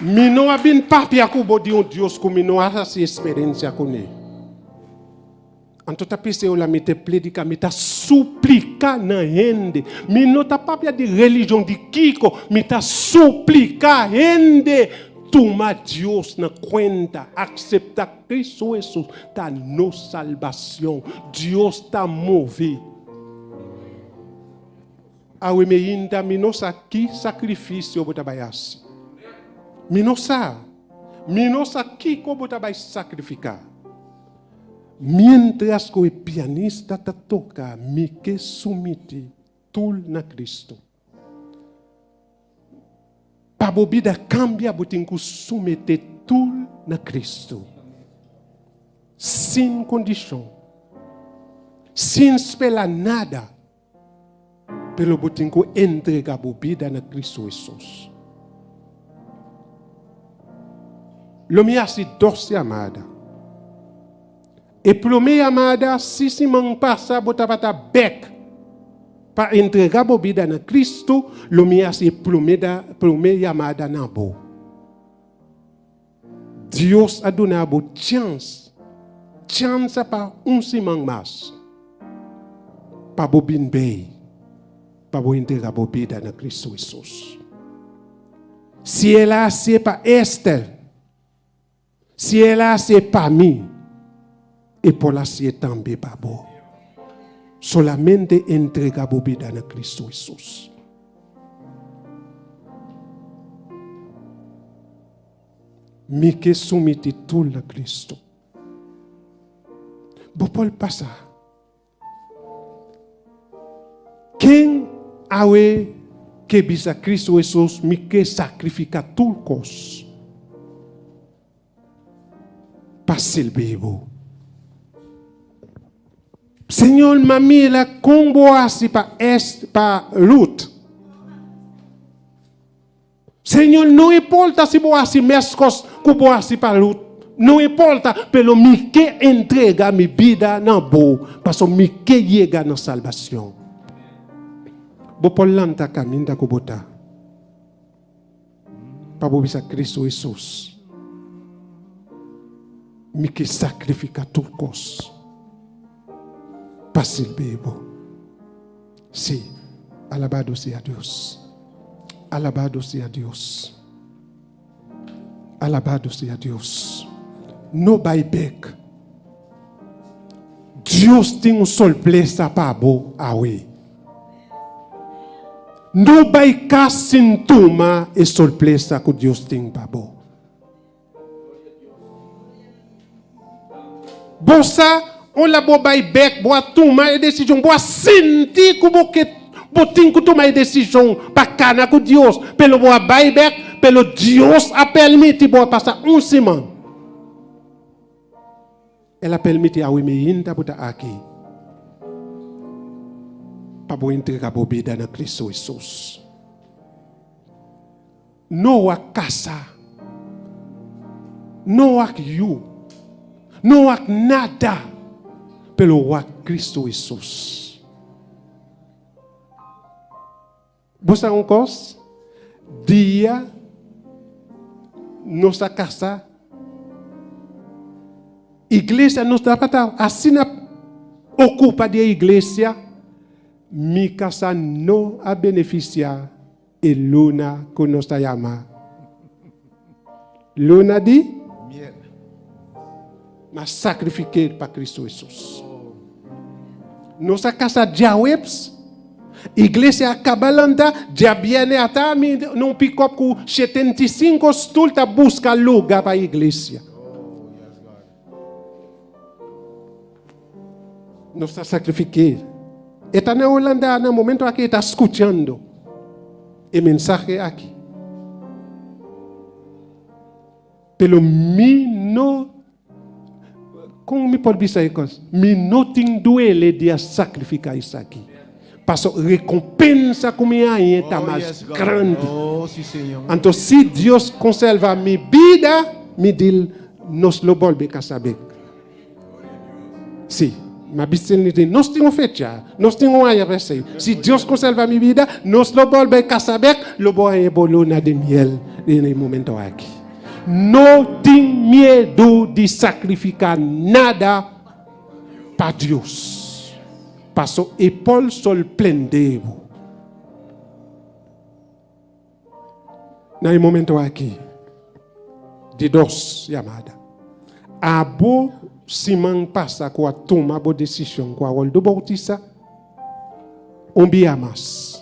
Mi no a bin papia ku bo di un Dios ku mi no a hasi eksperensia kuné. Anto ta p'esei ora mi ta prediká, mi ta supliká na hende. Mi no ta papia di religion, di kiko. Mi ta supliká hende tuma Dios na kuenta, akseptá Kristu Hesus ta nos salbacion. Dios ta move. Awe mi ainda mi no sa ki sakrifisio bo ta bai hasi. Mi no sa. Mi no sa kiko bo ta bai sakrifiká. Miéntras ku e pianista ta toka Mi ke sumiti tul na Kristu. Pa bo bida kambia bo tin ku sumete tul na Kristu. Sin kondishon. Sin spera nada. Pero bo tin ku entrega bo bida na Kristu Hesus. Lo mi hasi dos yamada. E promé yamada, si siman pasa bo tabata bèk pa entrega bo bida na Kristu, lo mi hasi e promé yamada na bo. Dios a duna bo chans, chansa pa un siman mas, pa bo bin bei, pa bo entrega bo bida na Cristo Hesus. Si El a hacié pa Esther, si El a hacié pa mi, E por hacié tambe pa bo. Solamente entrega bo bida na Cristo Hesus. Mi ke sumiti tur na Cristo. Bo por pasa. Ken awe ke bisa Cristo Jesus mi ke sacrifica tur cos pa sirbi bo? Señor, m'a mira kon bo a hasi pa Es pa Ruth. Señor, no importa si bo hasi meskos ku bo hasi pa Ruth, no importa, pero mi ke entrega mi bida na bo, paso mi ke yega na salbacion. Bo por lanta kaminda ku bo ta, pa bo bisa Cristo Jesus, mi ke sacrifica tur kos pa sirbi bo. Sí, alabado sea Dios. Alabado sea Dios. Alabado sea Dios. No bai bek. Dios tin un sorpresa pa bo awe. No bai kas sin tuma e sorpresa ku Dios tin pa bo. Bo sa, ora bo bai bek, bo a tuma e desishon, bo a sinti ku bo ke, bo tin ku tuma e desishon pa kana ku Dios, pero bo a bai bek, pero Dios a permiti bo a pasa un siman. El a permiti awe meinta bo ta aki pa bo entrega bo bida na Cristo Hesus. No wak kasa, no wak yu, no wak nada, pero wak Cristo Hesus. Bo sa un kos? Dia nos a kasa, iglesia nos tabata asina ocupa di e iglesia, mi kasa no a beneficia E luna ku nos ta yama luna di Miel. M'a sakrifik'é pa Kristu Hesus. Nos a kasa djaweps, iglesia a kaba lanta, djabièrnè ata mi na un pikòp ku 75 stul ta buska luga pa iglesia. Nos ta sakrifik'é. E ta na Holanda na momento aki e ta skuchando e mensahe aki. Pero mi no, kon mi por bisa e kos? Mi no tin duele di a sakrifiká esaki. Paso rekompensa ku mi haña ta mas grandi. Anto si Dios konserva mi bida, mi di nos lo bolbe kasa bek. Sí, m'a bisa el di, nos tin un fecha, nos tin un aña pa esei. Si Dios konserva mi bida, nos lo bolbe kasa bek, lo bo haña bo luna di miel den e momento aki. No tin miedu di sakrifiká nada pa Dios, paso e por sorprendé bo. Na e momento aki, di dos yamada. Abo siman pasa ku a tuma bo desishon ku a wòrdu boutisa, un bia mas,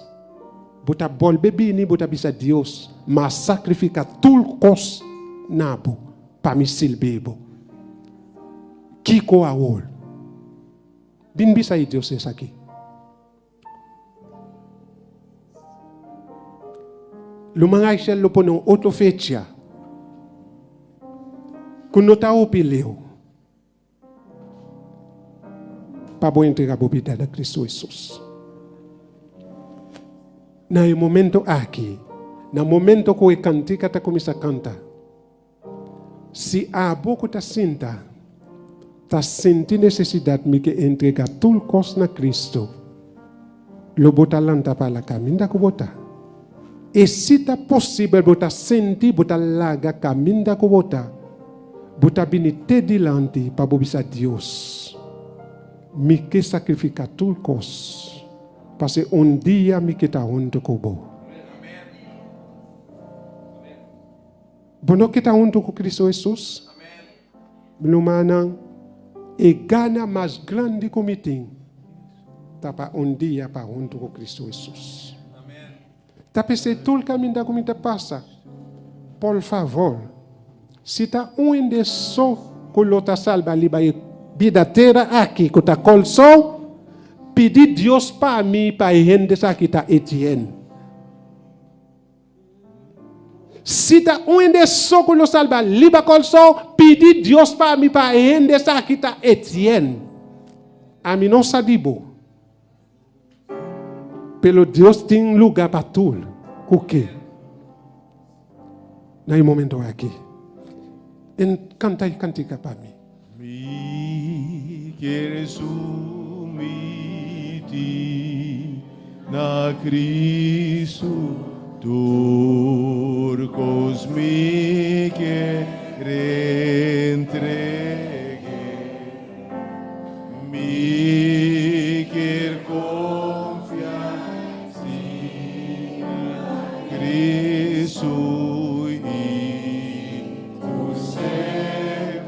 bo ta bolbe bini bo ta bisa Dios, M'a sakrifika tur kos na bo pa mi sirbi bo. Kiko awor? Bin bisa e Dios esaki. Luman Aishel lo pone un otro fecha ku no ta hopi leu pa bo entrega bo bida na Cristo Hesus. Na e momento aki, na momento ku e kantika ta kuminsá kanta, Si abo ku ta sinta ta sinti nesesidat mi ke entrega tur kos na Kristu, lo bo ta lanta pa la kaminda ku bo ta. E si ta posibel bo ta sinti bo ta laga kaminda ku bo ta, bo ta bini te dilanti pa bo bisa Dios, Mi ke sakrifika tur kos, pase un dia mi ke ta huntu ku bo. Bo no ke ta huntu ku Kristu Hesus? Mi rumannan, e gana mas grandi ku mi tin ta pa un dia pa huntu ku Kristu Hesus. Ta p'esei tur kaminda ku mi ta pasa, por favor, si ta un hende so ku lo ta salba riba e bida tera aki ku ta Kòrsou, pidi Dios pa mi pa e hende esaki ta Etienne. Si ta un hende so ku lo salba liba Kòrsou, pidi Dios pa mi pa e hende esaki ta Etienne. Ami no sa di bo. Pero Dios tin lugá pa tur ku ke na e momento aki. En kanta e kantika pa mi. Mi kier sumiti na Cristo tur cos mi kier entregue. Mi kier confia si na Cristo y tu semper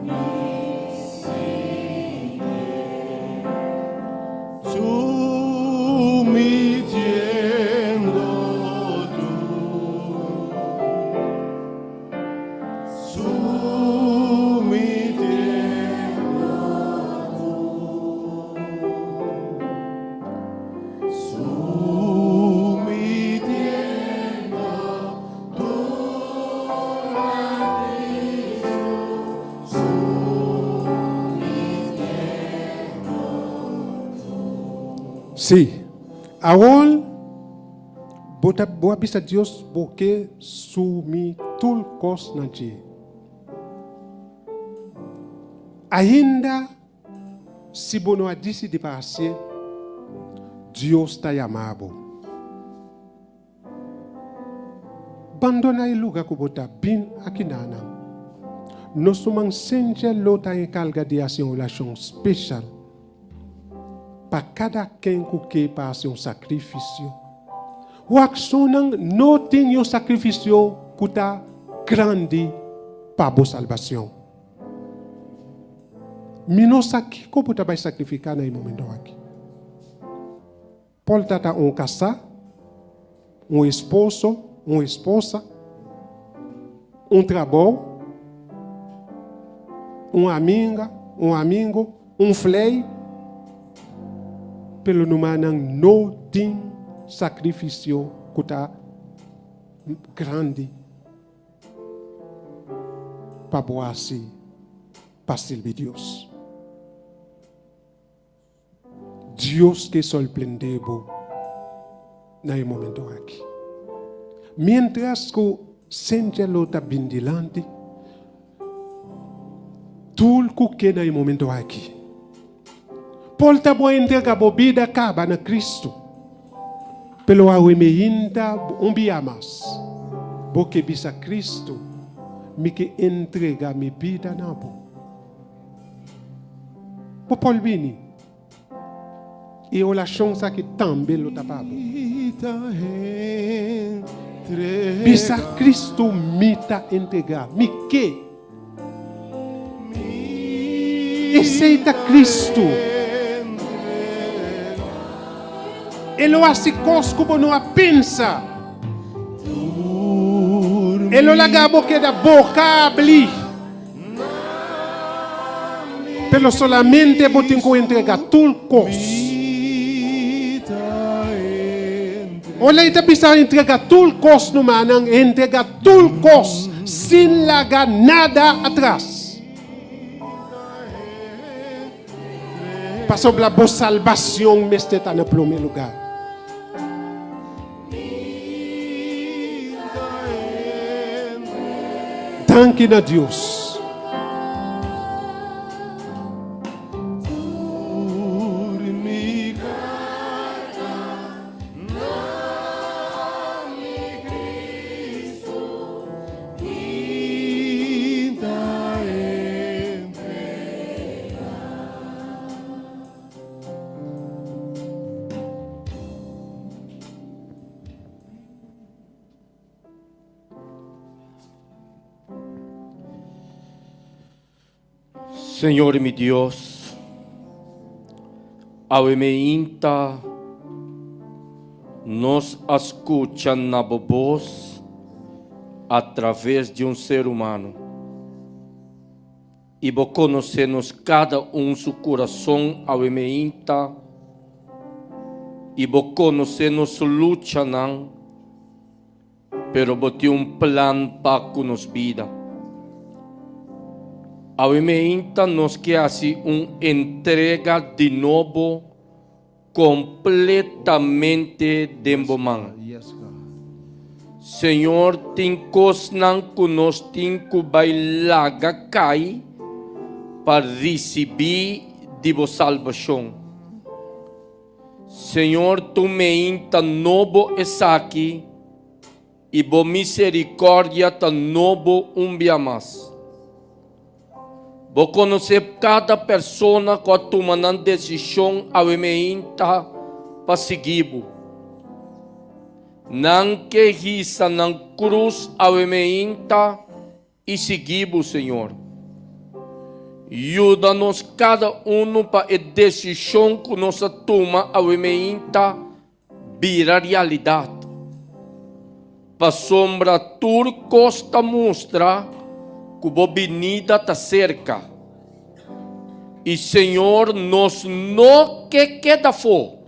mi sigui. Sumitiendo tu. Sí. Awor Bo ta bo a bisa Dios bo ke sumi tur kos na dje. Ainda si bo no a disidí pa hasié, Dios ta yama bo. Bandoná e luga ku bo ta, bin akinanan. Nos ruman Senja lo ta enkarga di hasi un orashon speshal. Pa kada ken ku ke pa hasi un sakrifisio. Wakshonnan no tin un sakrifisio ku ta grandi pa bo salbacion. Mi no sa kiko bo ta bai sakrifiká na e momento aki. Por ta ta un kasá, un esposo, un esposa, un trabou, un amiga, un amigo, un flei, pero numanan no tin sacrificio cu ta grandi pa bo haci pa sirbi Dios. Dios ke sorprende bo na e momento aki. Mientras ku Cynthia lo ta bin dilanti, tur ku ke na e momento aki. Por ta bo a entrega bo bida kaba na Cristo, pero awe meinta un bia mas bo ke bisa Cristo, mi ke entrega mi bida na bo. Bo por bini. E orashon esaki tambe lo ta pa bo. Bisa Kristu, Mi ta entregá. Mi ke. Esei ta Kristu. E lo hasi kos ku bo no a pensa. E lo laga bo keda boka abli. Pero solamente bo tin ku entrega tur kos. Ora e ta bisa entrega tur kos numanan, entrega tur kos sin laga nada atras. Pasobra bo salbacion mester ta na prome lugar. Danki na Dios. Señor mi Dios, awe meinta nos a scucha na bo bos a traves di un ser humano. I bo konosé nos kada un su kurason awe meinta, i bo konosé nos luchanan, pero bo tin un plan pa ku nos bida. Awe meinta nos ke hasi un entrega di nobo kompletamente den bo man. Señor, tin kosnan ku nos tin ku bai laga kai pa risibí di bo salbashon. Señor, tu meinta nobo esaki. I bo miserikòrdia ta nobo un bia mas. Bo konosé kada persona ku a tuma nan desishon awe meinta pa sigui bo. Nan ke hisa nan krus awe meinta i sigui bo, Señor. Yuda nos kada unu pa e desishon ku nos a tuma awe meinta bira realidat. Pasobra tur kos ta mustra ku bo binida ta serka. I Señor nos no ke keda afó.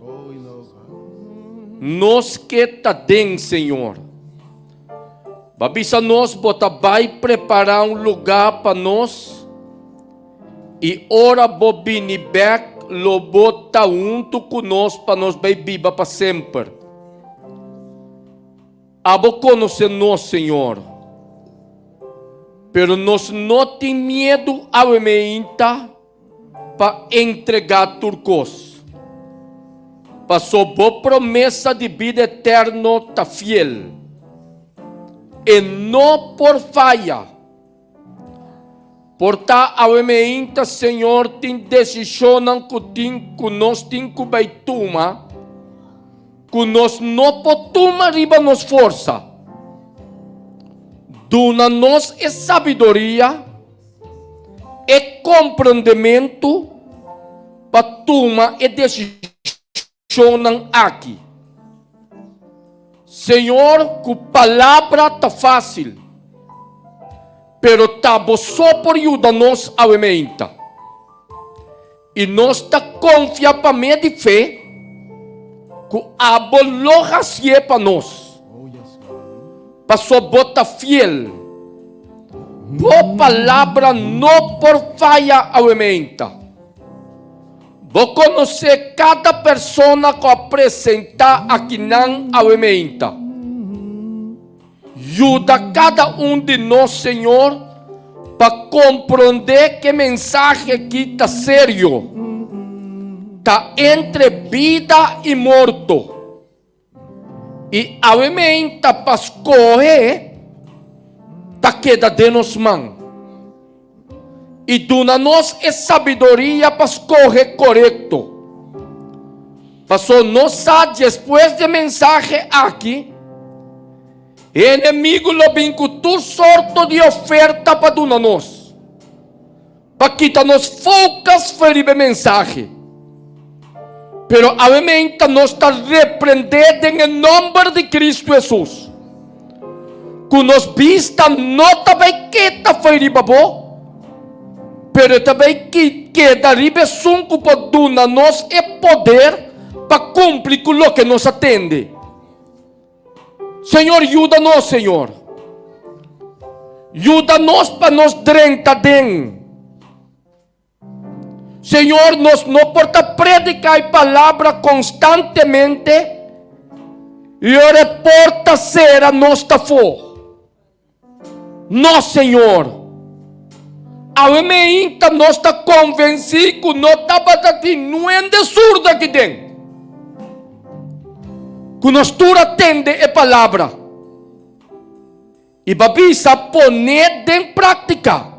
Nos ke ta den, Señor. Bo a bisa nos bo ta bai prepará un lugá pa nos, i ora bo bini bèk lo bo ta huntu ku nos pa nos bai biba pa semper. Abo konosé nos, Señor, pero nos no tin miedu awe meinta pa entregá tur kos, paso bo promesa di bida eterno ta fiel. E no por faya. Por ta awe meinta, Señor, tin desishonnan ku tin ku nos tin ku bai tuma, ku nos no por tuma riba nos forsa. Duna nos e sabiduria. E komprondementu pa tuma e desishonnan aki. Señor, ku palabra ta fásil, pero ta bo so por yuda nos awe meinta. I nos ta konfia pa medio di fe ku abo lo hasié pa nos. Paso bo ta fiel. Bo palabra no por faya awe meinta. Bo konosé kada persona ku a presentá akinan awe meinta. Yuda kada un di nos, Señor, pa komprondé ku e mensahe akí ta serio. Ta entre bida i morto. I awe meinta pa skohe ta keda den nos man. I duna nos e sabiduria pa skohe korekto. Paso nos sa despues di e mensahe aki, e enemigu lo bin ku tur sorto di oferta pa duna nos, pa kita nos focus for riba e mensahe. Pero awe meinta nos ta reprende den e nomber di Cristo Jesus ku nos bista no ta bai kita for riba bo, pero e ta bai keda riba esun ku por duna nos e poder pa kumpli ku loke nos a tende. Señor yuda nos Señor. Yuda nos pa nos drenta den. Señor, nos no por ta predica e palabra constantemente y ora e porta cera nos ta fo. No, Señor. Awe meinta nos ta convenci cu no tabata tin nuende surdo aki den. Cu nos tur a tende e palabra. I bo a bisa pon'é den práktika.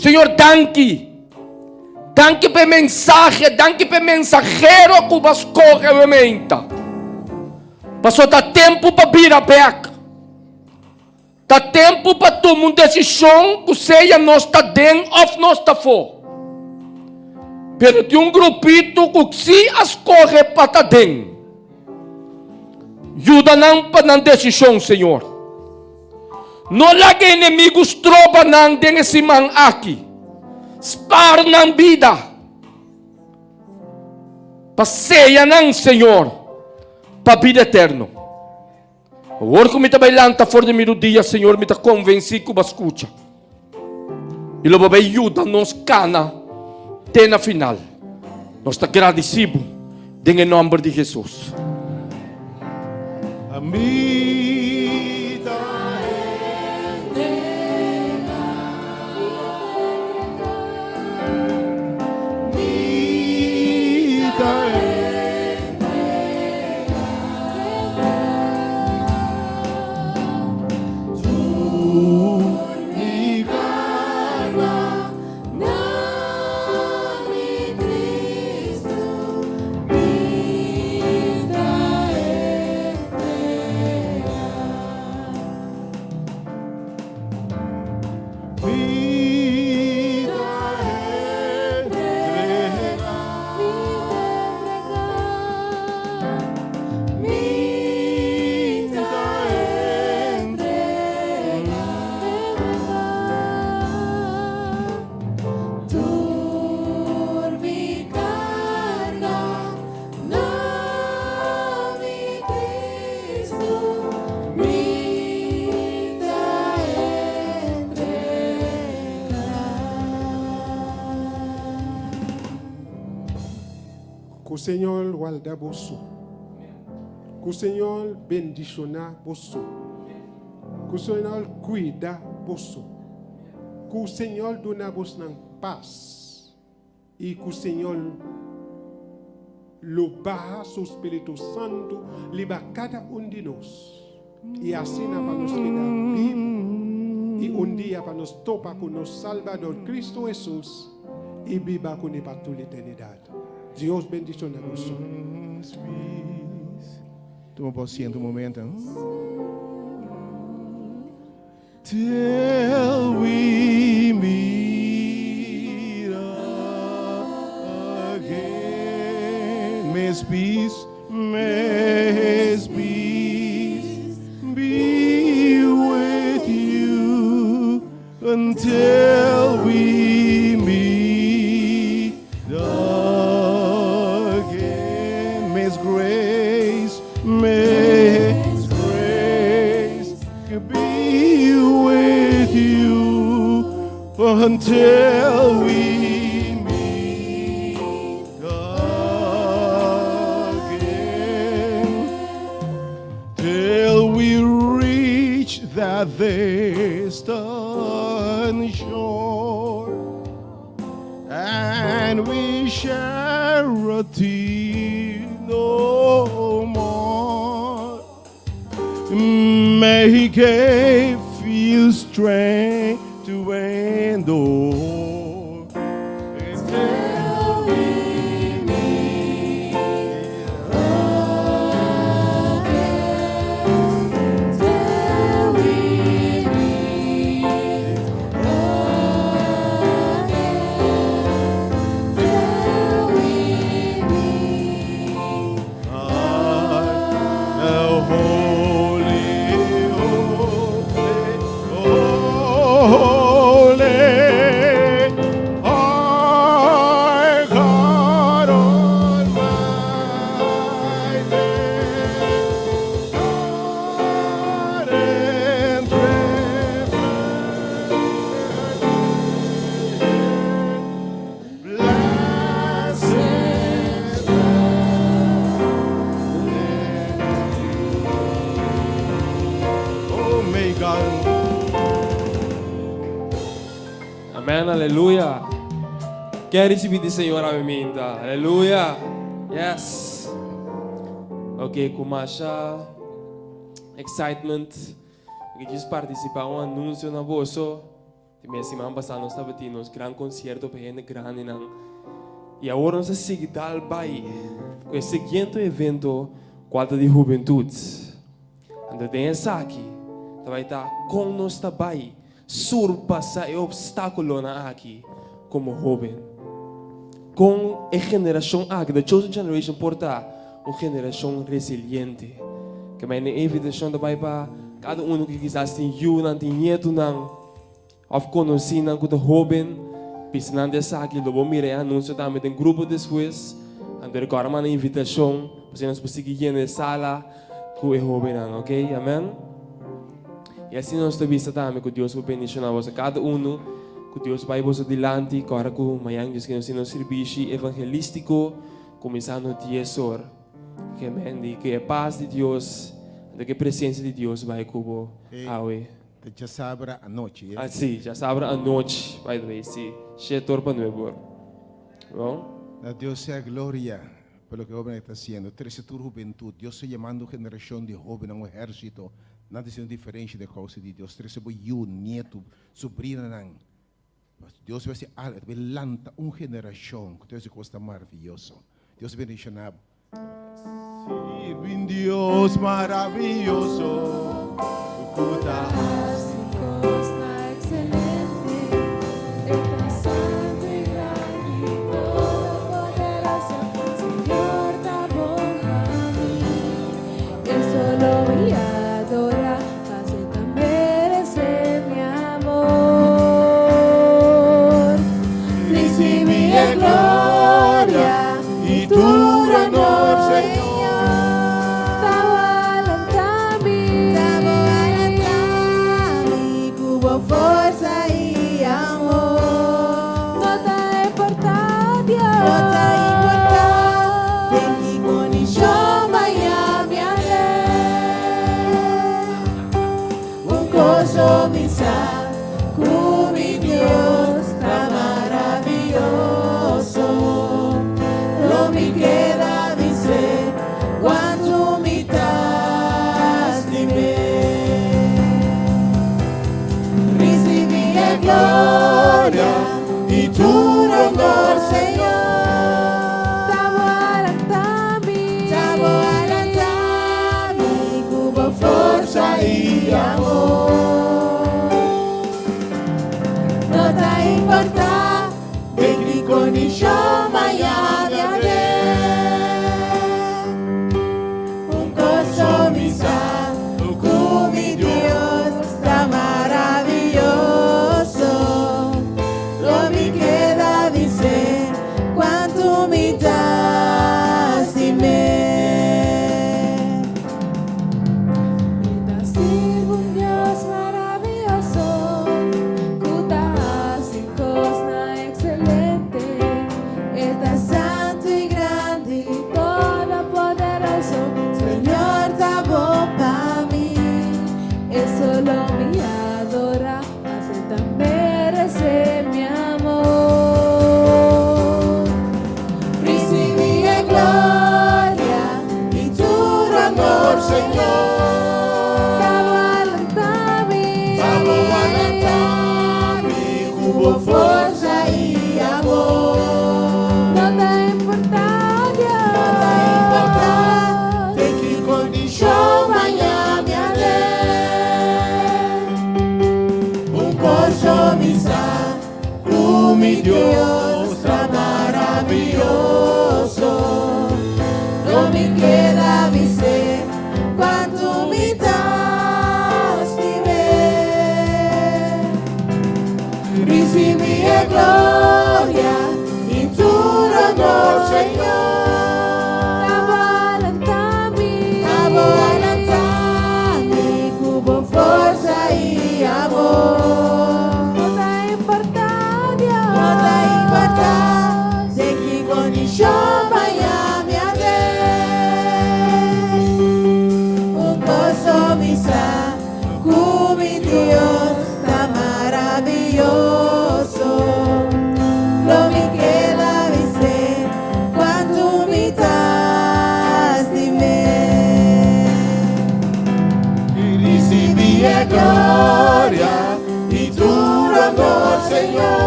Señor, danki. Danki pa e mensahe, danki pa e mensahero ku bo a skohe awe meinta. Pasobra ta tempu pa bira bèk. Ta tempu pa tuma un desishon ku sea nos ta den òf nos ta afó. Pero tin un grupito ku sí a skohe pa ta den. Yuda nan pa nan desishon, Señor. No laga e enemigu stroba nan den e siman aki. Spar nan bida. Pa seya nan, Señor, pa bida eterno. Awor ku mi ta bai lanta for di mi rudia, Señor, mi ta konvensí ku bo a skucha. I lo bo bai yuda nos kana te na final. Nos ta gradisí bo den e nòmber di Hesus. Ku Señor warda boso. Ku Señor bendishoná boso. Ku Señor kuida boso. Ku Señor duna bosnan pas. I ku Señor lo baha su Spiritu Santu riba kada un di nos. I asina pa nos keda bibu i un dia pa nos topa ku nos Salbador Cristo Hesus i biba kuné pa tur eternidat. Dios bendiciona boso. Tuma bo asiento un momento. Till we meet again. May his peace, may his peace be with you until we meet again. May his grace, may his grace be with you until we meet again. Till we reach that distant shore and we share a tear no more. May he give you strength to endure. Until we meet again. Till we meet again. Till we meet the holy, holy, holy, our God Almighty. God and Blessed Oh, may God. Amen, aleluya. Ken ricibi di Señor awe minta? Aleluya. Yes. Ok, cu masha excitement mi ke djis participa un anuncio na boso. Di mes siman pasá nos tabatin nos gran konsierto pa hende grandinan i awor nos a sigui dal bai ku e siguiente evento kual ta di hubentut. Anto den esaki ta bai ta kon nos ta bai surpasá e opstákulonan aki komo hóben. Kon e generashon aki, the chosen generation, por ta un generashon resiliente. Ke mei e invitashon ta bai pa kada uno ku kisas tin yunan, tin nietunan òf konosínan ku ta hóben, bisa nan di esaki. Lo bo mira e anunsio tambe den grupo despues. Anto rekòrda manda invitashon pasobra nos por sigui yena e sala ku e hóbennan, ok? Amen. I asina nos ta bisa tambe ku Dios por bendishoná boso kada unu. Ku Dios bai boso dilanti, kòrda ku mañan Dios ke nos tin nos sirbishi evangelístiko kuminsando dies or. Ke men di ku e pas di Dios, anto ku e presensia di Dios bai ku bo awe. Ta djasabra anochi, eh? Ah, si, djasabra anochi, by the way, si. Shete or pa nuebe or. Bon? Na Dios sea gloria pa loke hobennan ta hasiendo. Trese tur hubentut. Dios ta yamando un generashon di hobennan, un ehérsito. Nan ta hasiendo diferensha den kousa di Dios. Trese bo yu, nietu, subrinanan. Dios ta hasi algu, e ta bin lanta un generashon ku ta hasi kos tan maravioso. Dios bendishoná bo. Sirbi un Dios maravioso ku ta hasi kosnan ekselente. E ta santu i grandi, todopoderoso. Señor ta bon pa mi. E solo mi adora, pas e ta merece mi amor. Ricibi e gloria i tur honor, Señor. Ta bo a lanta mi. Ta bo a lanta mi ku bo forsa i amor. No ta importá, Dios. No ta importá den ki kondishon maya mi a den. Un kos so mi sa, ku mi Dios ta maravioso. Lo mi keda bis'é kuantu mi ta stim'é. Risibí e gloria i tur honor, Señor. Ta bo a lanta mi. Ta bo a lanta mi ku bo forsa i amor. No ta importá den ki kondishon maya mi a den. Un kos so mi sa, ku mi Dios ta maravioso. Lo mi keda bis'é kuantu mi ta stim'é. Mi ta sirbi un Dios maravioso ku ta hasi kosnan ekselente. E ta santu i grandi, todopoderoso. Señor ta bon pa mi. E solo mi adora, pas e ta merece mi amor. Risibí e gloria i tur honor, Señor. Ta bo a lanta mi. Ta bo a lanta mi ku bo forsa i amor. No ta importá, Dios. No ta importá den ki kondishon maya mi a den. Un kos so mi sa, ku mi Dios ta maravioso. Lo mi keda bis'é kuantu mi ta stim'é. Risibí e gloria i tur honor, Señor. Ta bo a lanta mi. Ta bo a lanta mi ku bo forsa i amor. No ta importá, Dios. No ta importá den ki kondishon maya mi a den. Un kos so mi sa, ku mi Dios ta maravioso. Lo mi keda bis'é kuantu mi ta stim'é. Risibí e gloria i tur honor, Señor.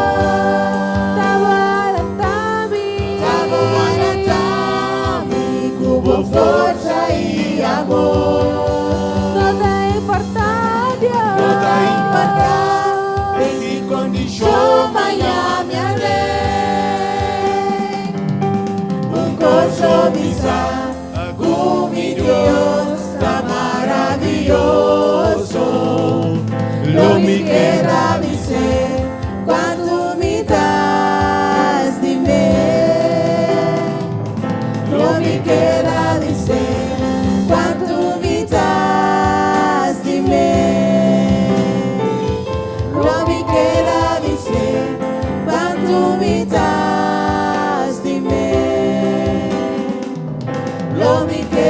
Ta bo a lanta mi. Ta bo a lanta mi ku bo forsa i amor. No ta importá, Dios. No ta importá den ki kondishon maya mi a den. Un kos so mi sa, ku mi Dios ta maravioso. Lo mi keda bis'é kuantu mi ta stim'é. Lo mi keda bis'é kuantu mi ta. Lo mi.